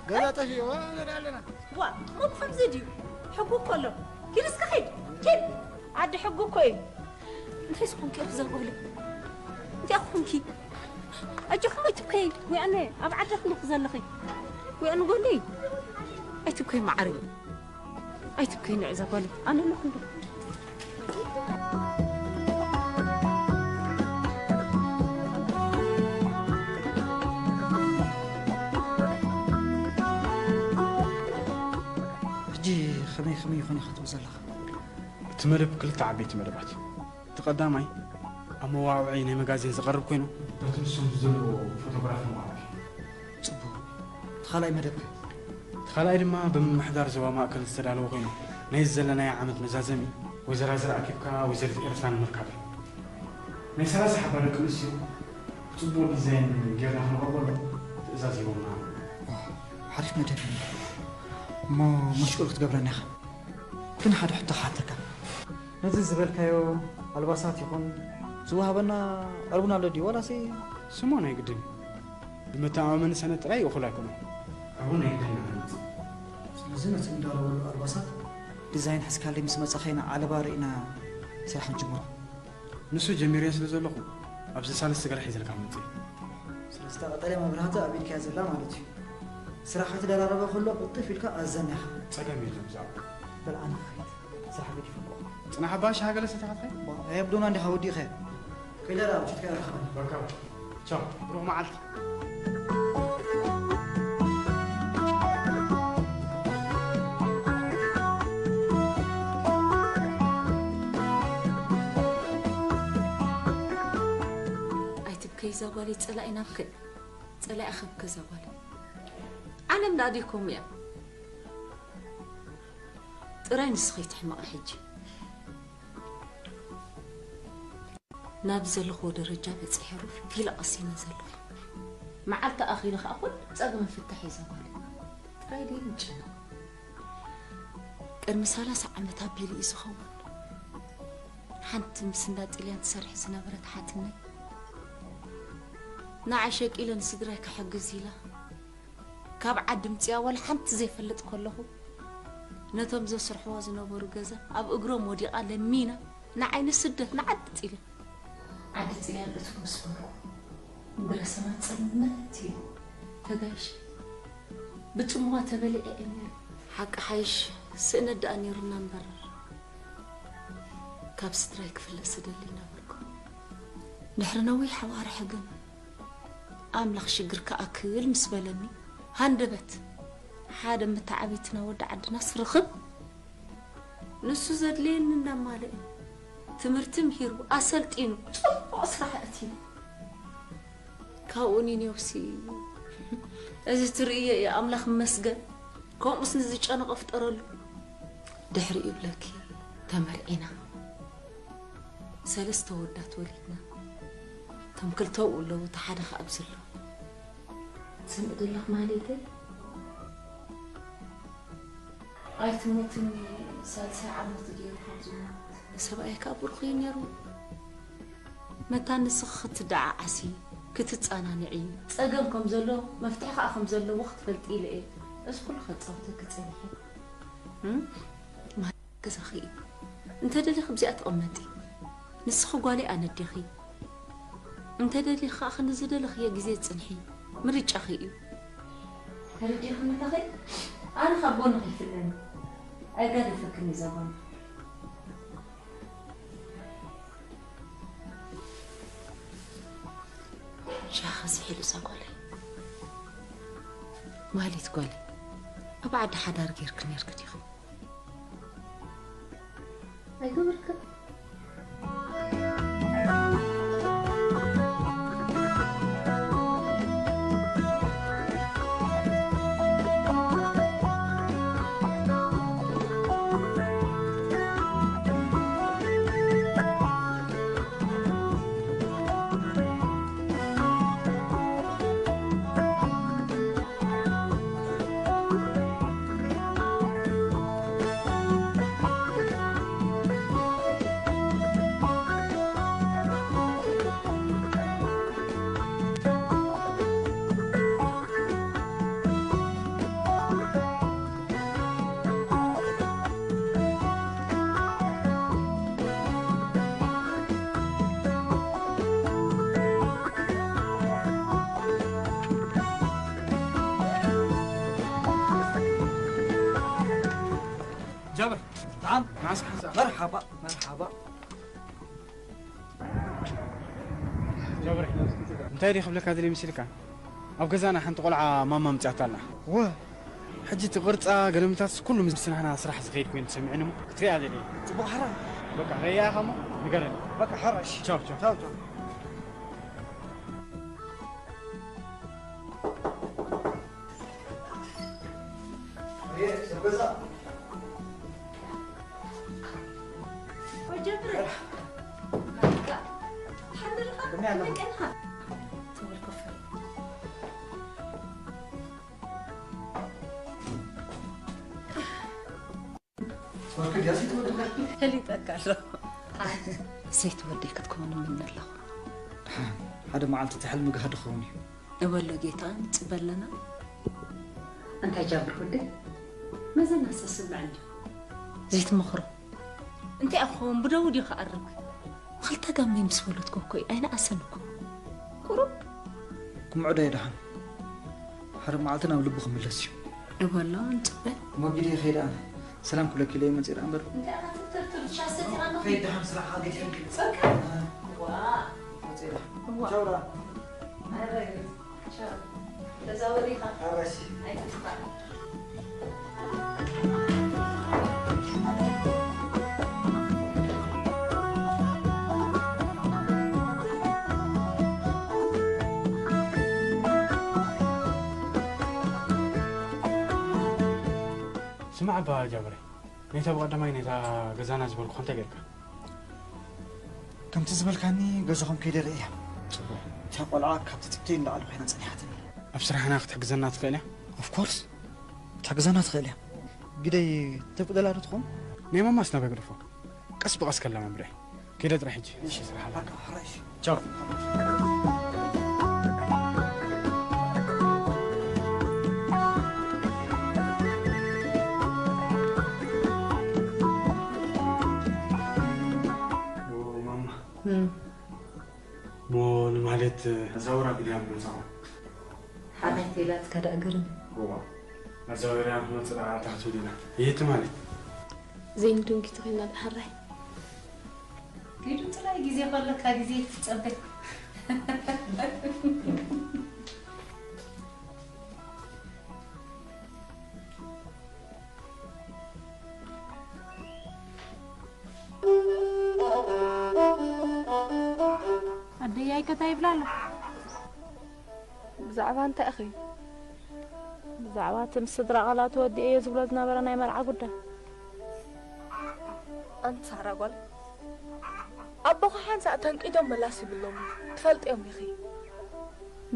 ገዛ ጠፊእዎ ንርኢ ኣለና። ዋ፣ እሞ ብኸምዚ ድዩ? ሕጉ እኮ ኣሎ። ኪድ እስከ ኺድ፣ ኪድ። ዓዲ ሕጉ እኮ እዩ። እንታይ ዝኾንኪ ኢኺ ዘጓል? እንታይ ኮንኪ? ኣጆኺ ኣይትብከይ። ወያነ ኣብ ዓድኺ ኢኺ ዘለኺ። ወያነ ጎለይ። ኣይትብከይ መዓረይ። ኣይትብከይ ንዕዛ ጓለይ። ኣነ ኣለኹ እንዶ። ሕጂ ከመይ ከመይ ይኾን ኢኻ ትብል ዘለኻ? እቲ መደብ ክልተ ዓበይቲ መደባት። እቲ ቀዳማይ፣ ኣብ መዋዕውዒ ናይ መጋዚን ዝቐርብ ኮይኑ፣ በቲ ንሶም ዝደልዎ ፎቶግራፍ መዋዕውዒ። ጽቡቕ። እቲ ካልኣይ መደብ ከ? እቲ ካልኣይ ድማ ብምምሕዳር ዞባ ማእከል ዝተዳለወ ኮይኑ፣ ናይዚ ዘለናዮ ዓመት መዛዘሚ ወይዘራዝር ኣኪብካ ወይዘሪት ኤርትራ ንምርካብ እዩ። ናይ ሰላሳ ሓባ ደቂ ኣንስትዮ ብጽቡቕ ዲዛይን ጌርና ክንቐርበሎም ትእዛዝ ሂቦምና። ዋው፣ ሓሪፍ መደብ እዩ። እሞ መሽቁር ክትገብረና ኢኻ። ግን ሓደ ሕቶ ክሓተካ። ነዚ ዝበልካዮ ኣልባሳት ይኹን ዝወሃበና ዕርቡን ኣሎ ድዩ? ዋላሲ ስሙ ናይ ግድን እዩ። ብመተኣማመኒ ሰነድ ጥራይ እኹል ኣይኮነን። ዕርቡን ናይ ግድን ኢና ነምጽእ። ስለዚ ነቲ እንዳለወሉ ኣልባሳት ዲዛይን ሕዝካለይ ምስ መጻኸ ኢና ዓለባ ርኢና ስራሕ ንጅምሮ። ንሱ ጀሚርዮ ስለ ዘለኹ ኣብዚ ሳልስቲ ገለ ሒዘልካ ክመጽእ እየ። ስለዚ እታ ቀጠልያ መብራህቲ ኣብ ኢድካ እያ ዘላ ማለት እዩ። ስራሕ ከይተደራረበ ከሎ ቅልጥፍ ኢልካ ኣዘና ኢኻ። ጸገም የለን ብዛዕባ። በል ኣነ ክኸይድ። ስራሕ ገዲፈ ኣለኹ። ጽናሕ እባ ሻሂ ገለ ሰቲኻ ትኸይድ? ዋ፣ ኣየብዶና እንዲኻ ወዲእኻዮ። ከይደ ደኣ ምሽትካ ይረኸበና። በቃ ቻው፣ ብሩኽ መዓልቲ። ኣይትብከይ እዛ ጓለይ፣ ጸላኢ ናብክን ጸላኢ ኸብከ እዛ ጓለይ። ዓለም ደኣ ደይኮም እያ። ጥራይ ንስኺ ትሕመቒ ሕጂ። ናብ ዘለኽዎ ደረጃ በጺሐ ሩፍ ኢለ ቀሲነ ዘለኹ። መዓልቲ ኣኺሉ ኸኣ ኩሉ ጸገም ፍታሕ እዩ ዘጓል። ጥራይ ደይ ምጭና። ቅድሚ ሰላሳ ዓመት ኣቢሉ እዩ ዝኸውን። ሓንቲ ምስ እንዳ ጥልያን ትሰርሕ ዝነበረት ሓትነይ ንዓይ ሸቂለ ንስድራይ ክሕግዝ ኢላ ካብ ዓዲ ምጽያ ዋላ ሓንቲ ዘይፈልጥ ከለኹ ነቶም ዘስርሕዎ ዝነበሩ ገዛ ኣብ እግሮም ወዲቓ ለሚና ንዓይ ንስደት ንዓዲ ጥልያ። ዓዲ ጥልያን እትው ምስ በልኩ እምብረሰና ጽልመት ኢሉ ተጋይሸ ብጽምዋ ተበሊዐ እየ ነይረ። ሓቂ ሓይሽ ስእነት ደኣ ነይሩና እምበር ካብ ስድራይ ክፍለስ እደሊ ነበርኩ። ድሕሪ ነዊሕ ኣዋርሕ ግን ኣምላኽ ሽግርካ ኣክል ምስ በለኒ ሃንደበት ሓደ መተዓብይትና ወዲ ዓድናስ ርኽብ ንሱ ዘድልየኒ እንዳማልአ ትምህርቲ ምሂሩ ኣሰልጢኑ ጽቡቕ ስራሕ ኣእትዩ ካብኡ ኒኔውሲ እዚ ትርእዮ እየ ኣምላኽ መስገን ከምኡስ ንዝጨነቐ ፍጠረሉ ድሕሪኡ ብለኪ ተመርዒና ሰለስተ ወዳት ወሊድና እቶም ክልተኡ ኣለዉ እቲ ሓደ ከኣ ኣብዚ ኣሎ ትስምዒ ዘለኽ ማህሌተይ ኣይትሞትን ሳልሳይ ዓመቱ ገይሩ ካብ ዝሞት ንሰብኣይ ከኣ ብሩኽ እዩ ነይሩ መታን ንስኺ ክትደዓዓሲ ክትጸናንዒ ጸገም ከም ዘሎ መፍትሒ ከኣ ከም ዘለዎ ክትፈልጢ ኢለ እየ እዚ ኩሉ ከጻውተኪ ጸኒሐ ገዛኺ እዩ እንተ ደሊኺ ኣብዚኣ ተቐመጢ ንስኺ ጓለይ ኣነ ኣዴኺ እንተ ደሊኺ ከኣ ክንዝደለኽዮ ግዜ ጽንሒ ምርጫኺ እዩ ተረዲእኽኒ ኣለኺ ኣነ ካብ ጎንኺ ይፍለኒ ኣይጋደፈክን እዩ ዘጎን ሻኺ እዚ ሒሉ እዛ ጓለይ ማህሌት ጓለይ ኣብ ዓዲ ሓዳር ጌርኪ ኔርኪ ዲኺ ኣይገበርክን ጃብር፣ ደሓን? መዓስ ክሓንሳእ? መርሓባ፣ መርሓባ። ጃብር፣ እንታይ ድዩ ክብለካ ደልየ መሲልካ? ኣብ ገዛና ሓንቲ ቆልዓ ማማ ኣምጺኣታ ኣላ። ወ- ሕጂ እቲ ቅርጻ ገለምታትስ ኩሉ ምስ ናህና ስራሕ ዝኸይድ ኮይኑ ተሰሚዑኒ እሞ ክትሪኣ ደልየ። ጽቡቕ ሓራ። በቃ ረኣያ ኢኻ እሞ ንገረኒ። በቃ ሓራ፣ እሺ። ቻው፣ ቻው። ቻው፣ ቻው። ፈሊጠካ ኣለኹ። ሰይቲ ወደይ ክትከውን እምነ ኣለኹ። ሓደ መዓልቲ እቲ ሕልሚ ጋህዲ ክኸውን እዩ። እወ ኣሎ ጌታ፣ ንጽበ ኣለና። እንታይ ጃብር ወደይ? መዘና ሰስምዕ እንድዩ። ዘይትመኽሮ። እንታይ ኣብ ክኸውን ብደው ድዩ ክኣርግ? ክልተ ጋመይ ምስ ወለድኩ እኮ እዩ ኣይነኣሰን እኮ። ቁሩብ። ክምዕዶ እየ ደሓን። ሓደ መዓልቲ ናብ ልቡ ክምለስ እዩ። እወ ኣሎ፣ ንጽበ። ሞጊደ ይኸይድ ኣነ። ሰላም ክብለኪ ኢለ እየ መጽእ ደኣ እምበር። እንታይ ኢኻ ትብተብተብ? ሻሂ ሰቲኻ ኣለኹ። ከይድ ደሓን ስራሕኻ ገዲፈኪ። ጸርካ? ዋ። መጽእ ደሓን። ዋ። ቻው ደኣ። ኣረ፣ ቻው። ተዛወር ኢኻ። ኣራሲ። ኣይትጥፋእ። ስማዕ እባ ጃብሬ፣ ነታ ብቐዳማይ ነታ ገዛና ዝበልኩኻ እንታይ ጌርካ? ከምቲ ዝበልካኒ ገዛኹም ከይደ ርእየ። ጽቡቕ። እታ ቆልዓ ካብ ትጽብተይ እንዳቐሉ ኮይና ጸኒሓትኒ። ኣብ ስራሕና ክትሕግዘና ትኽእል እያ? Of course። ክትሕግዘና ትኽእል እያ። ግደይ ተፍቅደላ ዶ ትኾን? ናይ ማማስ ናበይ ግደፎ? ቀስ ብቐስ ከለማምዳ እየ። ከይደ ጥራይ ሕጂ። እሺ፣ ስራሕ ኣለካ። ሕራይ፣ እሺ። ቻው። ማማ። እም። ሞ ንማህሌት ኣዛውራ ግድያ ምመጻኹ። ሓንቲ ኢላትካ ደኣ ግርም። እዋ። ኣዛዊራ ክመጽእ ደኣ ኣታ ክትብል ኢና። ይህቲ ማለት። ዘይንዱንኪ ተኾይና ደሓራይ። ኪዱ ጥራይ ግዜ ከለካ ግዜ ትጸበ። ኣደይ ኣይከታ ይብላ ኣሎ። ብዛዕባ እንታይ ኢኺ? ብዛዕባ እቲ ምስ ስድራ ቃላቱ ወዲኤዮ ዝብሎ ዝነበረ ናይ መርዓ ጉዳይ። ኣንቲ ሳራ ጓል፣ ኣቦኻ ሓንሳእ ተንቂዶም መላስ ይብሎም፣ ትፈልጥዮም ኢኺ።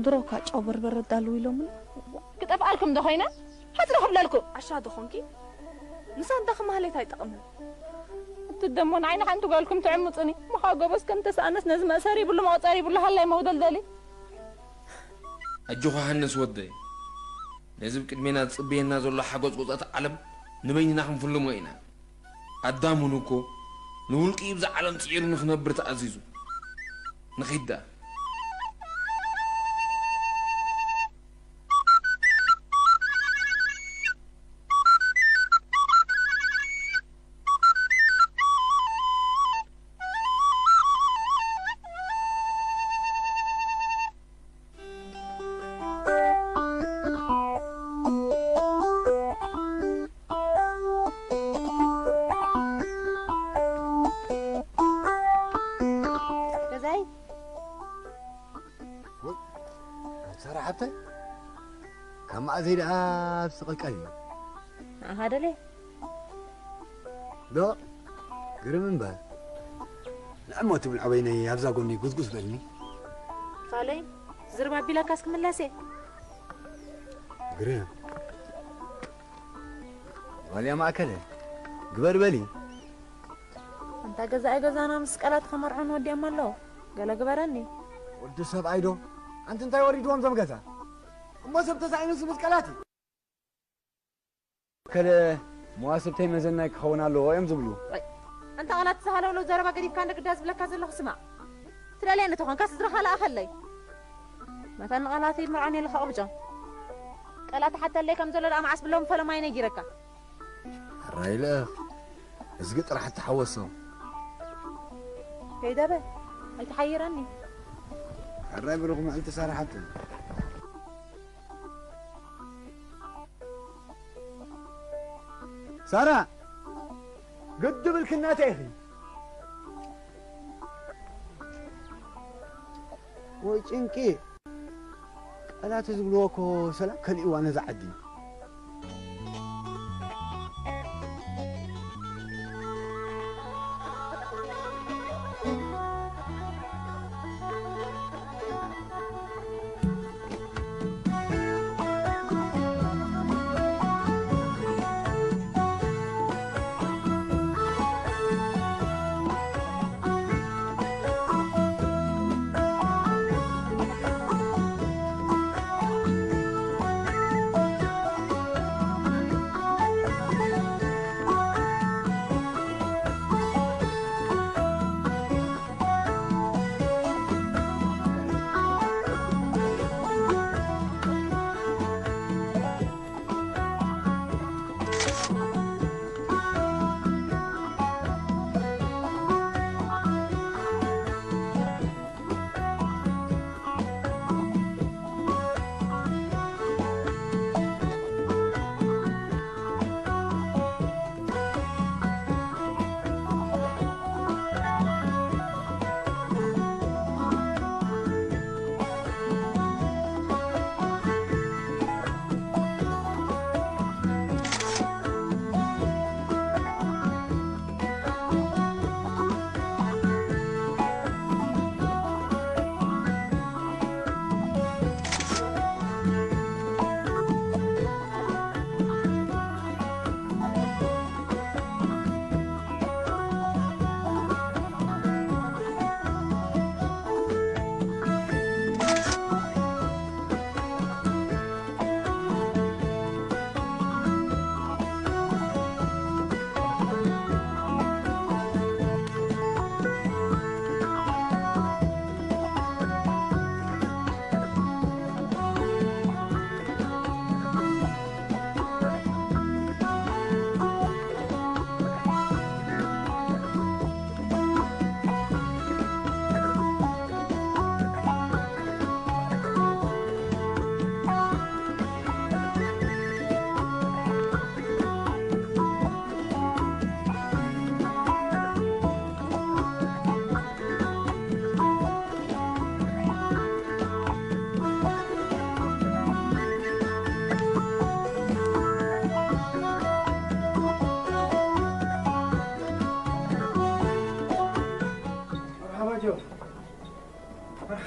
ድሮካ ጨው በርበረ ኣዳልው ኢሎምኒ። ክጠፍኣልኩም ዶ ኮይነ? ሓጽሪ ክብለልኩም። ዓሻ ዶ ኾንኪ? ንሳ እንዳ ከማህሌት ኣይጠቕምን። እቲ ደሞ ንዓይ ንሓንቲ ጓልኩም ትዕምጹኒ። ምኻ ጎበዝ ከም ተሰኣነስ ነዚ መእሰሪ ይብሉ መቑጸሪ ይብሉ ሃላይ መውደልደሊ። ኣጆኻ ሃንስ ወደይ። ነዚ ብቅድሜና ዝጽበየና ዘሎ ሓጎጽጎጻት ዓለም ንበይንና ክንፍልሞ ኢና። ኣዳም እውን እኮ ንውልቂ ብዛ ዓለም ጽዒሩ ንኽነብር ተኣዚዙ። ንኺድ ደኣ። ገዛይ። ወይ፣ ሳራ ሓብተይ፣ ካብ መኣዘይ ደኣ ኣብ ስቕልቀል እዩ? ንዓኻ ደልየ። ዶ፣ ግርም እምበር። ንዕሞ ትብል ዐበይነይ ኣብዛ ጎኒ ጉዝጉዝ በልኒ። ካልይ፣ ዝርባ ኣቢላካስ ክምለስ እየ። ግርም። ዋልያ ማእከለ፣ ግበር በሊ። ኣንታ ገዛኢ ገዛና ምስ ቀላት ከመርዖን ወዲኦም ኣለዉ። ገለ ግበረኒ። ወዲ ሰብኣይ ዶ? ኣንቲ እንታይ ወሪድዎም ዞም ገዛ? እሞ ሰብ ተሳኢኑስ ምስ ቀላት እዩ። ከለ መዋስብተይ መዘናይ ክኸውን ኣለዎ እዮም ዝብሉ። ኣይ፣ ኣንታ ቃላት ዝሃለውለው ዘረባ ገዲፍካ እንደ ግዳ ዝብለካ ዘለኹ ስማዕ። ትደልየኒ ተኾንካ ስድራኻ ለኣኸለይ። መታን ቃላት ይምርዖን የለኻ ቅብጮ። ቀላት ሓተለይ ከም ዘሎ ደኣ መዓስ ብሎም ፈለማ ይነጊረካ። ሕራይ ልእኽ፣ እዝጊ ጥራሕ እተሓወሶ። ከይደበ፣ ኣይትሓይረኒ። ሕራይ ብሩኽ ምዕልቲ ሳራ ሓብተይ። ሳራ፣ ግድብ ኢልክናተይ ኢኺ። ወይ ጭንቂ። ቃላት ዝብልዎ እኮ ሰላም ከሊእዋ ነዛ ዓዲ።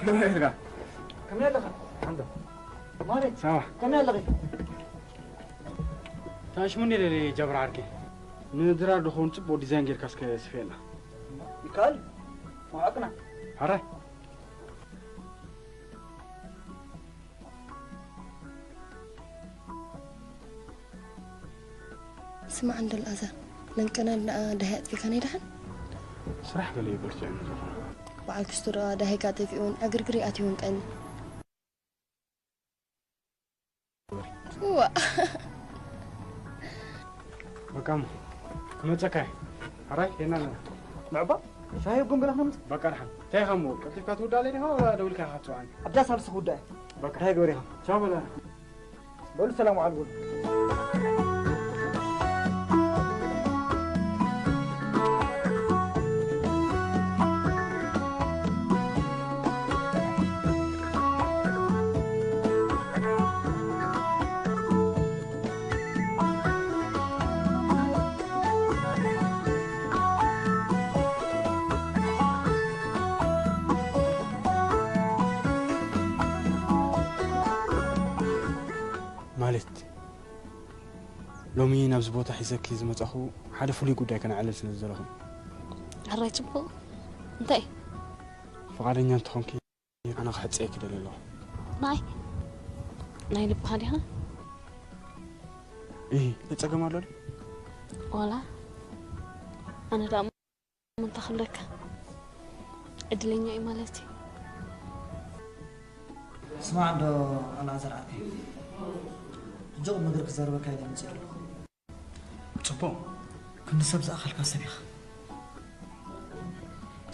ከመይ ኣለኻ? ሓንዶ። ማለት ሳባ። ከመይ ኣለኺ? ታሽሙኒ ለለ ጀብራ ዓርኪ። ንድራር ድኾን ጽቡቕ ዲዛይን ጌርካ እስከ ስፌና። ይከኣል? መዓቅና። ሓራይ። ስማዕ እንዶ ኣልኣዛር፣ ለንቀናል ደኣ ዳሃይ ኣጥፊእካኒ ደሓን? ስራሕ ገለ ይበርትዕ እዩ ዝኾነ። በዓል ክስቶ ደኣ ዳሃይካ ጠፊኡን ዕግርግር ኣትዩን ቀኒ። እዋ። በቃ እሞ፣ ክመጸካ እየ። ሕራይ፣ ሄና ኣለና። ምዕባ፣ ሻሂ ቡን ገለ ክነምጽእ? በቃ ደሓን። እንታይ ኢኻ እሞ፣ ቀልጢፍካ ትውዳእ ኣለይ ዲኻ፣ ዋላ ደዊልካ ኢኻ ትጽውዓኒ? ኣብ ዳስ ኣብ ስኽ ውዳእ እየ። በቃ። እንታይ ገበረ ኢኻ? ቻው በላ። በሉ ሰላም ዋዕሉ በሉ። ማለት፣ ሎሚ ናብዚ ቦታ ሒዘኪ ዝመጻኹ ሓደ ፍሉይ ጉዳይ ከነዕልል ስለ ዝደለኹ። ሕራይ ጽቡቕ። እንታይ? ፍቓደኛ እንተኾንኪ ኣነ ክሕጸየኪ ደልየ ኣለኹ። ናይ? ናይ ልብኻ ዲኻ? እሂ፣ እንታይ ጸገም ኣሎ ድዩ? ዋላ፣ ኣነ ደኣ እሞ እንታይ ክብለካ? ዕድለኛ እዩ ማለት እዩ። ስማዕ እንዶ ኣልኣዛር ዓርከይ፣ ሕጂ ቁም ነገር ክዛረበካ ኢለ መጺእ ኣለኹ። ጽቡቕ፣ ክንዲ ሰብ ዝኣኸልካ ሰብ ኢኻ።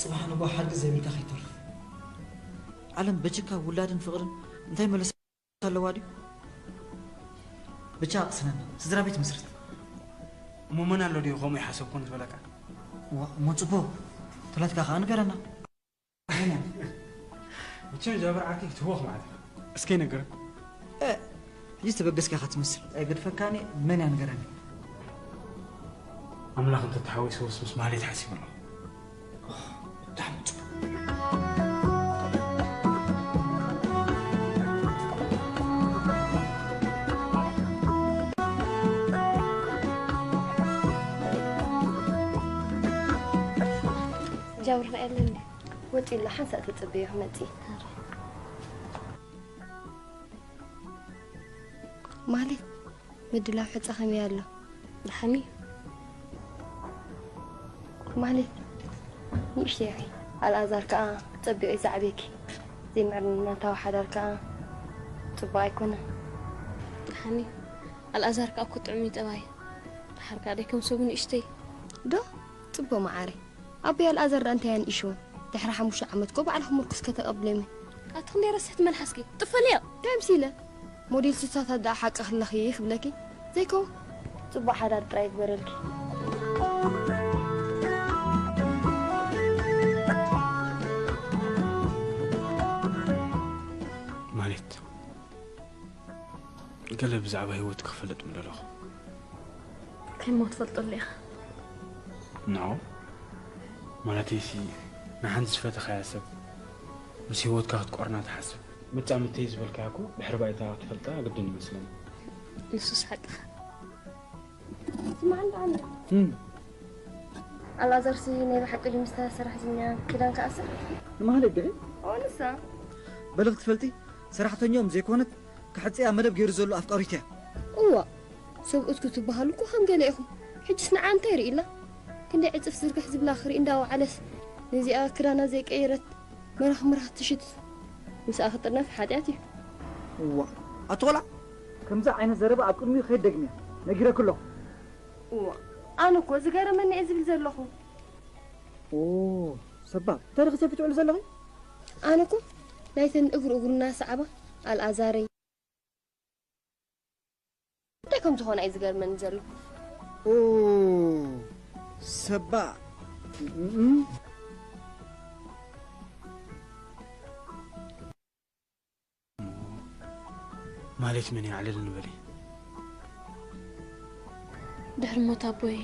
ጽባሕ ንግሆ ሓድጊ ዘይብልካ ከይተርፍ። ዓለም በጀካ ውላድን ፍቕርን እንታይ መለሳ ኣለዋ ድዩ? ብቻ ኣቕስነና፣ ስድራ ቤት መስርት። እሞ መን ኣሎ ድዩ ከምኡ ይሓሰብ ኮን ዝበለካ? ዋ፣ እሞ ጽቡቕ፣ ተላትካ ከኣ ንገረና። መቸም ጃብር ዓርኪ ክትህወኽ ማለት ኢኻ። እስከ ይነግረን። እ፣ ሕጂ ዝተበገስካ ኢኻ ትመስል። ኣይገድፈካን እየ፣ መን እያ ንገረኒ። ኣምላኽ እንተተሓዊስዎስ ምስ ማህሌት ሓሲበ ኣለኹ። ብጣዕሚ ጽቡቕ። ጃብር ከ የለን ድዩ? ወጺኡ ኣሎ፣ ሓንሳእ ተጸበዮ ክመጽእ። ማህሌት፣ ምድላው ሕጻ ከመይ ኣሎ? ደሓን እዩ። ማህሌት፣ ንእሽተይ ኢኺ። ኣልኣዛር ከኣ ጸቢቑ እዩ ዝዓብየኪ። ዘይምዕርነታዊ ሓዳር ከኣ ጽቡቕ ኣይኮነን። ደሓን እዩ። ኣልኣዛር ከኣ እኮ ጥዑም እዩ ጠባይ። ደሓር ከኣ ደይ ከም ሰቡ ንእሽተይ። ዶ? ጽቡቕ መዓረይ። ኣቦይ ኣልኣዛር ደኣ እንታይ ኣንኢሽዎ? ድሕሪ ሓሙሽተ ዓመት እኮ ባዕልኺ ምርኩስ ከተቐብልዮም። ኣቲ ክንደይ ረስሕቲ መልሓስኪ። ጥፈልዮ። እንታይ ምስ ኢለ? ሞዴል ሱሳታት ደኣ ሓቂ ክለኺ ክብለኪ። ዘይኮ ጽቡቕ ሓዳር ጥራይ ይግበረልኪ። ማለት፣ ገለ ብዛዕባ ህይወትኪ ክፈልጥ ምደለኹ። ከሞ ትፈልጠሉ ኢኻ። ንዑ፣ ማለተይሲ፣ ንሓንቲ ዝፈተኻያ ሰብ ምስ ህይወትካ ክትቆርና ትሓስብ። መጻምድተይ ዝበልካያ እኮ ድሕሪ ባይታ ክትፈልጣ ግድን ይመስለኒ። ንሱስ ሓቅኻ። ስማዕ እንዳ ኣነ። እም። ኣልኣዛርሲ ናይ ብሓቂ ድዩ ምስታ ሰራሕተኛ ክዳን ክኣስር? ንማህሌት ድዒ? ኦ፣ ንሳ። በሊ ክትፈልጢ፣ ሰራሕተኛኦም ዘይኮነት፣ ክሕጽያ መደብ ገይሩ ዘሎ ኣፍቃሪት እያ። እዋ፣ ሰብኡት ክትበሃሉ እኮ ከም ገለ ኢኹም። ሕጅስ ንዓ እንታይ ርኢላ? ክንደይ ዕጽፍ ዝርግሕ ዝብላ ክርኢ እንዳወዓለስ፣ ነዚኣ ክዳና ዘይቀየረት መራኽ ምራኽ ትሽጥ ምስኣ ክጥርነፍ ሓጢኣት እዩ። እዋ፣ ኣቲ ቆልዓ፣ ከምዚ ዓይነት ዘረባ ኣብ ቅድሚኡ ከይትደግምያ፣ ነጊረኪ ኣለኹ። እዋ፣ ኣነ እኮ ዝገረመኒ እየ ዝብል ዘለኹ። ኦ፣ ሰባብ፣ እንታይ ዲኺ ሰፊ ትውዕሊ ዘለኺ? ኣነ እኮ ናይተን እግሩ እግሩ እናሰዓባ ኣልኣዛረይ እንታይ ከም ዝኾና እዩ ዝገርመኒ ዘሎ። ኦ፣ ሰባ፣ እም። ማለት መን እዩ? ዕልል ንበሊ። ድሕሪ ሞት ኣቦይ፣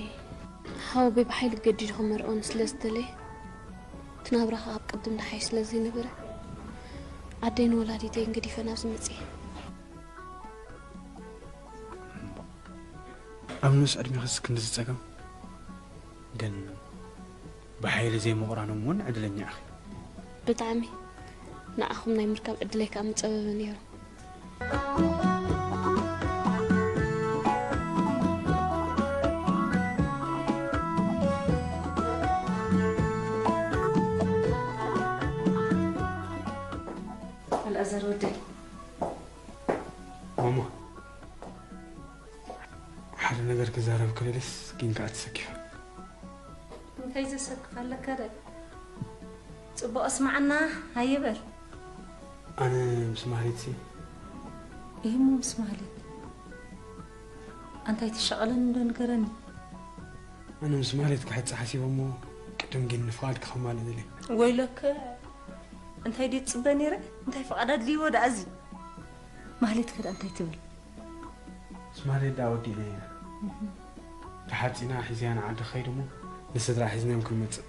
ሓወቦይ ብሓይሊ ገዲዱ ክመርዖኒ ስለ ዝደለየ፣ እቲ ናብራ ኸኣ ኣብ ቅድም ደሓይ ስለ ዘይነበረ፣ ኣደይን ወላዲተይን ገዲፈ ናብዚ መጽየ። ኣብ ንኡስ ዕድሜኽስ ክንድዚ ጸገም? ግን ብሓይሊ ዘይምቑራኖም እውን ዕድለኛ ኢኺ። ብጣዕሚ። ንዓኹም ናይ ምርካብ ዕድለይ ከኣ ምጸበበ ነይሩ። ኣልኣዛር ወደይ። ማማ፣ ሓደ ነገር ክዛረብ ክደልስ ግን ከኣ ተሰኪፈ። እንታይ ዘሰክፍ ኣለካ ደ? ጽቡቕ እስማዓና፣ ሃየ በል። ኣነ ምስ ማህሌትሲ። እሞ ምስ ማህሌት? ኣንታይ ትሻቐለኒ እንዶ ንገረኒ። ኣነ ምስ ማህሌት ክሕጽ ሓሲበ እሞ ቅድም ግን ንፍቓድ ክኸማልእ ደልየ። ወይለከ፣ እንታይ ድየ ትጽበ ነይረ? እንታይ ፍቓድ ኣድልይዎ ደኣ እዚ? ማህሌት ከ ደኣ እንታይ ትብል? ስማሌ ዳ ወዲእና ኢና። ተሓጺና ሒዝያ ንዓዲ ክኸይድ እሞ ንስድራ ሒዝናዮም ክንመጽእ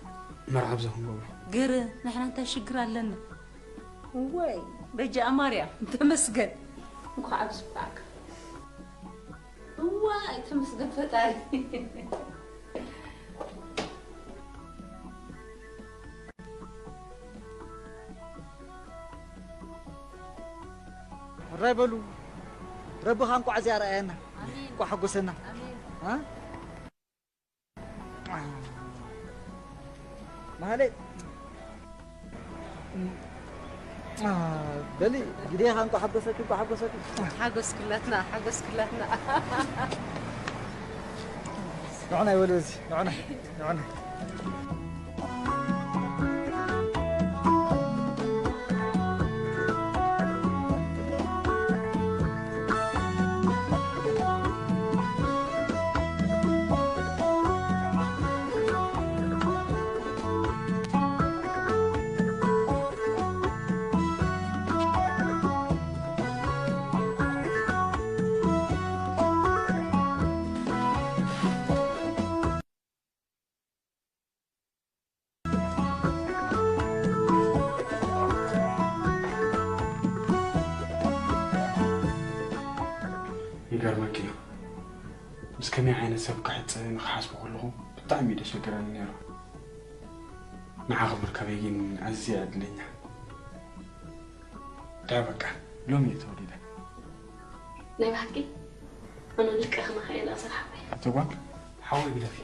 መርዓ ብዛ ክንገብሮ። ግር ንሕና እንታይ ሽግር ኣለና? ወይ በጃ ማርያም ተመስገን። እንኳዕ ኣብዚ በቃ። ዋይ ተመስገን ፈጣሪ። ሕራይ በሉ። ረቢ ኻንቋዕ እዚኣ ረኣየና። ኣሜን። እንቋዕ ሓጎሰና። ኣሜን። እ? ማህሌት። አ፣ በሊ፣ ግዴኻ እንቋዕ ሓጎሰኪ፣ እንቋዕ ሓጎሰኪ። ሓጎስ ክላትና፣ ሓጎስ ክላትና። ንዑና ይበሉ በዚ፣ ንዑና፣ ንዑና። ይገርመኪ እዩ። ምስ ከመይ ዓይነት ሰብ ክሕጽ ንኽሓስቦ ከለኹ ብጣዕሚ እዩ ደሸግረኒ ነይሩ። ንዓኺ ምርካበይ ግን ኣዝየ ዕድለኛ። ዳ በቃ ሎሚ እየ ተወሊደ። ናይ ብሓቂ? ኣነ ልቀ ከማኻ እየ ዝኣሰር ሓወይ። እተጓል ሓወይ ግደፊ።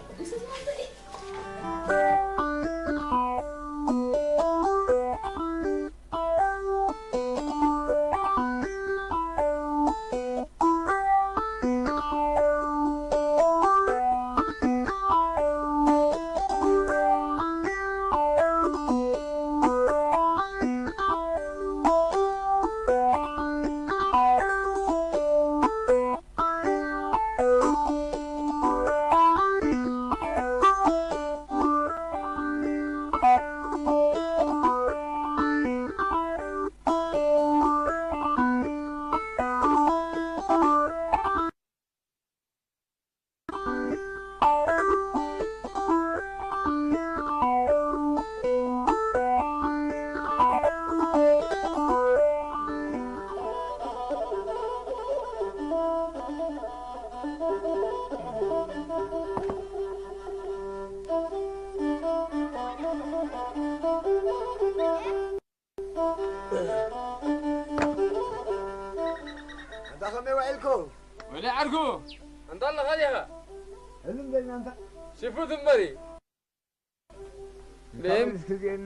ኣንታ ከመይ ውዒልኩም? ወዲ ዓርኩ፣ ኣንታ ኣለኻ ዲኻ? ህልም በልና ኣንታ። ሲፉት እምበሪ። ደም። እስኪ ዜን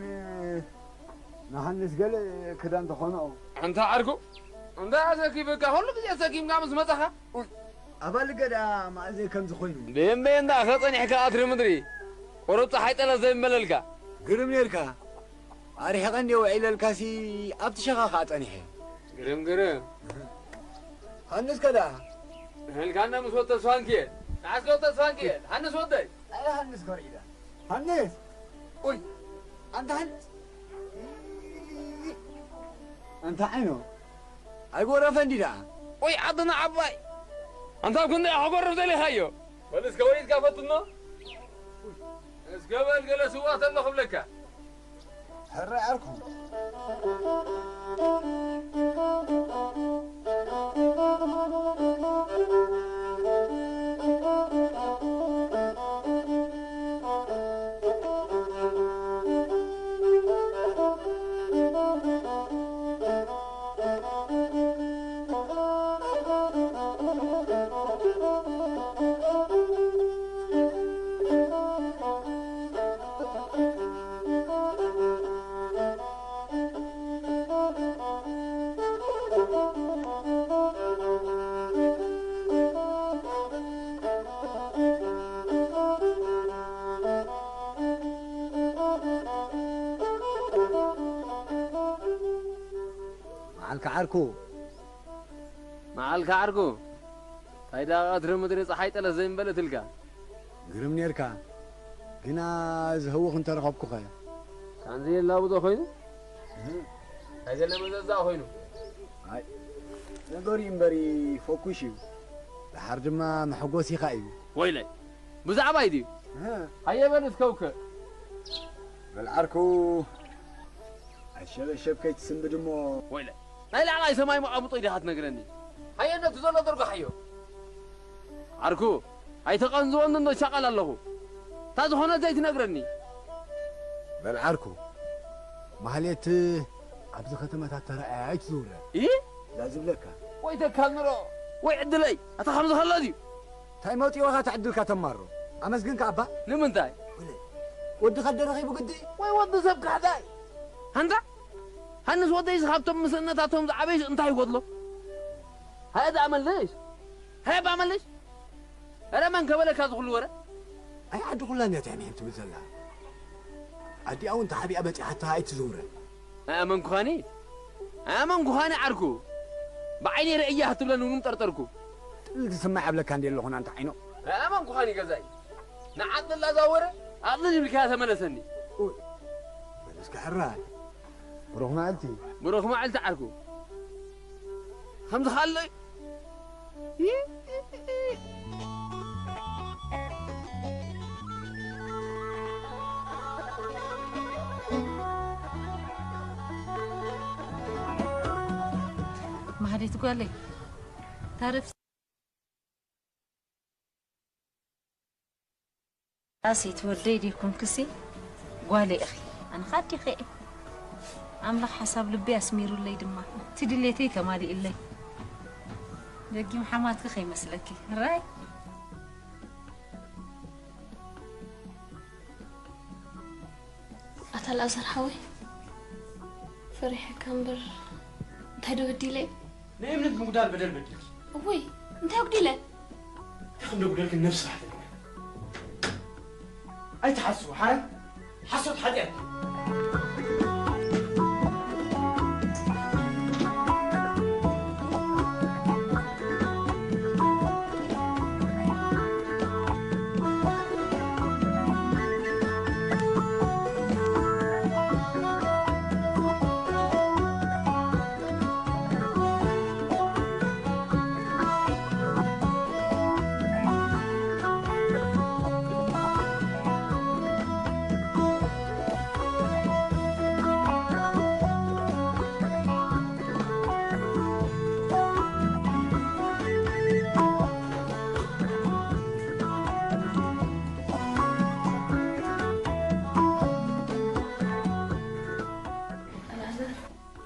ንሃንስ ገለ ክዳን ተኾኖ። ኣንታ ዓርኩ፣ እንታይ ኣሰኪፍካ? ኩሉ ግዜ ሰኪምካ ምስ መጻኻ? ኡይ፣ ኣባል ገዳ ማእዘይ ከምዚ ኮይኑ። ደም በየንዳ ከጸኒሕካ ኣትሪ ምድሪ። ቁሩብ ጸሓይ ጠለስ ዘይመለልካ። ግርም ኔርካ። ኣርሒቐ እንድየ ውዒለልካሲ ኣብቲ ሸኻ ኸኣ ጸኒሐ። ግርም፣ ግርም። ሃንስ ከዳ? ንህልካና ምስ ወድ ተስፋንኪኤል። ንዓስከ ወድ ተስፋንኪኤል። ሃንስ ወደይ። ኣይ ሃንስ ከርዒዳ። ሃንስ! ኡይ! ኣንታ ሃንስ! ኣንታ ዓይኖ! ኣይጎረፈ እንዲ ደኣ። ኡይ ዓድና ዓባይ! ኣንታ ኣብ ክንደይ ኣኽጎርፍ ደሊኻዮ? በል እስከ ወሊድካ ፈትኖ? እስከ በል ገለ ስዋ ተሎ ክብለካ። ሕራይ ዓርኩ። መዓልካ ዓርኩ። መዓልካ ዓርኩ። እንታይ ደኣ ቀትሪ ምድሪ ጸሓይ ጠለስ ዘይምበለትልካ። ግርም ኔርካ። ግና እዚ ህውኽ እንተረኸብኩኸ? ካንዚ የላቡ ዶ ኮይኑ? እንታይ ዘለ መዘዛ ኮይኑ? ኣይ፣ ነገሩ እዩ እምበሪ ፈኩሽ እዩ። ደሓር ድማ መሐጎሲኻ እዩ። ወይለይ፣ ብዛዕባይ ድዩ? እህ። ሃየ በል እስከ ውከ። በል ዓርኩ፣ ኣሸበሸብ ከይትስንብድ እሞ። ወይለይ፣ ናይ ላዕላይ ሰማይ መቓብጦ ዲኻ ትነግረኒ? ሃየ ነቲ ዘሎ ደርጎ ሓዮ። ዓርኩ፣ ኣይተቐንዝወኒ እንዶ ሻቐል ኣለኹ። እታ ዝኾነት ዘይትነግረኒ? በል ዓርኩ፣ ማህሌት ኣብዚ ከተማታት ተራእያ ኣይትዝውረ። ኢ? እዛ ዝብለካ። ወይ ተካል ንሮ፣ ወይ ዕድለይ፣ ኣታ ከምዚ ከሎ ድዩ? እንታይ መፂእኻ ተዕድልካ ተማሮ? ኣመስግንካ ኣባ? ንምንታይ? ወለ፣ ወዲ ከደ ረኺቡ ግዲ? ወይ ወዲ ሰብ ካሕዳይ? ሃንታ? ሃንስ ወደይስ ካብቶም ምስእነታቶም ዝዓበይስ እንታይ ይጎድሎ? ሃየ ደኣ መልሽ። ሃየ ኣባ መልሽ። ኧረ መን ከበለካ ዝኹሉ ወረ? ኣይ ዓዲ ኩላ እንድያ ትሕምሒም ትብል ዘላ። ኣዲኣ እውን ተሓቢኣ በጺሓታ ኣይትዝውረ። ኣያመንኩኻኒ፣ ኣያመንኩኻኒ ዓርኩ። ብዓይነይ ርእያ ክትብለኒ እውን ጠርጠርኩ። ጥል ዝስማዕ ኣብለካ እንዲ ኣለኹና እንተ ዓይኖ። ኣያመንኩኻኒ ገዛኢ። ንዓዲ ላዛወረ ኣቕልል ኢልካያ ተመለሰኒ። ኡይ፣ በል እስከ ሕራይ። ብሩኽ መዓልቲ። ብሩኽ መዓልቲ ዓርኩ። ከምዚ ካሎ ማህሌት ጓለይ፣ ታረፍ ኣሴት ወደይ ዲኩንክሲ ጓለይ ኢኺ። ኣነ ኻዲኸ እየ። ኣምላኽ ሓሳብ ልበይ ኣስሚሩለይ ድማ። እቲ ድሌተይ ተማሊእለይ። ደጊም ሓማትኪ ከይመስለኪ። ራይ። ኣታ ኣልኣዛር ሓወይ፣ ፈሪሐካ እምበር እንታይ ዶ በዲለ? ንእምነት ምጉዳል በደል በዲልኪ። እወይ፣ እንታይ ኣጉዲለ? እንታይ ከም ደጉደልኪ ነብሲ ስራሕ ተገበረ። ኣይትሓስቡ፣ ሓራይ ሓሶት ሓጢኣት። ኣልኣዛር።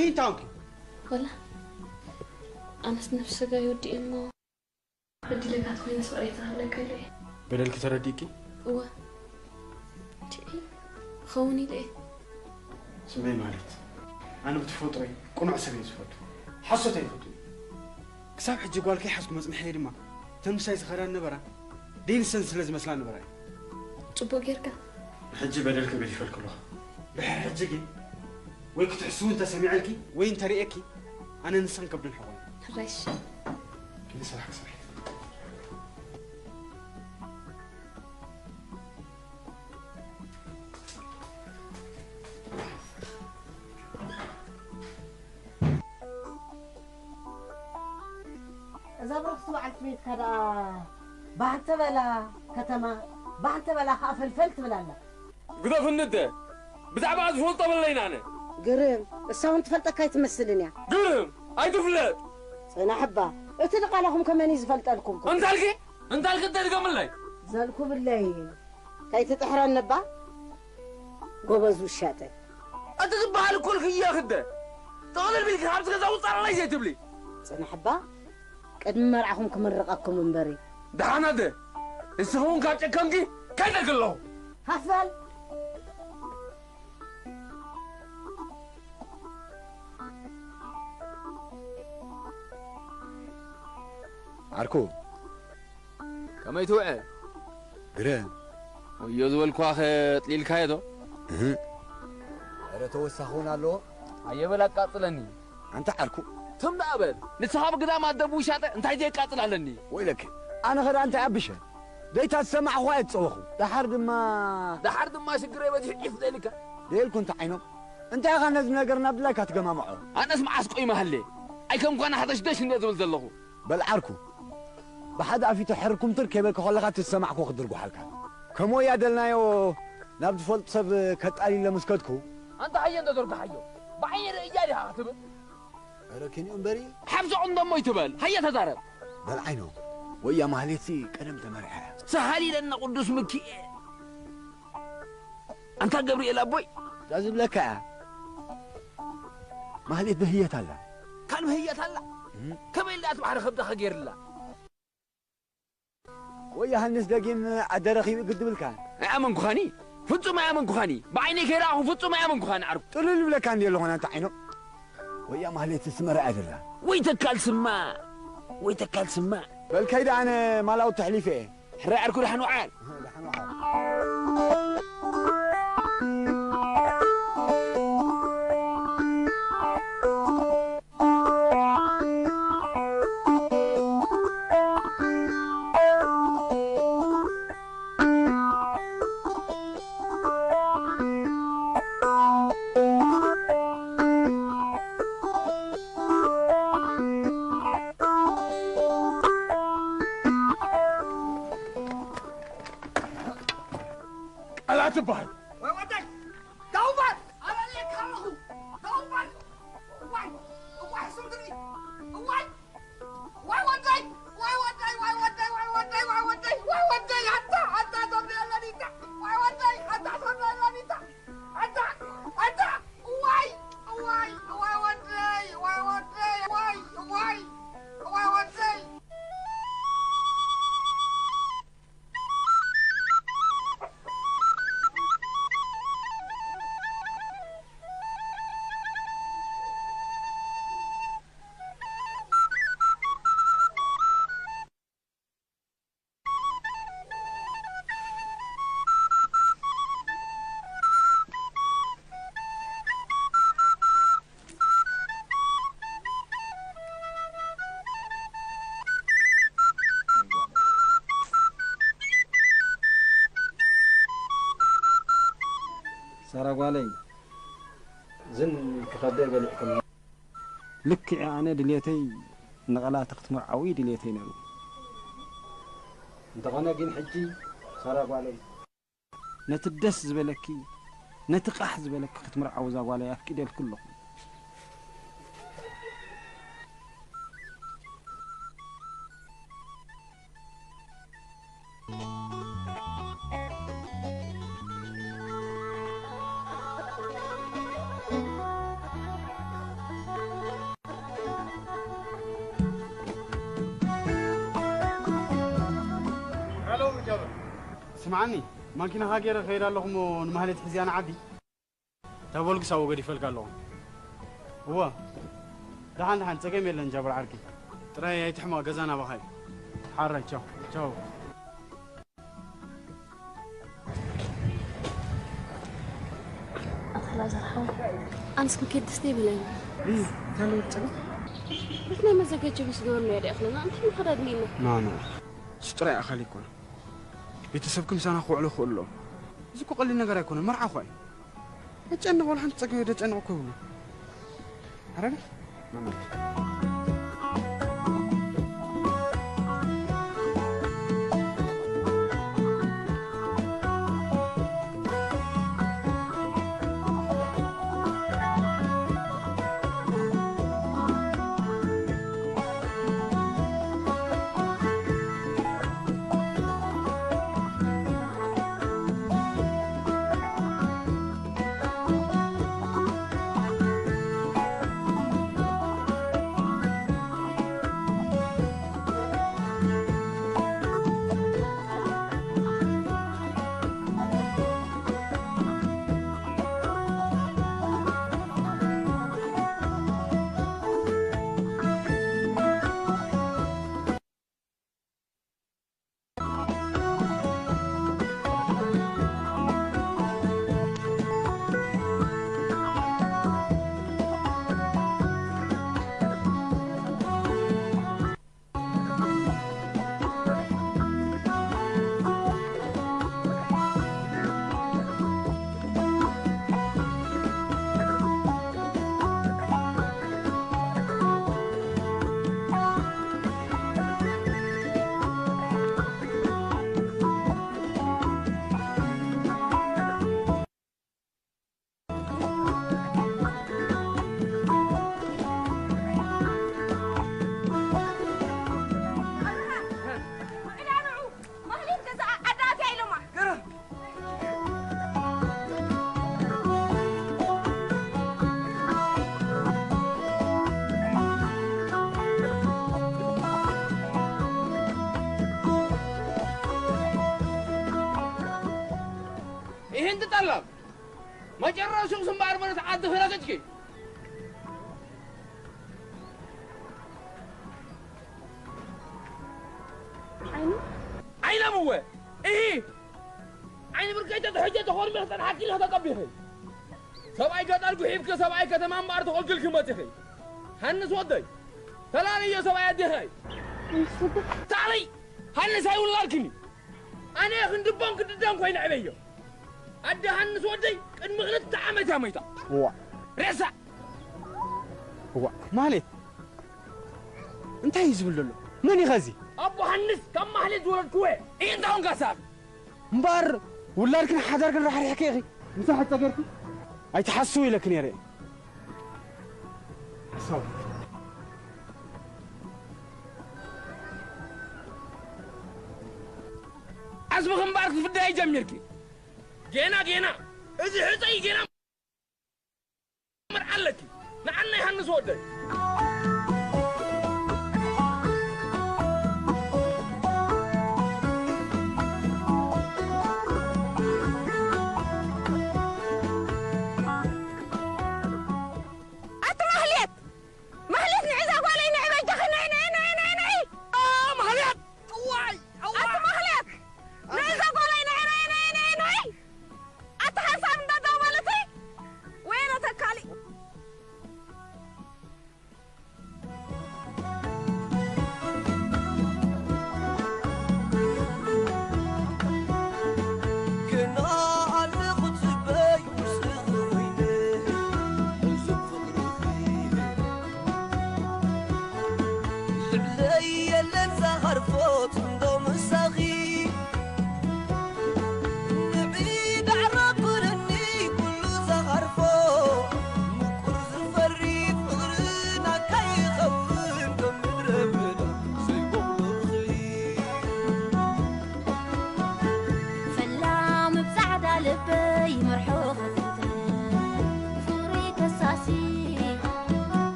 ኢንታንኪ። ወላ ኣነስ ነፍሲ ስጋይ ወዲኤ እሞ። በዲለካ ተኾይነስ ይቕሬታ ክብለካ ኢለ እየ። በደልኪ ተረዲእኪ? እወ። ቲዒ፣ ክኸውን ኢለ እየ። ስመይ ማለት፣ ኣነ ብተፈጥሮይ ቅኑዕ ሰብ እየ ዝፈቱ። ሓሶት ኣይፈቱን። ክሳብ ሕጂ ጓል ከይሓዝኩ መጽንሐየ ድማ፣ እተን ምሳይ ዝኸዳ ነበራ፣ ደይ ንሰን ስለ ዝመስላ ነበራ እዩ። ጽቡቕ ጌርካ። ሕጂ በደልኪ ገዲፈልኪ ኣለኹ። ድሕሪ ሕጂ ግን ወይ ክትሕስዊ እንተሰሚዐልኪ ወይ እንተርእየኪ ኣነ ንስኽን ከብድን ሕቖን። ሕራይ እሺ። ክንዲ ስራሕ ክሰርሕ። እዛ ብርኽቲ በዓልቲ ቤትካ ደኣ ባህ እንተ በላ ከተማ፣ ባህ እንተ በላ ከኣ ፈልፈል ትብል ኣላ። ግደፍኒ እደ፣ ብዛዕባ ዝፈልጦ በለይን ኣነ። ግርም፣ እሳ እውን ትፈልጠካ ኣይትመስልን እያ። ግርም፣ ኣይትፍለጥ። ጽናሕ እባ፣ እቲ ድቓላኹም ከመን እዩ ዝፈልጠልኩም? እንታልኪ? እንታልኪ? እንተ ድገምለይ። ዘልኩብለይ፣ ከይትጥሕረኒ እባ። ጎበዝ ውሻጠ። እቲ ዝበሃል እኮ ልክየ ክደ። ጥቕልል ቢልኪ ካብዚ ገዛ ውጻእ ኣለይ ዘይትብሊ። ጽናሕ እባ፣ ቅድሚ መርዓኹም ክምርቐኩም እምበሪ። ደሓን ኣደ፣ ንስኺ እውን ካብ ጨከንኪ ከይደልኪ ኣለኹ። ሃፍ በል። ዓርኩ። ከመይ ትውዕል? ግረ። ወዮ ዝበልኳኸ ጥሊልካዮ ዶ? እህ። ኧረ ተወሳኺ እውን ኣለዎ። ኣየበል ኣቃጽለኒ። ኣንታ ዓርኩ። ትም ደኣ በል። ንስኻ ብግዳም ኣደቡ ውሻጠ እንታይ ዘየቃጽል ኣለኒ? ወይለክ። ኣነ ኸዳ እንታይ ኣብሸ? ደይታ ዝሰማዕኹዋ እየ ዝጸወኹ። ደሓር ድማ ደሓር ድማ ሽግረይ በዚሑ ዒፍ ዘይልካ። ደየልኩ እንተ ዓይኖም። እንታይ ኢኻ ነዚ ነገር ናብ ድላይካ ትገማምዖ? ኣነስ መዓስ ቆይመ ሃልየ? ኣይከምኳና ሃተሽደሽ እንደ ዝብል ዘለኹ። በል ዓርኩ። ብሓደ ኣፊቱ ሕርኩም ትር ከይበልካ ከለኻ እቲ ዝሰማዕኩዎ ክድርጉሓልካ። ከም ወያ ደልናዮ ናብ ዝፈልጡ ሰብ ከጣሊለ ምስ ከድኩ። ኣንታ ሃየ እንዶ ዘርግሓዮ። ብዓይኒ ርእያ ዲኻ ክትብል? ኧረ ኪንዮ እምበሪ። ሓብሶ እንዶ እሞ ይትበል። ሃየ ተዛረብ። በል ዓይኖ። ወያ ማህሌትሲ ቀደም ተመሪሓ እያ። ሰሃሊለና ቅዱስ ሚኪኤል። ኣንታ ገብርኤል ኣቦይ። እዛ ዝብለካ እያ። ማህሌት ብህየት ኣላ። ካል ብህየት ኣላ? እም። ከመይ ኢላ እቲ ባሕሪ ከብድኻ ገይርላ? ወይ ዮሃንስ ደጊም ዓደ ረኺቡ ግዲ ብልካ። ኣይኣመንኩኻኒ። ፍጹም ኣይኣመንኩኻኒ። ብዓይነይ ከይረኣኹ ፍጹም ኣይኣመንኩኻኒ ዓርኩ። ጥልል ይብለካ እንዲ ኣለኹ ኣንታ ዓይኖ። ወያ ማህሌት ስመራ እያ ዘላ። ወይ ተካል ስማ። ወይ ተካል ስማ። በል ከይደ ኣነ ማላው ተሕሊፈ እየ። ሕራይ ዓርኩ ደሓን ውዓል። ደሓን ውዓል። ኣላ ትበሃል። ወይ ወደይ! ደው በል! ኣበለካ ኣለኹ! ደው በል! እዋይ! እዋይ! ሕሱም ትርኢት! እዋይ! ወይ ወደይ! ወይ ወደይ! ወይ ወደይ! ወይ ወደይ! ወይ ወደይ! ወይ ወደይ! ኣታ! ኣታ! ተብለለኒታ! ወይ ወደይ! ኣታ! ተብለለኒታ! ኣታ! ኣታ! እዋይ! እዋይ! እዋይ ወደይ! እዋይ ወደይ! እዋይ! እዋይ! እዋይ ወደይ! ሳራ ጓለይ፣ ዝን ኢልኪ ከብደይ በሊዕክኒ። ልክዕ ኣነ ድሌተይ ንቐላቲ ክትምርዓዊ ድሌተይ ነይሩ። እንተኾነ ግን ሕጂ ሳራ ጓለይ፣ ነቲ ደስ ዝበለኪ፣ ነቲ ቃሕ ዝበለኪ ክትምርዓዊ እዛ ጓለይ ኣፍቂደልኪ ኣለኹ። ስምዓኒ፣ ማኪናኻ ገይረ ክኸይድ ኣለኹ እሞ ንማህሌት ሕዝያ ንዓዲ። እታ ቦልግስ ኣብኡ ገዲፈልካ ኣለኹ። እወ። ደሓን፣ ደሓን፣ ጸገም የለን ጃብር ዓርኪ። ጥራይ ኣይትሕመቕ፣ ገዛ ናባኻ እዩ። ሓራይ፣ ቻው፣ ቻው። ኣታ ላዛር ሓወይ፣ ኣነስ ክንከይድ ደስ ዘይበለኒ። እይ፣ እንታይ ኣለዎ ጸገም? በቲ ናይ መዘጋጀዊ ዝገበርናዮ ዶ ይኣኽለና? እንታይ ምኻድ ኣድልየና? ኖ፣ ኖ። እሱ ጥራይ ኣኻሊ ኣይኮነን። ቤተሰብኪ ምሳና ክውዕሉ ይኽእሉ ኣለዉ። እዚ እኮ ቀሊል ነገር ኣይኮነን፣ መርዓ እኮ እዩ። ዘጨንቕ ወላ ሓንቲ ጸገም ዘጨንቕ እኮ ይብሉ። ኣረጋ? መመለስ። ትጠላም መጨረሹ ስምባር በረት ዓዲ ክረግጥኪ ዓይኑ ዓይነምወ እሂ ዓይኒ ብርከይ ተትሕጀ ተኾርሚ ክፀንሓኪ ኢልኸ ተቀቢኺ ሰብኣይ ገጠር ጉሒፍኪ ሰብኣይ ከተማ እምበኣር ተቆልግልኪ መፂኺ ሃንስ ወደይ ተላለዮ ሰብኣይ ኣዴኸይ ታለይ ሃንስ ኣይውላልክኒ ኣነ ክንድቦን ክድደን ኮይነ ዕበዮ ኣደ ሃንስ ወደይ ቅድሚ ክልተ ዓመት እያ ሞይታ ዋ ሬሳ ዋ ማለት እንታይ እዩ ዝብል ዘሎ መን እዩ ኸዚ ኣቦ ሃንስ ካብ ማህሌት ዝወለድክዎ እየ እንታይ ኾንካ ሳብ እምበኣር ውላድክን ሓዳርክን ራሕሪሕኪ ኢኺ ምሳሕ ጸገርኪ ኣይትሓስው ኢለኪ ነይረ እየ ሓሳብ ዓስብኺ እምበኣር ክትፍደያ ጀሚርኪ ጌና ጌና እዚ ሕፀይ ጌና መርዓ ኣለኪ ንዓና ይሃንስ ወደይ ኣቲ ማህሌት ማህሌት ንዒዛ ጓለይ ንዒ በጃኺ ንዒ ንዒ ንዒ ንዒ ንዒ ማህሌት እዋይ ኣቲ ማህሌት ንዒዛ ጓለይ ንዒ ንዒ ንዒ ንዒ ንዒ ኣቲ ሓንሳብ እንዳደወለተይ ወይነ ተካሊ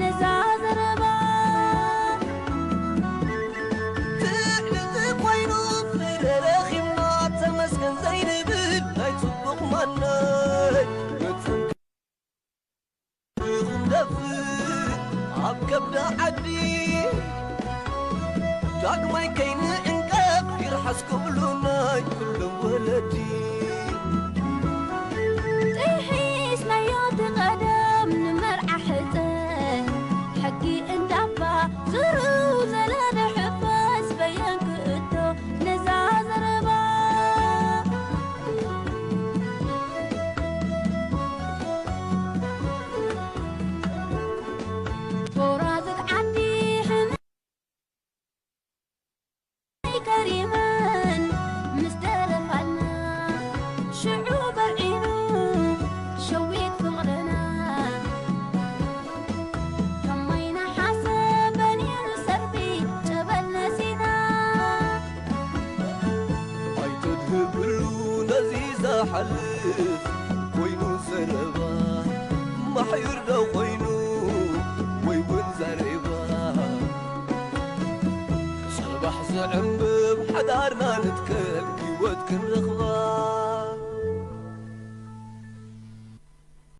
ነዛ ዘረባ ትዕልቲ ኮይኑ ፍረ ረኺብና ተመስገን ዘይንብል ናይ ጽቡቕ ማነይ መጸንክኹም ደፍእ ኣብ ከብዳ ዓዲ ዳግማይ ከይንዕንቀፍ ይርሓስ ክብሉ ናይ ኩሎም ወለዲ። ጥሒስናዮ እቲ ቀደም ንመርዓ ሕጸ ሕጊ እንዳባ ዙሩ ዘለነ ሕፈስ በየን ክእቶ ነዛ ዘረባ። ጎራዙት ዓዲ ሕነ ከሪመን ምስ ደረፋልና ሽዑ በርዒኑ ሸዊት ፍቕርና ከም ማይ ነሓሰ በኒኑ ሰርቢ ጨበል ነሲና። ኣይተድህብሉ ነዚ ዝሓልፍ ኮይኑ ዘረባ ማሕዩር ዶ ኮይኑ ወይ እውን ዘሬባ ጽባሕ ዘዕንብብ ሓዳርና ንትከል ህይወት ክንረኽባ።